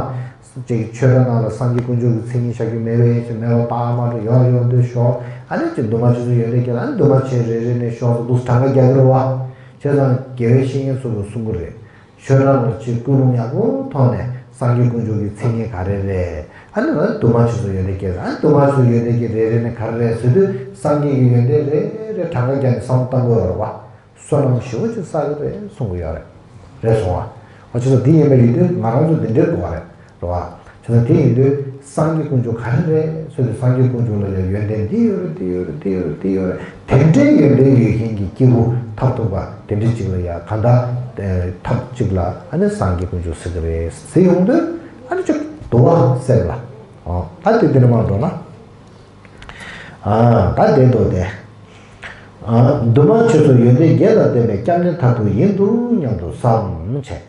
ཅིག་ཆོས་ར་ནང་ལ་སངས་རྒྱས་དཀོན་མཆོག་གི་མཚན་ཉིད་བཞག་རྒྱུ་མེད་པའི་ཅིག་མེད་པ་པར་མ་འགྲོ་ཡོང་ཡོང་དུས་ཞོག་ཨ་ནི་ཅིག་འདུས་མ་བྱས་སོགས་ཡོན་ཏན་སྐྱེ་ལ་ཨ་ནི་འདུས་མ་བྱས་རེ་རེ་ནས་ཞོག་ཟེར་འདུག་གྲངས་ཀ་རྒྱག་གི་རེད་བ། བྱས་ཙང་དགེ་བའི་བཤེས་གཉེན་ཚོ་གིས་གསུང་གི་རེད། ཆོས་ར་ལ་ཅིག་ཀུན་སློང་ཡག་པོ་ཐོག་ནས་སངས་རྒྱས་དཀོན་མཆོག་གི་མཚན་ཉིད་ག་རེ་རེད། ཨ་ནི་ང་འདུས་མ་བྱས་སོགས་ཡོན་ཏན་སྐྱེ་ཨ་ནི་འདུས་མ་བྱས་སོགས་ཡོན་ཏན་སྐྱེ་རེ་རེ་ནས་ག་རེ་རེད་ཟེར་དུས་སངས་རྒྱས་ཀྱི་ཡོན་ཏན་རེ་རེ་གྲངས་ཀ་རྒྱག་ནས་བསམ་བློ་གཏང་དགོས་ཡོད་རེད་བ། བསོད་ནམས་ཞེ་པོ་ཅིག་བསགས་ཀྱི་རེད་གསུང་གི་ཡོད་རེད། རེད་སོང་བ། འོ་བྱས་ཙང་དེ་ཡིན་པ་ཡིན་དུས་ང་རང་ཚོ་འདི་འདྲའི་དགོས་པ་རེད། རེད་བ། བྱས་ཙང་དེ་ཡིན་དུས་སངས་རྒྱས་དཀོན་མཆོག་ག་རེ་རེད་ཟེར་དུས་སངས་རྒྱས་དཀོན་མཆོག་ལ་ཡང་ཡོན་ཏན་འདི་ཡོད་རེད་འདི་ཡོད་རེད་འདི་ཡོད་རེད་འདི་ཡོད་རེད། དེ་འདྲའི་ཡོན་ཏན་ཡོད་མཁན་གྱི་སྐྱེས་བུ་ཐབས་ཐུབ་པ་དེ་འདྲ་ཅིག་ལ་ཡང་གང་ལྟར་ཐབས་ཅིག་ལ་ཨ་ནི་སངས་རྒྱས་དཀོན་མཆོག་ཟེར་གི་རེད་ཟེར་ཡོང་དུས་ཨ་ནི་ཅིག་དུ་བ་སེམས་ལ། ཨ་ད་དེ་དེ་འདྲ་མ་འགྲོ་ན། ཨ་ད་དེ་འདུག་སྟེ། ཨ་འདུས་མ་བྱས་སོགས་ཡོན་ཏན་བརྒྱད་དང་ལྡན་པའི་སྐྱབས་གནས་མཐར་ཐུག་ཡིན་འདུག་སྙམ་དུ་བསམ་བྱས།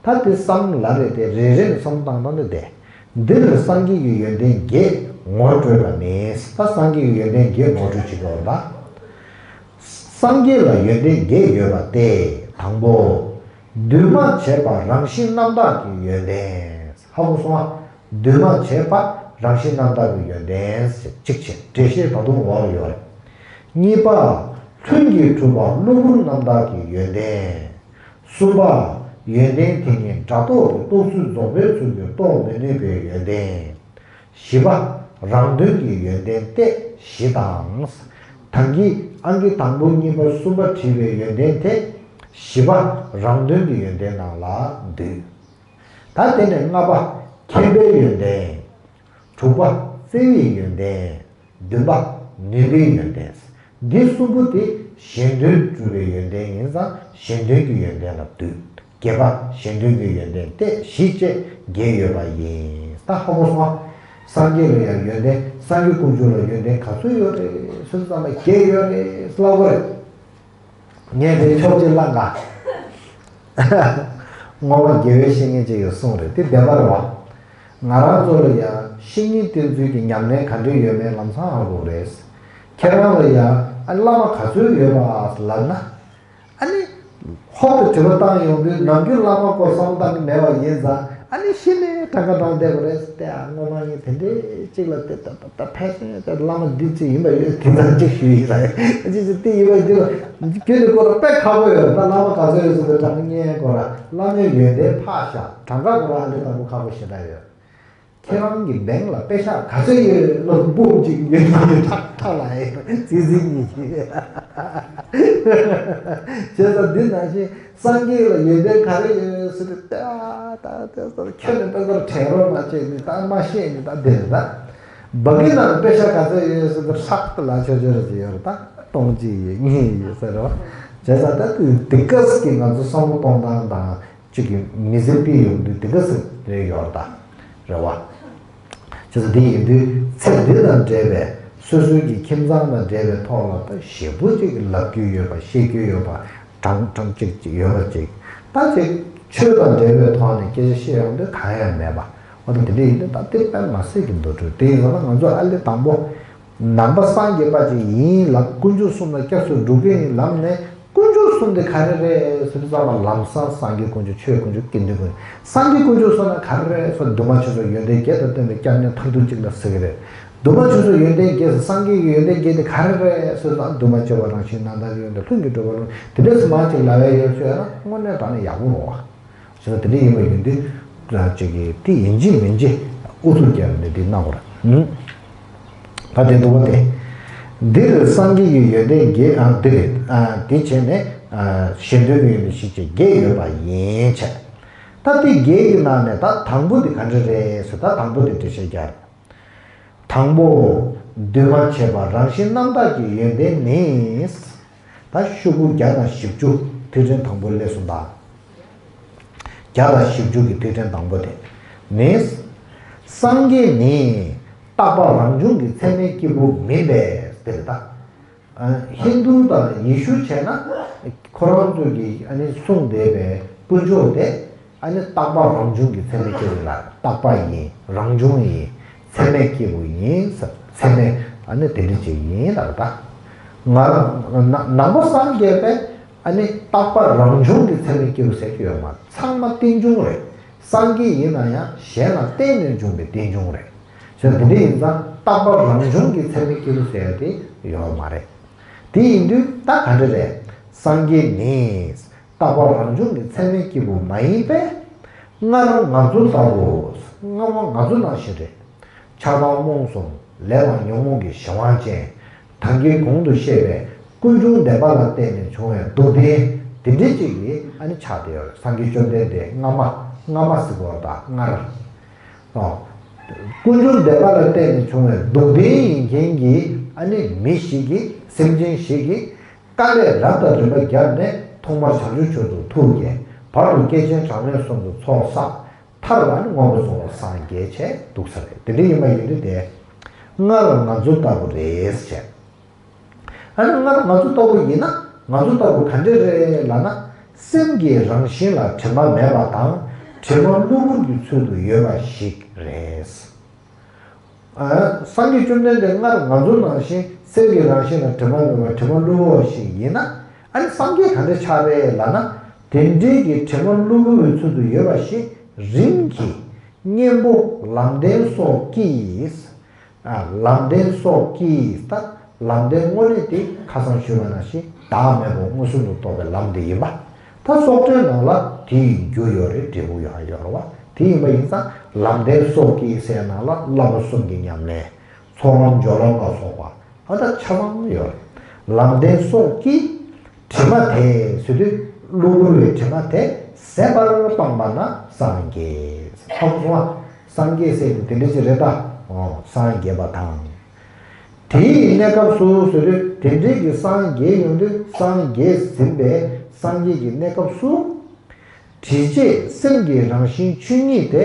ད་དེ་བསམ་ལ་རེ་དེ་རེ་རེ་ནས་བསམ་བཏང་བཏང་སྟེ་དེ། འདིར་སངས་རྒྱས་ཀྱི་ཡོན་ཏན་བརྒྱད་ངོ་སྤྲོད་པ་ནི། ད་སངས་རྒྱས་ཀྱི་ཡོན་ཏན་བརྒྱད་ངོ་སྤྲོད་བྱེད་དགོས་པ། སངས་རྒྱས་ལ་ཡོན་ཏན་བརྒྱད་ཡོད་པ་སྟེ། དང་པོ། འདུས་མ་བྱས་པ་རང་བཞིན་རྣམ་དག་གི་ཡོན་ཏན། ཧ་གོ་སོང་ཨ། འདུས་མ་བྱས་པ་རང་བཞིན་རྣམ་དག་གི་ཡོན་ཏན་ཟེར་གཅིག་བྱས། འགྲེལ་བཤད་ད་དུང་འོག་ལ་ཡོད་རེད། གཉིས་པ། ལྷུན་གྱིས་གྲུབ་པ་གློ་བུར་རྣམ་དག་གི་ཡོན་ཏན། གསུམ་པ། ཡོན་ཏན་དེ་ཉིད་སྒྲ་རྟོག་གི་རྟོགས་ཚུལ་རྫོགས་པའི་ཚུལ་གྱིས་རྟོགས་མི་ནུས་པའི་ཡོན་ཏན། བཞི་པ། རང་དོན་གྱི་ཡོན་ཏན་ཏེ་བཞི་དང་། ད་གིན་ཨང་ཀི་དང་པོ་གཉིས་པ་གསུམ་པ་བྲིས་པའི་ཡོན་ཏན་དེ། བཞི་པ་རང་དོན་གྱི་ཡོན་ཏན་ནང་ལ་འདུས། ད་དེ་ནས་ལྔ་པ་མཁྱེན་པའི་ཡོན་ཏན། དྲུག་པ་བརྩེ་བའི་ཡོན་ཏན། བདུན་པ་ནུས་པའི་ཡོན་ཏན། འདི་གསུམ་པོ་དེ་གཞན་དོན་སྒྲུབ་པའི་ཡོན་ཏན་ཡིན་ཙང་གཞན་དོན་གྱི་ཡོན་ཏན་ལ་འདུས། བརྒྱད་པ་གཞན་དོན་གྱི་ཡོན་ཏན་ཏེ་བཞི་བཅས་བརྒྱད་ཡོད་པ་ཡིན། ད་ཧ་གོ་སོང་ཨ། སངས་རྒྱས་ལ་ཡང་ཡོན་ཏན་སངས་རྒྱས་དཀོན་མཆོག་ལ་ཡོན་ཏན་ག་ཚོད་ཡོད་རེད་ཟེར་ཙམ་ལ་བརྒྱད་ཡོད་རེད་ལབ་དགོས་རེད། ངས་དེ་ཕྱོགས་གཅིག་བླངས་ག་སྔོན་མ་དགེ་བའི་བཤེས་གཉེན་ཅིག་གིས་གསུངས་རེད། དེ་བདེན་པ་རེད་བ། ང་རང་ཚོ་ལ་ཡང་བཤེས་གཉེན་བསྟེན་ཚུལ་གྱི་ཉམས་ལེན་ག་འདྲ་ཡོད་མེད་ལམ་སང་ཧ་གོ་རེད། ཁྱེད་རང་ལ་ཡང་ཨ་བླ་མ་ག་ཚོད་ཡོད་པ་ལབ་ན། ཨ་ནི་ཧོབ་ཏེ་དྲི་བ་བཏང་ཡོང་དུས་ནམ་རྒྱུན་བླ་མ་སྐོར་བསམ་བཏང་གི་མེད་པ་ཡིན་ཙང་ ཨ་ནི་གཞི་ནས་གྲངས་ཀ་བགྲངས་བསྡད་པ་རེད་ཟེར་ཏེ། ཨ། སྔོན་མ་ངས་དེ་འདྲའི་གཅིག་ལ་དེ་ད་ད་ད་ཕལ་ཆེར་ད་བླ་མ་འདི་ཅིག་ཡིན་པ་ཡོད། དེ་ཙམ་གཅིག་ཞུས་ཡིན་ཟེར། ཨ། ཅིག་ཅིག་དེ་ཡིན་པ་འདི་ལ་ཁྱོད་ཀྱི་སྐོར་ལ་དཔེ་ཁག་པོ་ཡོད། ད་བླ་མ་ག་ཚོད་ཡོད་ཟེར་ཏེ་གྲངས་ཀ་ཉན་སྐོར་ལ། བླ་མའི་ཡོན་ཏན་ཕར་བཞག་གྲངས་ཀ་སྐོར་ལ་ཨ་ལས་དང་པོ་ཁག་པོ་ཞེ་དྲག་ཡོད། ཁྱེད་རང་གི་bank ལ་པེ་ཤག་ག་ཚོད་ཡོད་ལབ་འབུམ་གཅིག་ཡོད་ན་ཡོད་ཁྲག་ཁྲག་ལ་ཡོད་ཙི་ཙི་གཉིས་ཀྱི། བྱས་ཙང་འདི་ནང་བཞིན་སངས་རྒྱས་ལ་ཡོན་ཏན་ག་རེ་ཡོད་ཟེར་ཏེ། ད་ད་དེ་ཚོ་ཁྱོད་ནི་དཔེ་ཚོར་དྲན་རོགས་གནང་བྱས་ནི་ད་མ་ཤེས་ནི་ད་དེ་རེད་ད། བ་གི་ནང་པེ་ཤག་ག་ཚོད་ཡོད་ཟེར་ཏེ་ཧྲག་ཏུ་ལ་ཆོ་ཆོ་རེ་ཟེར་ཡོད་རེད་ད། སྟོང་གཅིག་ཡོད། གཉིས་ཡོད་ཟེར་རོ། བྱས་ཙང་ད་དེ་དེ་ག་ཟེར་གྱི་ང་ཚོ་བསམ་བློ་གཏོང་སྟངས་དང་། གཅིག་གི་མི་ཚེ་སྤེལ་ཡོང་དུས་དེ་ག་ཟེར་རེ་ཡོད་རེད་ད། རེད་བ། བྱས་ཙང་དེ་ཡིན་དུས་ཚེ་འདི་དང་འབྲེལ་བའི་སོ་སོའི་གི་ཁྱིམ་ཚང་དང་འབྲེལ་བའི་ཐོག་ལ་ད་ཞེ་པོ་ཅིག་ལབ་རྒྱུ་ཡོད་པ། བཤད་རྒྱུ་ཡོད་པ། དྲང་དྲང་གཅིག་གཅིག་ཡོད་པ་ཅིག་ད་ཅིག་ཆོས་དང་འབྲེལ་བའི་ཐོག་ནས་སྐད་ཆ་བཤད་ཡོང་དུས་གང་ཡང་མེད་པ། འོ་ད་དེ་འདྲ་ཡིན་དུས་ད་དེ་དཔེ་མ་སྲིད་ཀྱི་འདུ་འཕྲོད་དེ་ཡིན་ཙང་ང་ཚོ་ཨ་ལེ་དང་པོ། ནང་པ་སངས་རྒྱས་པ་ཅིག་ཡིན་ལབ། དཀོན་མཆོག་གསུམ་ལ་སྐྱབས་སུ་འགྲོ་གི་ཡིན་ལབ་ནས། དཀོན་མཆོག་གསུམ་དེ་ག་རེ་རེད་ཟེར་དུས་ཙམ་པ། ལམ་སང་སངས་རྒྱས་དཀོན་མཆོག་ཆོས་དཀོན་མཆོག་དགེ་འདུན་དཀོན་མཆོག་སངས་རྒྱས་དཀོན་མཆོག་གསུམ་ལ་ག་རེ་རེད་ཟེར། འདུས་མ་བྱས་སོགས་ཡོན་ཏན་བརྒྱད་དང་ལྡན་པའི་སྐྱབས་གནས་མཐར་ཐུག་ཅིག་ལ་ཟེར་གི་རེད། འདུས་མ་བྱས་སོགས་ཡོན་ཏན་བརྒྱད་ཟེར། སངས་རྒྱས་ཀྱི་ཡོན་ཏན་བརྒྱད་དེ་ག་རེ་རེད་ཟེར་དུས། འདུས་མ་བྱས་པ་རང་བཞིན་རྣམ་དག་ཡོན་ཏན། ལྷུན་གྱིས་གྲུབ་པ་རང་། དེ་འདྲ་ཟེར་མ་ཅིག་ལབ་ཡ་ཡོད་ཚོད་ཡོད་ན་དངོས་གནས་དྲང་གནས་ཡག་པོ་རེད་བ། བྱས་ཙང་དེ་འདྲ་ཡིན་པ་ཡིན་དུས་ཅིག་གིས་དེ་ཡིན་གཅིག་མིན་གཅིག་ཨུ་ཚུགས་རྒྱབ་ནས་དེ་གནང་དགོས་རེད། ད་དེ་འདུག་པ་དེ། འདིར་སངས་རྒྱས་ཀྱི་ཡོན་ཏན་བརྒྱད། ཨ། འདི་རེད། ཨ། དེ་བྱས་ནས། ཨ། གཞན་དོན་གྱི་ཡོན་ཏན་བཞི་བཅས་བརྒྱད་ཡོད་པ་ཡིན་བྱས། ད་དེ་བརྒྱད་ཀྱི་ནང་ནས་ད་དང་པོ་དེ་ག་འདྲ་རེད་ཟེར། ད་དང་པོ་དེ་འགྲེལ་བཤད་རྒྱག་དང་པོ། འདུས་མ་བྱས་པ་རང་བཞིན་རྣམ་དག་གི་ཡོན་ཏན་ནི། ད་ཤོག་གུ་བརྒྱ་དང་བཞི་བཅུ། ཐིག་ཕྲེང་དང་པོ་སླེབས་སོང་ད། བརྒྱ་དང་བཞི་བཅུ་གི་ཐིག་ཕྲེང་དང་པོ་དེ་ནི། སངས་རྒྱས་ནི་རྟག་པ་རང་བྱུང་གི་ཚད་མའི་སྐྱེས་བུ་མིན་པས་དེ་རེད་ད། ཨ། ཧིན་དུ་དང་ཡེ་ཤུ་བྱས་ན། ཁོ་རང་ཚོ་གིས་ཨ་ནི་གསུངས་བསྡད་པའི་དཀོན་མཆོག་དེ། ཨ་ནི་རྟག་པ་རང་བྱུང་གི་ཚད་མའི་སྐྱེས་བུ་ལ། རྟག་པ་ཡིན། རང་བྱུང་ཡིན། ཚད་མའི་སྐྱེས་བུ་ཡིན་ཟེར། ཚད་མའི་ཨ་ནི་དེ་འདྲ་ཅིག་ཡིན་ལབ་ད། ང་རང་ན་ནང་པ་སངས་རྒྱས་པས་ཨ་ནི་རྟག་པ་རང་བྱུང་གི་ཚད་མའི་སྐྱེས་བུ་ཟེར་གྱི་ཡོད་མ། ཚང་མ་རྟེན་འབྱུང་རེད། སངས་རྒྱས་ཡིན་ན་ཡང་གཞན་ལ་བརྟེན་ནས་བྱུང་བའི་རྟེན་འབྱུང་རེད། བྱས་ཙང་དེ་འདྲ་ཡིན་ཙང་རྟག་པ་རང་བྱུང་གི་ཚད་མའི་སྐྱེས་བུ་ཟེར་ཡ་དེ་ཡོད་མ་རེད། དེ་ཡིན་དུས་ད་ག་འདྲ་རེད། སངས་རྒྱས་ནི་རྟག་པ་རང་བྱུང་གི་ཚད་མའི་སྐྱེས་བུ་མ་ཡིན་པས། སྔར་ང་ཚོ་ལྟ་བུ། སྔ་མ་ང་ཚོ་ནང་བཞིན་རེད། ཆགས་སྡང་རྨོངས་གསུམ་ལས་དང་ཉོན་མོངས་ཀྱི་གཞན་དབང་ཅན། ད་གིན་གོང་དུ་བཤད་པའི་ཀུན་འབྱུང་བདེན་པ་ལ་བརྟེན་ནས་བྱུང་བའི་སྡུག་བདེན་དེ་འདྲའི་ཅིག་གིས་ཨ་ནི་ཆགས་བསྡད་ཡོད་རེད། སངས་རྒྱས་བཅོམ་ལྡན་འདས་སྔ་མ། སྔ་མ་ཟེར་དགོས་པ་དང་སྔར། ཨོ། ཀུན་འབྱུང་བདེན་པ་ལ་བརྟེན་ནས་བྱུང་བའི་སྡུག་བདེན་ཡིན་མཁན་གྱི་ཨ་ནི་མི་ཞིག་གིས། སེམས་ཅན་ཞིག་གིས་དཀའ་ལས་རབ་དང་རིམ་པ་བརྒྱབ་ནས་ཐོག་མར་བྱང་ཆུབ་མཆོག་ཏུ་ཐུག་གེ། བར་དུ་སྐྱེས་ཆེན་གྲངས་མེད་གསུམ་དུ་ཚོགས་བསགས། མཐར་ཨ་ནི་མངོན་པར་རྫོགས་པར་སངས་རྒྱས་བྱས་འདུག་ས་རེད། དེ་འདྲ་ཡིན་པ་ཡིན་དུས་དེ། སྔར་ང་ཚོ་ལྟ་བུ་རེད་བྱས། ཨ་ནི་སྔར་ང་ཚོ་ལྟ་བུ་ཡིན་ན་ང་ཚོ་ལྟ་བུ་ག་འདྲ་རེད་ལབ་ན། སེམས་ཀྱི་རང་བཞིན་ལ་དྲི་མ་མེད་པ་དང་། དྲི་མ་གློ་བུར་གྱི་ཚུལ་དུ་ཡོད་པ་ཞིག་རེད། ཨ། སངས་རྒྱས་བཅོམ་ལྡན་འདས་སྔར་ང་ཚོ་ནང་བཞིན་སེམས་ཀྱི་རང་བཞིན་ལ་དྲི་མ་མེད་པ། དྲི་མ་གློ་བུར་བ་ཞིག་ཡིན་ན། ཨ་ནི་སངས་རྒྱས་ག་འདྲ་ཆགས་རེད་ལབ་ན། དེ་འདྲའི་གི་དྲི་མ་གློ་བུར་བའི་ཚུལ་དུ་ཡོད་པ་ཞིག་རིམ་གྱིས་གཉེན་པོ་ལམ་བདེན་སོགས་ཀྱིས། ཨ། ལམ་བདེན་སོགས་ཀྱིས། ད་ལམ་བདེན་དངོས་གནས་དེ་ཁ་སང་ཞུས་པ་ནང་བཞིན་བདག་མེད་པ་མངོན་སུམ་དུ་རྟོགས་པའི་ལམ་དེ་ཡིན་པ། ད་སོགས་ཁྲའི་ནང་ལ་དེའི་རྒྱུ་ཡོད་རེད། འབྲས་བུ་ཡང་ཡོད་རེད་བ། དེ་ཡིན་པ་ཡིན་ཙང་ལམ་བདེན་སོགས་ཀྱིས་ཟེར་ནང་ལ་བསླབ་པ་གསུམ་གྱི་ཉམས་ལེན། ཚོགས་ལམ་སྦྱོར་ལམ་ལ་སོགས་པ། ཨ། ད་ཆ་ཚང་ཡོད་རེད། ལམ་བདེན་སོགས་ཀྱིས། དྲི་མ་དེ་ཟེར་དུས་གློ་བུར་བའི་དྲི་མ་དེ་ཟད་པར་སྤངས་པ་ན་སངས་རྒྱས། ཧ་གོ་སོང་ཨ། སངས་རྒྱས་ཟེར་དུས་དེ་འདྲ་ཅིག་རེད་ད། འོ། སངས་རྒྱས་པ་དང་། དེའི་གནས་སྐབས་སུ་ཟེར་དུས་དེ་འདྲའི་གི་སངས་རྒྱས་ཡོང་དུས། སངས་རྒྱས་ཟིན་པའི་སངས་རྒྱས་ཀྱི་གནས་སྐབས་སུ། དྲི་བཅས་སེམས་ཀྱི་རང་བཞིན་ཆོས་ཉིད་དེ།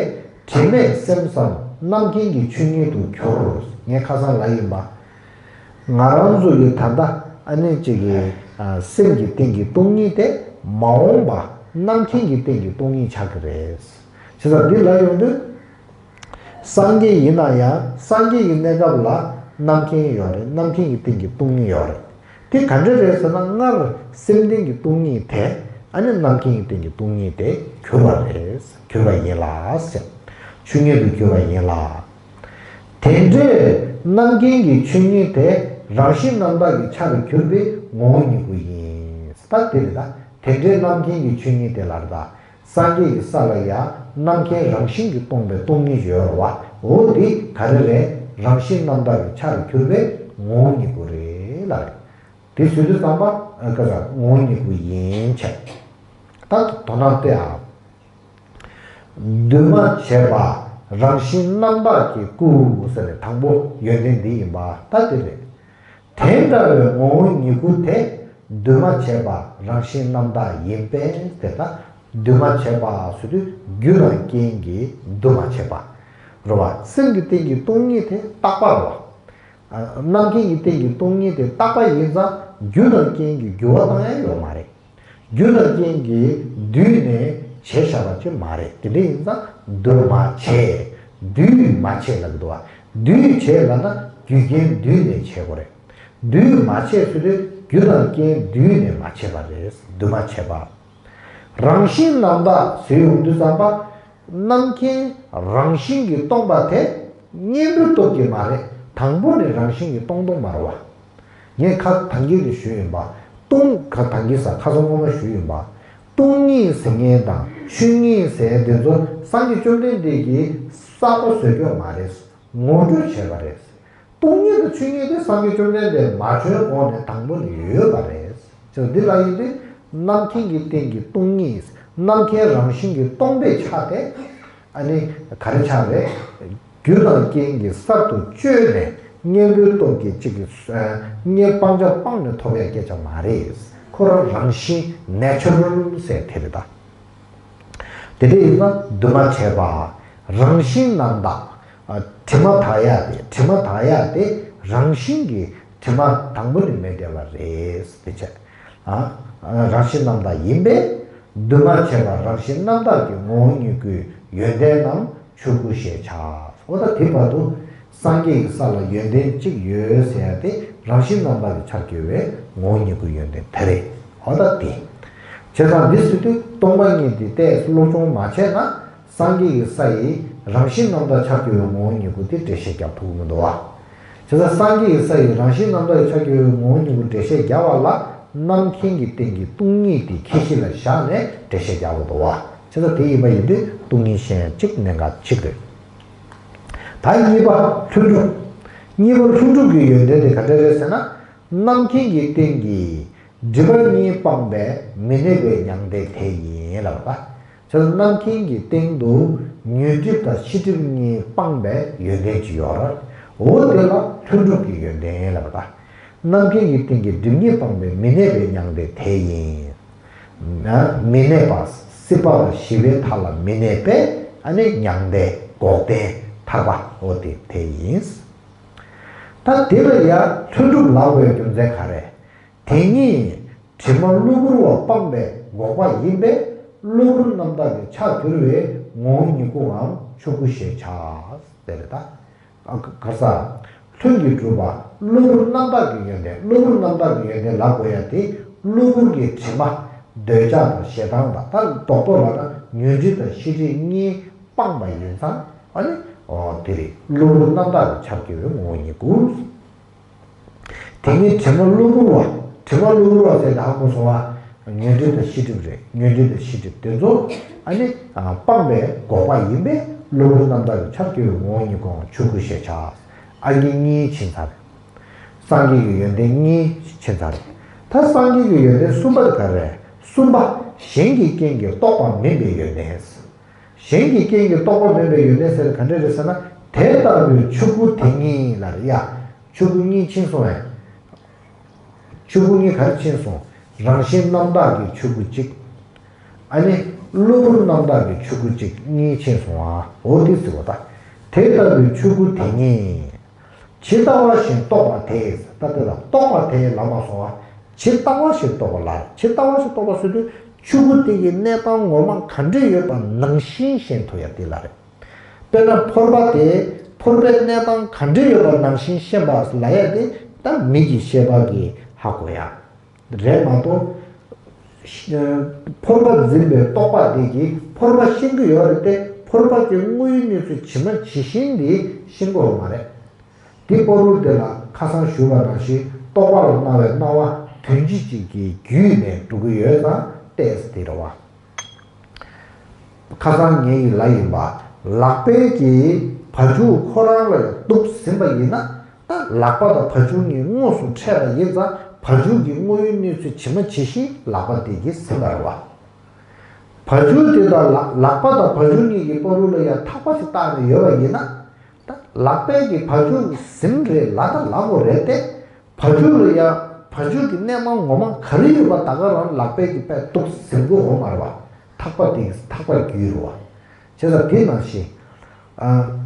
དྲི་མེད་སེམས་སམ་རྣམ་མཁྱེན་གྱི་ཆོས་ཉིད་དུ་གྱུར། ངས་ཁ་སང་ལབ་ཡིན་པ། ང་རང་ཚོ་ཡི་ད་ལྟ་ཨ་ནི་གཅིག་གི། ཨ། སེམས་ཀྱི་སྟེང་གི་སྟོང་ཉིད་དེ་མ་འོངས་པ་རྣམ་མཁྱེན་གྱི་སྟེང་གི་སྟོང་ཉིད་ཆགས་ཀྱི་རེད། བྱས་ཙང་འདི་ལ་ཡོང་དུས། སངས་རྒྱས་ཡིན་ན་ཡང་སངས་རྒྱས་ཀྱི་གནས་སྐབས་ལ་རྣམ་མཁྱེན་ཡོད་རེད། རྣམ་མཁྱེན་གྱི་སྟེང་གི་སྟོང་ཉིད་ཡོད་རེད། དེ་ག་འདྲ་རེད་ཟེར་ན། སྔར་སེམས་སྟེང་གི་སྟོང་ཉིད་དེ། ཨ་ནི་རྣམ་མཁྱེན་གྱི་སྟེང་གི་སྟོང་ཉིད་དེ་གྱུར་པ་རེད། གྱུར་པ་ཡིན་ལ་ཟེར། ཆོས་ཉིད་དུ་གྱུར་པ་ཡིན་ལ། དེ་འདྲའི་རྣམ་མཁྱེན་གྱི་ཆོས་ཉིད་དེ་རང་བཞིན་རྣམ་དག་གི་ཆ་རུ་གྱུར་པའི་ངོ་བོ་ཉིད་སྐུ་ཡིན། ད་དེ་རེད་ད། དེ་འདྲའི་རྣམ་མཁྱེན་གྱི་ཆོས་ཉིད་དེ་ལ་རེད་ད། སངས་རྒྱས་ཀྱི་ས་ལ་ཡང་རྣམ་མཁྱེན་རང་བཞིན་གྱིས་སྟོང་པའི་སྟོང་ཉིད་ཡོད་རེད་བ། འོ་དེ་ག་རེ་རེད། རང་བཞིན་རྣམ་དག་གི་ཆ་རུ་གྱུར་པའི་ངོ་བོ་ཉིད་སྐུ་རེད་ལ་རེད། དེ་བཟོས་དུས་ཙམ་པ་ཨ་ཀ་ས་ངོ་བོ་ཉིད་སྐུ་ཡིན་བྱས། ད་དོ་སྣང་སྟེ་ཨ། འདུས་མ་བྱས་པ་རང་བཞིན་རྣམ་དག་གི་སྐུ་ཟེར་ནས་དང་པོ་ཡོན་ཏན་འདི་ཡིན་པ་ད་དེ་རེད། དེ་འདྲ་བའི་ངོ་བོ་ཉིད་སྐུ་དེ་འདུས་མ་བྱས་པ་རང་བཞིན་རྣམ་དག་ཡིན་པས་དེ་ལྟ། འདུས་མ་བྱས་པ་ཟེར་དུས་རྒྱུ་དང་རྐྱེན་གྱིས་འདུ་མ་བྱས་པ་རེད་བ། སེམས་ཀྱི་སྟེང་གི་སྟོང་ཉིད་དེ་རྟག་པ་རེད་བ། རྣམ་མཁྱེན་གྱི་སྟེང་གི་སྟོང་ཉིད་དེ་རྟག་པ་ཡིན་ཙང་རྒྱུ་དང་རྐྱེན་གྱིས་འགྱུར་བ་བཏང་ཡ་ཡོད་མ་རེད། རྒྱུ་དང་རྐྱེན་གྱིས་བསྡུས་ནས་བྱས་བཞག་པ་ཅིག་མ་རེད། དེ་འདྲ་ཡིན་ཙང་འདུས་མ་བྱས། འདུས་མ་བྱས་ལབ་ཀྱི་འདུག་བ། འདུས་བྱས་ལབ་ན་རྒྱུ་རྐྱེན་བསྡུས་ནས་བྱས་དགོས་རེད། འདུས་མ་བྱས་ཟེར་དུས་རྒྱུ་དང་རྐྱེན་བསྡུས་ནས་མ་བྱས་པ་རེད། འདུས་མ་བྱས་པ། རང་བཞིན་རྣམ་དག་ཟེར་ཡོང་དུས་ཙམ་པ། རྣམ་མཁྱེན་རང་བཞིན་གྱིས་སྟོང་པ་དེ་གཉེན་པོའི་སྟོབས་ཀྱིས་མ་རེད། དང་པོ་ནས་རང་བཞིན་གྱིས་སྟོང་སྟོང་མ་རེད་བ། ངས་ཁ་ཐང་གི་ནས་ཞུས་ཡིན་པ། སྟོང་ཁ་ཐང་གི་ས་ཁ་སང་སྔོན་མ་ཞུས་ཡིན་པ། སྟོང་ཉིད་ཟེར་མཁན་དང་ཆོས་ཉིད་ཟེར་དེ་ཚོ་སངས་རྒྱས་བཅོམ་ལྡན་འདས་ཀྱིས་གསར་པ་བཟོས་ཀྱོག་མ་རེད། ངོ་སྤྲོད་བྱས་པ་རེད། སྟོང་ཉིད་དང་ཆོས་ཉིད་དེ་སངས་རྒྱས་བཅོམ་ལྡན་འདས་མ་བྱོན་གོང་ནས་དང་པོ་ནས་ཡོད་པ་རེད། ཅེས་འདི་ལ་ཡིན་དུས་རྣམ་མཁྱེན་གྱི་སྟེང་གི་སྟོང་ཉིད། རྣམ་མཁྱེན་རང་བཞིན་གྱིས་སྟོང་པའི་ཆ་དེ། ཨ་ནི་ག་རེ་ཆགས་རེད། རྒྱུ་དང་རྐྱེན་གྱིས་གསར་དུ་བཅོས་ནས་གཉེན་པོའི་སྟོབས་ཀྱིས་གཅིག་གི་གཉེན་སྤང་བྱ་སྤངས་ནས་ཐོབ་ཡ་སྐད་ཆ་མ་རེད། ཁོ་རང་རང་བཞིན་ནེ་ཅུ་རལ་ཟེར་དེ་རེད་ད། དེ་འདྲ་ཡིན་ན་འདུས་མ་བྱས་པ་རང་བཞིན་རྣམ་དག་དྲི་མ་དག་ཡ་དེ་དྲི་མ་དག་ཡ་དེ་རང་བཞིན་གྱིས་དྲི་མ་དང་པོ་ནས་མེད་བསྡད་པ་རེད། དེ་བྱས། ཨ། རང་བཞིན་རྣམ་དག་ཡིན་པས། འདུས་མ་བྱས་པ་རང་བཞིན་རྣམ་དག་གི་ངོ་བོ་ཉིད་སྐུའི་ཡོན་ཏན་རྣམས་ཆོས་སྐུ་ཞེས་བྱ། འོ་ད་དེ་བར་དུ་སངས་རྒྱས་ཀྱི་ས་ལ་ཡོན་ཏན་གཅིག་ཡོད་ཟེར་ཡ་དེ་རང་བཞིན་རྣམ་དག་གི་ཆར་གྱུར་བའི་ངོ་བོ་ཉིད་སྐུའི་ཡོན་ཏན་དེ་རེད། འོ་ད་དེ། བྱས་ཙང་འདི་ཟེར་དུས་སྟོང་པ་ཉིད་འདི་ཏོག་ཙམ་སློབ་སྦྱོང་མ་བྱས་ན། སངས་རྒྱས་ཀྱི་ས་ཡི་རང་བཞིན་རྣམ་དག་ཆར་གྱུར་བའི་ངོ་བོ་ཉིད་སྐུ་དེ་འགྲེལ་བཤད་རྒྱག་ཐུབ་ཀྱི་མི་འདུག་བ། བྱས་ཙང་སངས་རྒྱས་ཀྱི་ས་ཡི་རང་བཞིན་རྣམ་དག་ཆར་གྱུར་བའི་ངོ་བོ་ཉིད་སྐུ་འགྲེལ་བཤད་རྒྱག་པ་ལ་རྣམ་མཁྱེན་གྱི་སྟེང་གི་སྟོང་ཉིད་དེ་ཁྱད་གཞི་ལ་བཞག་ནས་འགྲེལ་བཤད་རྒྱག་དགོས་འདུག་བ། བྱས་ཙང་དེ་ཡིན་པ་ཡིན་དུས་སྟོང་ཉིད་ཤེས་ཡ་གཅིག་གནད་འགག་གཅིག་རེད། ད་གཉིས་པ་ལྷུན་གྲུབ། གཉིས་པ་ལྷུན་གྲུབ་ཀྱི་ཡོན་ཏན་དེ་ག་འདྲ་རེད་ཟེར་ན། རྣམ་མཁྱེན་གྱི་སྟེང་གི་སྒྲིབ་པ་གཉིས་སྤངས་པས་མི་གནས་པའི་མྱང་འདས་དེ་ཡིན་ལབ་པ། བྱས་ཙང་རྣམ་མཁྱེན་གྱི་སྟེང་དུ་ཉོན་སྒྲིབ་དང་ཤེས་སྒྲིབ་གཉིས་སྤངས་པའི་ཡོན་ཏན་ཅིག་ཡོད་རེད། འོ་དེ་ལ་ལྷུན་གྲུབ་ཀྱི་ཡོན་ཏན་ལབ་པ། རྣམ་མཁྱེན་གྱི་སྟེང་གི་སྒྲིབ་གཉིས་སྤངས་པས་མི་གནས་པའི་མྱང་འདས་དེ་ཡིན། མི་གནས་པ་སྲིད་པ་ཞི་བའི་མཐའ་ལ་མི་གནས་པས་ཨ་ནི་མྱང་འདས་འགོག་བདེན་ཐར་པ་འོ་དེ་དེ་ཡིན། ད་དེ་ལ་ཡང་ལྷུན་གྲུབ་ལབ་པའི་རྒྱུ་མཚན་ག་རེ། དེ་ཉིད་དྲི་མ་གློ་བུར་བ་སྤངས་པས་འགོག་པ་ཡིན་པས་གློ་བུར་རྣམ་དག་གི་ཆ་གྱུར་བའི་ངོ་བོ་ཉིད་སྐུའམ་ཆོས་སྐུ་ཞེས་བྱ། ཟེར་ད། ཨ་ག་ག་ས། ལྷུན་གྱིས་གྲུབ་པ་གློ་བུར་རྣམ་དག་གི་ཡོན་ཏན། གློ་བུར་རྣམ་དག་གི་ཡོན་ཏན་ལབ་དགོས་ཡ་དེ་གློ་བུར་གྱི་དྲི་མ་འདོད་ཆགས་དང་ཞེ་སྡང་དང་། ད་རྡོག་རྡོག་ལབ་ན་ཉོན་སྒྲིབ་དང་ཤེས་སྒྲིབ་གཉིས་སྤངས་པ་ཡིན་ཙང་ཨ་ནི་འོ་དེ་རེད། གློ་བུར་རྣམ་དག་གི་ཆ་གྱུར་བའི་ངོ་བོ་ཉིད་སྐུ། དེ་ནས་དྲི་མ་གློ་བུར་བ། དྲི་མ་གློ་བུར་བ་ཟེར་ད་ཧ་གོ་སོང་བ། ཉོན་སྒྲིབ་དང་ཤེས་སྒྲིབ་རེད། ཉོན་སྒྲིབ་དང་ཤེས་སྒྲིབ་དེ་ཚོ་ཨ་ནི་སྤངས་པས་འགོག་པ་ཡིན་པས་གློ་བུར་རྣམ་དག་གི་ཆ་གྱུར་བའི་ངོ་བོ་ཉིད་སྐུའམ་ཆོས་སྐུ་ཞེས་བྱ། ཨ་ནི་གཉིས་ཕྱིན་ཚར་རེད། སངས་རྒྱས་ཀྱི་ཡོན་ཏན་གཉིས་ཕྱིན་ཚར་རེད། ད་སངས་རྒྱས་ཀྱི་ཡོན་ཏན་གསུམ་པ་དེ་ག་རེ་རེད། གསུམ་པ་གཞན་གྱི་རྐྱེན་གྱིས་རྟོགས་པ་མིན་པའི་ཡོན་ཏན། གཞན་གྱི་རྐྱེན་གྱིས་རྟོགས་པ་མིན་པའི་ཡོན་ཏན་ཟེར་ག་འདྲ་རེད་ཟེར་ན། དེ་ལྟ་བུའི་ཆོས་སྐུ་དེ་ཉིད་ལ་རེད་ཡ། ཆོས་སྐུ་གཉིས་ཕྱིན་སོང་བས། ཆོས་སྐུ་གཉིས་ག་རེ་ཕྱིན་སོང་། རང་བཞིན་རྣམ་དག་གི་ཆོས་སྐུ་གཅིག་ཨ་ནི་གློ་བུར་རྣམ་དག་གི་ཆོས་སྐུ་གཅིག་གཉིས་ཕྱིན་སོང་བ། འོ་དེ་ཟེར་བ་ད། དེ་ལྟ་བུའི་ཆོས་སྐུ་དེ་ཉིད། ཇི་ལྟ་བ་བཞིན་རྟོགས་པ་དེ། ད་དེ་ལ་རྟོགས་པ་དེ་ལབ་མ་སོང་བ། ཇི་ལྟ་བ་བཞིན་རྟོགས་པ་ལ། ཇི་ལྟ་བ་བཞིན་རྟོགས་པ་ཟེར་དུས་ཆོས་སྐུ་དེ་གི་གནས་སྟངས་ངོ་མ་ག་འདྲ་ཡོད་པ་ནང་བཞིན་ཤེས་ཐུབ་ཡ་དེ་ལ་རེད། དཔེར་ན་ཕོར་པ་དེ་ཕོར་པའི་གནས་སྟངས་ག་འདྲ་ཡོད་པ་ནང་བཞིན་ཤེས་པ་ལ་ཡ་དེ་ད་མིག་གི་ཤེས་པ་གིས་ཧ་གོ་ཡ། རེད་མ་གཏོགས། ཕོར་པ་འཛིན་པའི་རྟོག་པ་དེ་གིས་ཕོར་པ་ཤེས་ཀྱི་ཡོད་རེད་དེ། ཕོར་པ་གི་དངོས་ཡོད་གནས་ཚུལ་ཇི་མ་ཇི་བཞིན་དེ་ཤེས་ཀྱི་ཡོད་མ་རེད། དེ་བར་དུ་དེ་ལ་ཁ་སང་ཞུས་པ་ནང་བཞིན་རྟོག་པ་ལ་སྣང་བའི་སྣང་བ་དོན་སྤྱི་གཅིག་གི་རྒྱུད་ནས་འགྲོ་གི་ཡོད་ཙང་ཏོག་ཙམ་དེ་རེད་བ། ཁ་སང་ངེད་ཀྱི་ལ་ཡིན་པ། ལག་པའི་གི་བ་ཕྱུགས་ཁོ་རང་ལ་ཡང་གཏུབ་ཟིན་པ་ཡིན་ན། ད་ལག་པ་དང་བ་ཕྱུགས་གཉིས་དངོས་སུ་འཕྲད་པ་ཡིན་ཙང་བ་ཕྱུགས་ཀྱི་དངོས་ཡོད་གནས་ཚུལ་ཇི་མ་ཇི་བཞིན་ལག་པ་དེ་གིས་ཟིན་པ་རེད་བ། བ་ཕྱུགས་དེ་དང་ལག་ལག་པ་དང་བ་ཕྱུགས་གཉིས་ཀྱི་བར་དུ་ལ་ཡང་ཐག་པ་ཞིག་བཏགས་ནས་ཡོད་པ་ཡིན་ན། ད་ལག་པས་ཀྱི་བ་ཕྱུགས་ཟིན་རེད་ལབ་ད་ལབ་དགོས་རེད་དེ། བ་ཕྱུགས་ལ་ཡང་བ་ཕྱུགས་ཀྱི་གནས་མ་ངོ་མ་ག་རེ་ཡོད་པ་ད་ག་རང་ལག་པས་ཀྱི་པས་གཏུབ་ཟིན་དགོས་འོ་མ་རེད་བ། ཐག་པ་དེ་ཐག་པ་རྒྱུད་རེད་བ། བྱས་ཙང་དེ་ནང་བཞིན། ཨ།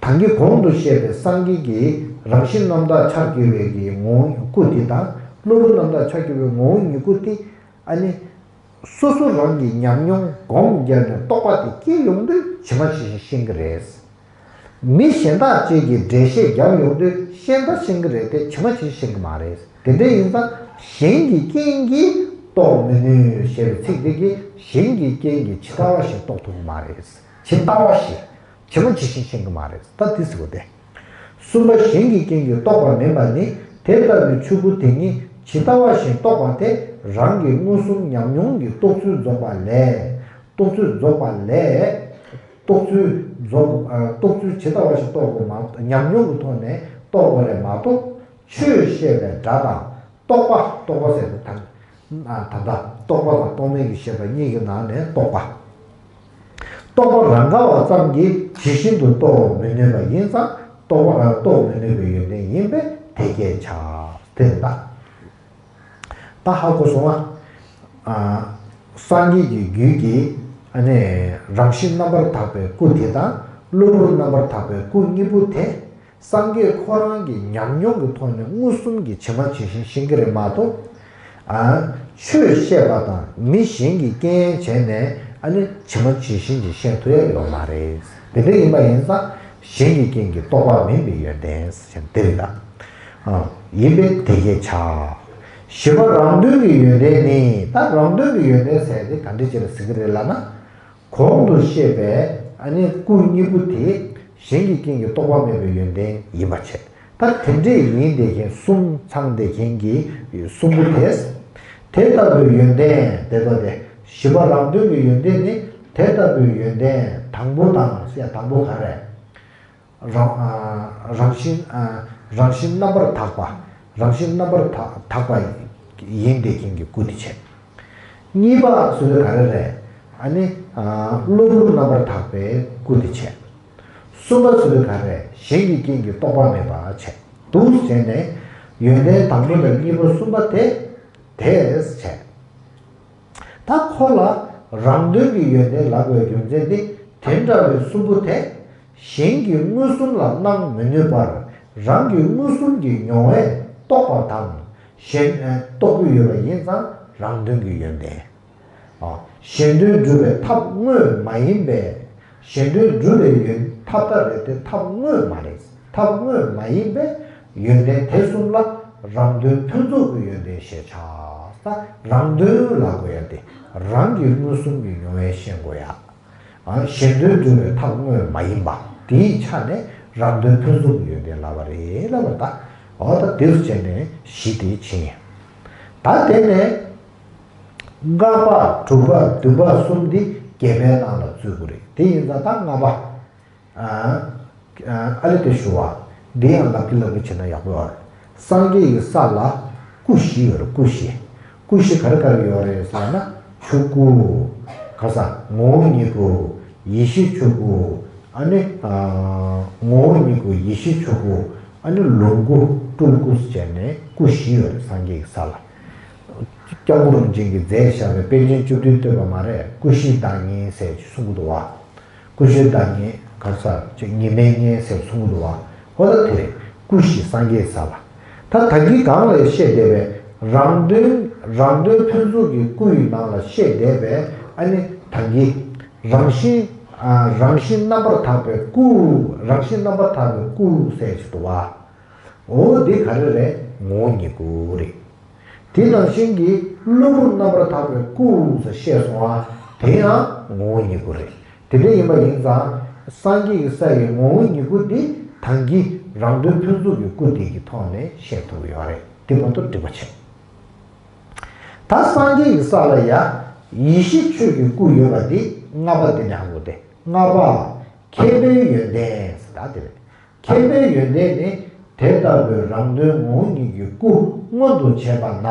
ད་གིན་གོང་དུ་བཤད་པའི་སངས་རྒྱས་ཀྱི་རང་བཞིན་རྣམ་དག་ཆར་གྱུར་པའི་གི་ངོ་བོ་སྐུ་དེ་དང་གློ་བུར་རྣམ་དག་ཆར་གྱུར་པའི་ངོ་བོ་ཉིད་སྐུ་དེ། ཨ་ནི། སོ་སོ་རང་གིས་ཉམས་མྱོང་སྒོམ་བརྒྱབ་ནས་རྟོགས་པ་དེ་སྐྱེ་ཡོང་དུས་ཇི་མ་ཇི་བཞིན་ཤེས་ཀྱི་རེད། མི་གཞན་དག་ཅིག་གིས་འགྲེལ་བཤད་བརྒྱབ་ཡོང་དུས་ཤེས་ད་ཤེས་ཀྱི་རེད་དེ་ཇི་མ་ཇི་བཞིན་ཤེས་ཀྱི་མ་རེད། དེ་འདྲ་ཡིན་ཙང་གཞན་གྱི་རྐྱེན་གྱིས་རྟོགས་མི་ནུས་ཞེས་པའི་ཚིག་འདི་གིས་གཞན་གྱི་རྐྱེན་གྱིས་ཇི་ལྟ་བ་བཞིན་རྟོགས་ཐུབ་ཀྱི་མ་རེད། ཇི་ལྟ་བ་བཞིན། ཇི་མ་ཇི་བཞིན་ཤེས་ཀྱི་མ་རེད། ད་འདི་ཟེར་བ་དེ། གསུམ་པ་གཞན་གྱི་རྐྱེན་གྱིས་རྟོགས་པ་མིན་པ་ནི་དེ་ལྟ་བུའི་ཆོས་སྐུ་དེ་ཉིད་ཇི་ལྟ་བ་བཞིན་རྟོགས་པ་དེ་རང་གི་མངོན་སུམ་ཉམས་མྱོང་གི་རྟོགས་ཚུལ་རྫོགས་པ་ལས། རྟོགས་ཚུལ་རྫོགས་པ་ལས། རྟོགས་ཚུལ་རྫོགས། ཨ། རྟོགས་ཚུལ་ཇི་ལྟ་བ་བཞིན་རྟོགས་དགོས་མ། ཉམས་མྱོང་གི་ཐོག་ནས་རྟོགས་དགོས་རེད་མ་གཏོགས། ཆོས་བཤད་པའི་སྒྲ་དང་རྟོག་པ། རྟོག་པ་ཟེར་དུས་ད། ཨ། ད་ལྟ་རྟོག་པ་དང་རྟོག་མེད་ཀྱི་བཤད་པ་གཉིས་ཀྱི་ནང་ནས་རྟོག་པ། རྟོག་པ་རང་དགའ་བ་ཙམ་གྱིས་ཇི་བཞིན་དུ་རྟོགས་མི་ནུས་པ་ཡིན་ཙང་རྟོག་པ། ཨ། རྟོགས་མི་ནུས་པའི་ཡོན་ཏན་ཡིན་པས་དེ་སྐད་བྱ། དེ་ལྟ། ད་ཧ་གོ་སོང་ང་། ཨ། སངས་རྒྱས་ཀྱི་རྒྱུད་ཀྱི། ཨ་ནི། རང་བཞིན་རྣམ་པར་དག་པའི་སྐུ་དེ་དང་གློ་བུར་རྣམ་པར་དག་པའི་སྐུ་གཉིས་པོ་དེ། སངས་རྒྱས་ཁོ་རང་གི་ཉམས་མྱོང་གི་ཐོག་ནས་མངོན་སུམ་གྱིས་ཇི་མ་ཇི་བཞིན་ཤེས་ཀྱི་རེད་མ་གཏོགས། ཨ། ཆོས་བཤད་པ་དང་མི་གཞན་གྱི་རྐྱེན་བྱས་ནས། ཨ་ནི། ཇི་མ་ཇི་བཞིན་གྱིས་ཤེས་ཐུབ་ཡ་ཡོད་མ་རེད། དེ་འདྲ་ཡིན་པ་ཡིན་ཙང་གཞན་གྱི་རྐྱེན་གྱིས་རྟོགས་པ་མིན་པའི་ཡོན་ཏན་ཟེར་འདི་རེད་ད། ཨ། ཡིན་པས་དེ་སྐད་བྱ། བཞི་པ་རང་དོན་གྱི་ཡོན་ཏན་ནི། ད་རང་དོན་གྱི་ཡོན་ཏན་ཟེར་དེ་ག་འདྲ་ཅིག་ལ་ཟེར་གྱི་རེད་ལབ་ན། གོང་དུ་བཤད་པའི། ཨ་ནི། སྐུ་གཉིས་པོ་དེ་གཞན་གྱི་རྐྱེན་གྱིས་རྟོགས་པ་མེད་པའི་ཡོན་ཏན་ཡིན་པ་བྱས། ད་དེ་འདྲས་ཡིན་བསྡད་མཁན། གསུམ་ཚང་བསྡད་མཁན་གྱི་གསུམ་པོ་དེ། དེ་ལྟ་བུའི་ཡོན་ཏན་དེ་ལྟ་སྟེ། བཞི་པ་རང་དོན་གྱི་ཡོན་ཏན་ནི་དེ་ལྟ་བུའི་ཡོན་ཏན་དང་པོ་དང་། ཟེར་དང་པོ་ག་རེ། རང་། ཨ། རང་བཞིན། ཨ། རང་བཞིན་རྣམ་པར་དག་པ། རང་བཞིན་རྣམ་པར་དག་དག་པ་ཡིན་བསྡད་མཁན་གྱི་སྐུ་དེ་བྱས། གཉིས་པ་ཟེར་དུས་ག་རེ་རེད། ཨ་ནི། ཨ། གློ་བུར་རྣམ་པར་དག་པའི་སྐུ་དེ་བྱས། གསུམ་པ་ཟེར་དུས་ག་རེ། གཞན་གྱི་རྐྱེན་གྱིས་རྟོགས་པ་མེད་པ་བྱས། འདུག་བྱས་ནས་ཡོན་ཏན་དང་པོ་དང་གཉིས་པ་གསུམ་པ་དེ་དེས་བྱས། ད་ཁོ་ལ་རང་དོན་གྱི་ཡོན་ཏན་ལབ་པའི་རྒྱུ་མཚན་དེ། དེ་འདྲ་བའི་གསུམ་པོ་དེ་གཞན་གྱི་མངོན་སུམ་ལ་སྣང་མི་ནུས་པར་རང་གི་མངོན་སུམ་གྱི་མྱོང་བས་རྟོགས་པ་དང་གཞན། ཨ། རྟོགས་ཀྱི་ཡོད་པ་ཡིན་ཙང་རང་དོན་གྱི་ཡོན་ཏན། ཨ། གཞན་དོན་སྒྲུབ་པའི་ཐབས་དངོས་མ་ཡིན་པས། གཞན་དོན་སྒྲུབ་པའི་ཡོན་ཐབས་ད་རེད་དེ་ཐབས་དངོས་མ་རེད། ཐབས་དངོས་མ་ཡིན་པས་ཡོན་ཏན་དེ་གསུམ་ལ་རང་དོན་ཕུན་ཚོགས་ཀྱི་ཡོན་ཏན་ཞེས་བྱ། ད་རང་དོན་ལབ་དགོས་ཡ་དེ་རང་གི་མངོན་སུམ་གྱི་མྱོང་བས་ཤེས་དགོས་ཡ། ཨ། གཞན་དོན་སྒྲུབ་པའི་ཐབས་དངོས་མ་ཡིན་པ་དེའི་ཆ་ནས་རང་དོན་ཕུན་སུམ་གྱི་ཡོན་ཏན་ལབ་པ་རེད་ལབ་པ་ད། འོ་ད་དེ་རུ་བྱས་ནས་གཞི་དེ་ཕྱིན། ད་དེ་ནས་ལྔ་པ་དྲུག་པ་བདུན་པ་གསུམ་འདི་བརྒྱད་པའི་ནང་ལ་ཚུད་དགོས་རེད། དེ་ཡིན་ཙང་ད་ལྔ་པ། ཨ། ཨ་ལེ་དེ་ཞུ་བ། འདི་ཡང་ལབ་ཀྱི་ལབ་ཀྱི་བྱེད་ན་ཡག་པོ་ཡོད་རེད། སངས་རྒྱས་ཀྱི་ས་ལ་སྐུ་བཞི་ཡོད་རེད། སྐུ་བཞི། སྐུ་བཞི་ག་རེ་ག་རེ་ཡོད་རེད་ཟེར་ན། ཆོས་སྐུ། ག་ས། ངོ་བོ་ཉིད་སྐུ། ཡེ་ཤེས་ཆོས་སྐུ། ཨ་ནི། ཨ། ངོ་བོ་ཉིད་སྐུ། ཡེ་ཤེས་ཆོས་སྐུ། ཨ་ནི་ལོངས་སྐུ། སྤྲུལ་སྐུ་ཟེར་ནས་སྐུ་བཞི་ཡོད་རེད། སངས་རྒྱས་ཀྱི་ས་ལ། སྐྱབས་མགོན་རིན་ཆེན་གྱིས་མཛད་བཞག་པའི་པཎ་ཆེན་བཅུ་བདུན་བསྟོད་པ་མ་རེད། སྐུ་བཞིའི་བདག་ཉིད་ཟེར་གསུང་གི་འདུག་བ། སྐུ་བཞིའི་བདག་ཉིད་ག་རེ་ཟེར། ཅིག་ཉི་མའི་གཉེན་ཟེར་གསུང་གི་འདུག་བ། ཧོ་ད་དེ་རེད། སྐུ་བཞི་སངས་རྒྱས་ས་ལ། ད་ད་གིན་གང་ལ་བཤད་བསྡད་པའི་རང་དོན། རང་དོན་ཕུན་ཚོགས་ཀྱི་སྐུ་ཡི་ནང་ལ་བཤད་བསྡད་པའི། ཨ་ནི་ད་གིན་རང་བཞིན། ཨ། རང་བཞིན་རྣམ་པར་དག་པའི་སྐུ། རང་བཞིན་རྣམ་པར་དག་པའི་སྐུ་ཟེར་གྱི་འདུག་བ། འོ་འདི་ག་རེ་རེད། ངོ་བོ་ཉིད་སྐུ་རེད། དེ་ནང་བཞིན་གྱི་གློ་བུར་རྣམ་པར་དག་པའི་སྐུ་ཟེར་བཤད་སོང་བ། དེ་ཡང་ངོ་བོ་ཉིད་སྐུ་རེད། དེ་འདྲ་ཡིན་པ་ཡིན་ཙང་། སངས་རྒྱས་ཀྱི་ས་ཡི་ངོ་བོ་ཉིད་སྐུ་འདི་ད་གིན་རང་དོན་ཕུན་ཚོགས་ཀྱི་སྐུ་འདི་གི་ཐོག་ནས་བཤད་ཐུབ་ཡོད་རེད། དེ་མ་གཏོགས་འགྲིག་པ་བྱེད། ད་སངས་རྒྱས་ཀྱི་ས་ལ་ཡ་ཡེ་ཤེས་ཆོས་ཀྱི་སྐུ་ཡོད་པ་འདི་ལྔ་པ་འདི་ནས་ཧ་གོ་སྟེ། ལྔ་པ་མཁྱེན་པའི་ཡོན་ཏན་ཟེར། ད་དེ་རེད། མཁྱེན་པའི་ཡོན་ཏན་ནི། དེ་ལྟ་བུའི་རང་དོན་ངོ་བོ་ཉིད་ཀྱི་སྐུ་མངོན་དུ་བྱས་པ་ན།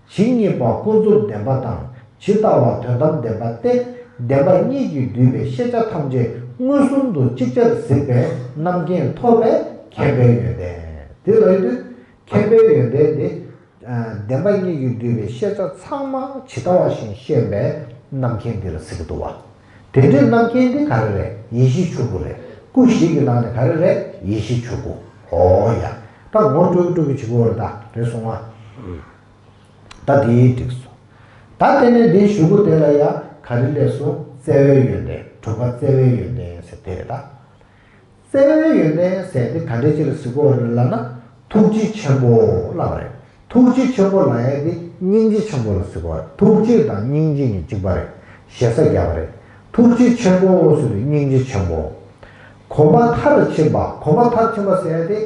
ཇི་སྙེད་པ་ཀུན་རྫོབ་བདེན་པ་དང་ཇི་ལྟ་བ་དོན་དམ་བདེན་པ་སྟེ། བདེན་པ་གཉིས་ཀྱིས་བསྡུས་པའི་ཤེས་བྱ་ཐམས་ཅད་མངོན་སུམ་དུ་ཅིག་ཅར་གཟིགས་པའི་རྣམ་མཁྱེན་ཐོབ་པས་མཁྱེན་པའི་ཡོན་ཏན། དེ་ལ་ཡོད་དུས་མཁྱེན་པའི་ཡོན་ཏན་དེ། བདེན་པ་གཉིས་ཀྱིས་བསྡུས་པའི་ཤེས་བྱ་ཚང་མ་ཇི་ལྟ་བ་བཞིན་ཤེས་པའི་རྣམ་མཁྱེན་འདི་ལ་ཟེར་གྱི་འདུག་བ། དེ་འདྲའི་རྣམ་མཁྱེན་འདི་ག་རེ་རེད། ཡེ་ཤེས་ཆོས་སྐུ་རེད། སྐུ་བཞི་གི་ནང་ནས་ག་རེ་རེད། ཡེ་ཤེས་ཆོས་སྐུ། ཨོ་ཡ། ད་ངོ་སྤྲོད་སྤྲོད་ཀྱི་བྱེད་དགོས་རེད། ད་རེད་སོང་ང་། ད་དེ་འགྲིག་སོང་། ད་དེ་ནས་འདིའི་གཞུག་གུ་དེ་ལ་ཡ་ག་རེ་སླེབས་སོང་། བརྩེ་བའི་ཡོན་ཏན། དྲུག་པ་བརྩེ་བའི་ཡོན་ཏན་ཟེར་དེ་རེད་ད། བརྩེ་བའི་ཡོན་ཏན་ཟེར་དེ་ག་འདྲ་ཅིག་ལ་ཟེར་གོ་རེད་ལབ་ན། ཐུགས་རྗེ་ཆེན་པོ་ལབ་པ་རེད། ཐུགས་རྗེ་ཆེན་པོ་ལབ་ཡ་དེ་སྙིང་རྗེ་ཆེན་པོ་ལ་ཟེར་གོ་རེད། ཐུགས་རྗེ་དང་སྙིང་རྗེ་གཉིས་གཅིག་པ་རེད། ཞེ་ས་རྒྱབ་པ་རེད། ཐུགས་རྗེ་ཆེན་པོ་ཟེར་དུས་སྙིང་རྗེ་ཆེན་པོ། གོམས་པ་མཐར་ཕྱིན་པ། གོམས་པ་མཐར་ཕྱིན་པ་ཟེར་ཡ་དེ།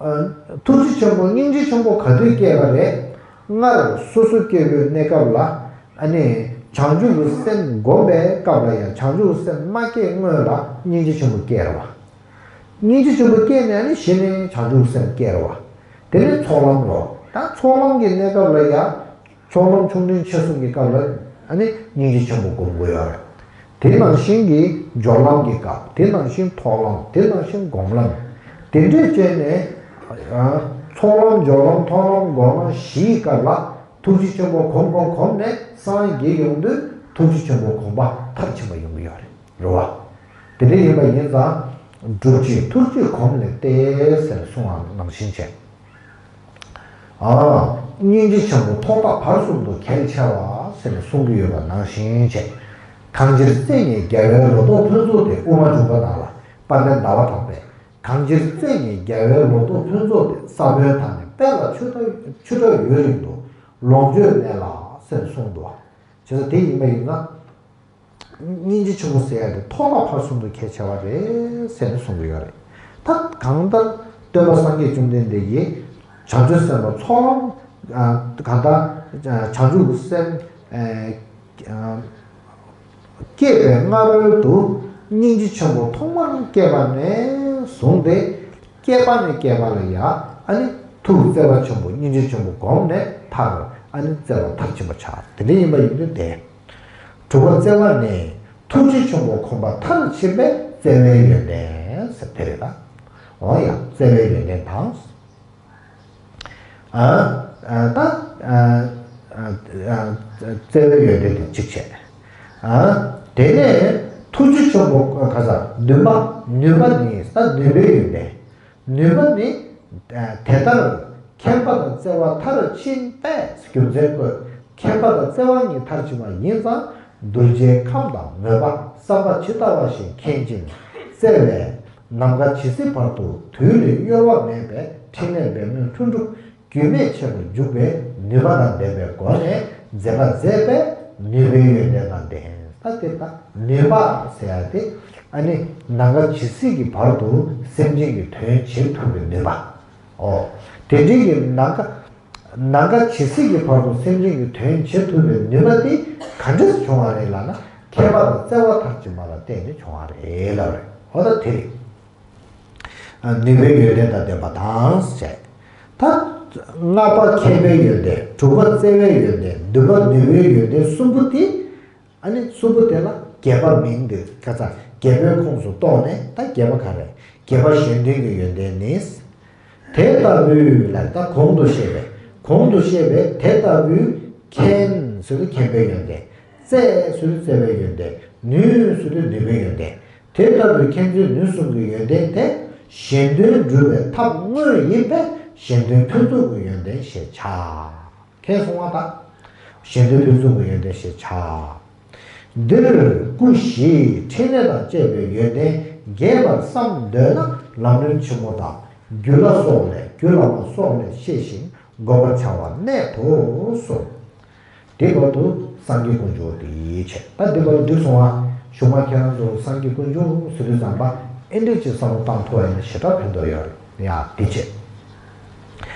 ཨ། ཐུགས་རྗེ་ཆེན་པོ་སྙིང་རྗེ་ཆེན་པོ་ག་དུས་སྐྱེས་པ་རེད། སྔར་སོ་སོ་སྐྱེ་བོའི་གནས་སྐབས་ལ། ཨ་ནི་བྱང་ཆུབ་ཀྱི་སེམས་བསྒོམས་པའི་སྐབས་ལ་ཡང་། བྱང་ཆུབ་ཀྱི་སེམས་མ་སྐྱེས་སྔོན་ལ་སྙིང་རྗེ་ཆེན་པོ་སྐྱེས་རེད་བ། སྙིང་རྗེ་ཆེན་པོ་སྐྱེས་ནས་ནི་གཞི་ནས་བྱང་ཆུབ་ཀྱི་སེམས་སྐྱེས་རེད་བ། དེ་ནས་ཚོགས་ལམ་རོ། ད་ཚོགས་ལམ་གྱི་གནས་སྐབས་ལ་ཡང་། ཚོགས་ལམ་ཆུང་འབྲིང་ཆེ་གསུམ་གྱི་སྐབས་ལ་ཨ་ནི་སྙིང་རྗེ་ཆེན་པོ་སྒོམ་དགོས་ཡོད་རེད། དེ་ནང་བཞིན་གྱི་སྦྱོར་ལམ་གྱི་སྐབས། དེ་ནང་བཞིན་ཐོག་ལམ། དེ་ནང་བཞིན་སྒོམ་ལམ། དེ་འདྲས་བྱས་ནས། ཨ། ཚོགས་ལམ། སྦྱོར་ལམ། ཐོག་ལམ། སྒོམ་ལམ་བཞིའི་སྐབས་ལ་ཐུགས་རྗེ་ཆེན་པོ་གོམས་གོམས་གོམས་ནས་སངས་རྒྱས་ཡོང་དུས་ཐུགས་རྗེ་ཆེན་པོ་གོམས་པ་མཐར་ཕྱིན་པ་ཡོང་གི་ཡོད་རེད། རེད་བ། དེ་འདྲ་ཡིན་པ་ཡིན་ཙང་། སྒྲུབ་བྱེད་ཐུགས་རྗེས་གོམས་ལས་ཏེ་ཟེར་གསུངས་པ་ནང་བཞིན་བྱས། ཨ། སྙིང་རྗེ་ཆེན་པོ་ཐོག་མཐའ་བར་གསུམ་དུ་གལ་ཆེ་བ་ཟེར་ནས་གསུང་གི་ཡོད་པ་ནང་བཞིན་བྱས། གང་ཕྱིར་བརྩེ་ཉིད་རྒྱལ་བའི་ལོ་ཏོག་ཕུན་ཚོགས་ཏེ། དབུ་མ་འཇུག་པ་ནང་ལ་དཔལ་ལྡན་ཟླ་བ་གྲགས་པས། གང་ཕྱིར་བརྩེ་ཉིད་རྒྱལ་བའི་ལོ་ཏོག་ཕུན་ཚོགས་ཏེ། ས་བོན་དག་ནི་དཔལ་ལ་ཆུ་འདྲ་ཆུ་འདྲ་ཡུན་རིང་དུ། ལོངས་སྤྱོད་མེད་ལ་ཟེར་ནས་གསུངས་འདུག་བ། བྱས་ཙང་དེ་ཡིན་པ་ཡིན་ན། སྙིང་རྗེ་ཆེན་པོ་ཟེར་ཡ་དེ་ཐོག་མཐའ་བར་གསུམ་དུ་གལ་ཆེ་བ་རེད་ཟེར་ནས་གསུང་གི་ཡོད་རེད། ད་གང་ལྟར་སྟོན་པ་སངས་རྒྱས་བཅོམ་ལྡན་འདས་ཀྱིས་བྱང་ཆུབ་སེམས་ལ་ཚོགས་ལམ། ཨ། གང་ལྟར་བྱང་ཆུབ་ཀྱི་སེམས། ཨ། བསྐྱེད་པའི་སྔ་རོལ་དུ་སྙིང་རྗེ་ཆེན་པོ་ཐོག་མར་བསྐྱེད་པ་ནས་བཟུང་སྟེ། བསྐྱེད་པ་ནས་བསྐྱེད་པ་ལ་ཡ། ཨ་ནི་ཐུགས་བརྩེ་བ་ཆེན་པོ་སྙིང་རྗེ་ཆེན་པོ་བསྒོམས་ནས་མཐར། ཨ་ནི་བརྩེ་བ་མཐར་ཕྱིན་པ་ཆགས། དེ་འདྲ་ཡིན་པ་ཡིན་དུས་དེ། དྲུག་པ་བརྩེ་བ་ནི། ཐུགས་རྗེ་ཆེན་པོ་གོམས་པ་མཐར་ཕྱིན་པས་བརྩེ་བའི་ཡོན་ཏན་ཟེར་དེ་རེད་ད། འོ་ཡ། བརྩེ་བའི་ཡོན་ཏན་དང་། ཨ། ཨ། ད། ཨ། ཨ། ཨ། བརྩེ་བའི་ཡོན་ཏན་དེ་གཅིག་བྱས། ཨ། དེ་ནས་ཐུགས་རྗེ་ཆེན་པོ་ག་ས། ནུས་པ། ནུས་པ་ནི་ད་ནུས་པའི་ཡོན་ཏན། ནུས་པ་ནི། ཨ། དེ་ལྟར་མཁྱེན་པ་དང་བརྩེ་བ་མཐར་ཕྱིན་པས། རྒྱུ་མཚན་བཀོད། མཁྱེན་པ་དང་བརྩེ་བ་གཉིས་མཐར་ཕྱིན་པ་ཡིན་ཙང་། གདུལ་བྱའི་ཁམས་དང་མོས་པ་བསམ་པ་ཇི་ལྟ་བ་བཞིན་མཁྱེན་ཅིང་བརྩེ་བས། ནམ་མཁའ་ཇི་སྲིད་བར་དུ་དུས་ལས་གཡོལ་བ་མེད་པའི་ཕྲིན་ལས་འབད་མེད་ལྷུན་གྲུབ་རྒྱུན་མེད་ཆེད་དུ་འཇུག་པའི་ནུས་པ་དང་ལྡན་པའི་སྒོ་ནས་མཛད་པ་མཛད་པས་ནུས་པའི་ཡོན་ཏན་དང་ལྡན། ད་དེ་ལྟ་ནུས་པ་ཟེར་ཡ་དེ། ཨ་ནི་ནམ་མཁའ་ཇི་སྲིད་ཀྱི་བར་དུ་སེམས་ཅན་གྱི་དོན་བྱེད་ཐུབ་པའི་ནུས་པ། ཨོ། དེ་འདྲའི་གི་ནམ་མཁའ། ནམ་མཁའ་ཇི་སྲིད་ཀྱི་བར་དུ་སེམས་ཅན་གྱི་དོན་བྱེད་ཐུབ་པའི་ནུས་པ་དེ་ག་འདྲས་བྱུང་བ་རེད་ལབ་ན། མཁྱེན་པ་དང་བརྩེ་བ་མཐར་ཕྱིན་པ་ལ་བརྟེན་ནས་བྱུང་བ་རེད་ལབ་རེད། འོ་ད་དེ་རེད། ནུས་པའི་ཡོན་ཏན་དང་ལྡན་པ་དང་ཞེས། ད་ལྔ་པ་མཁྱེན་པའི་ཡོན་ཏན། དྲུག་པ་བརྩེ་བའི་ཡོན་ཏན། བདུན་པ་ནུས་པའི་ཡོན་ཏན་གསུམ་པོ་དེ། ཨ་ནི་གསུམ་པོ་དེ་ལ་བརྒྱད་པ་མིང་འདི་ཁ་ཚ་བརྒྱད་པོའི་ཁོངས་སུ་གཏོགས་ནས། ད་བརྒྱད་པ་ག་རེ། བརྒྱད་པ་གཞན་དོན་གྱི་ཡོན་ཏན་ནི། དེ་ལྟ་བུའི་ལ་ད་གོང་དུ་བཤད་པའི། གོང་དུ་བཤད་པའི་དེ་ལྟ་བུའི་མཁྱེན་ཟེར་དུས་མཁྱེན་པའི་ཡོན་ཏན། བརྩེ་ཟེར་དུས་བརྩེ་བའི་ཡོན་ཏན། ནུས་ཟེར་དུས་ནུས་པའི་ཡོན་ཏན། དེ་ལྟ་བུའི་མཁྱེན་བརྩེ་ནུས་གསུམ་གྱི་ཡོན་ཏན་དེ་གཞན་དོན་སྒྲུབ་པའི་ཐབས་དངོས་ཡིན་པས་གཞན་དོན་ཕུན་ཚོགས་ཀྱི་ཡོན་ཏན་ཞེས་བྱ། མཁྱེན་སོང་བ་དང་། གཞན་དོན་ཕུན་ཚོགས་ཀྱི་ཡོན་ཏན་ཞེས་བྱ། འདིར་སྐུ་བཞིའི་ཕྲིན་ལས་དང་བཅས་པའི་ཡོན་ཏན་རྒྱས་པར་བསམ་འདོད་ན། ལམ་རིམ་ཆེན་མོ་དང་། རྒྱུད་བླ་སོགས་ལས། རྒྱུད་བླ་མ་སོགས་ལས་ཤེས་ཤིང་ བསྒོམ་པར་བྱ་བ་གནད་དུ་གསོལ། དེའི་བར་དུ་སངས་རྒྱས་དཀོན་མཆོག་དེ་བྱས། ད་འདི་བར་དུ་འགྲིག་སོང་བ། གཞུག་མ་ཁྱེད་རང་ཚོ་སངས་རྒྱས་དཀོན་མཆོག་ཟེར་དུས་ཙམ་པ་ཨེ་འདྲས་ཀྱི་བསམ་བློ་བཏང་ཐུབ་པ་ཡིན་ན་ཞེ་དྲག་ཕན་ཐོགས་ཡོད་རེད་ཡ། དེ་བྱས།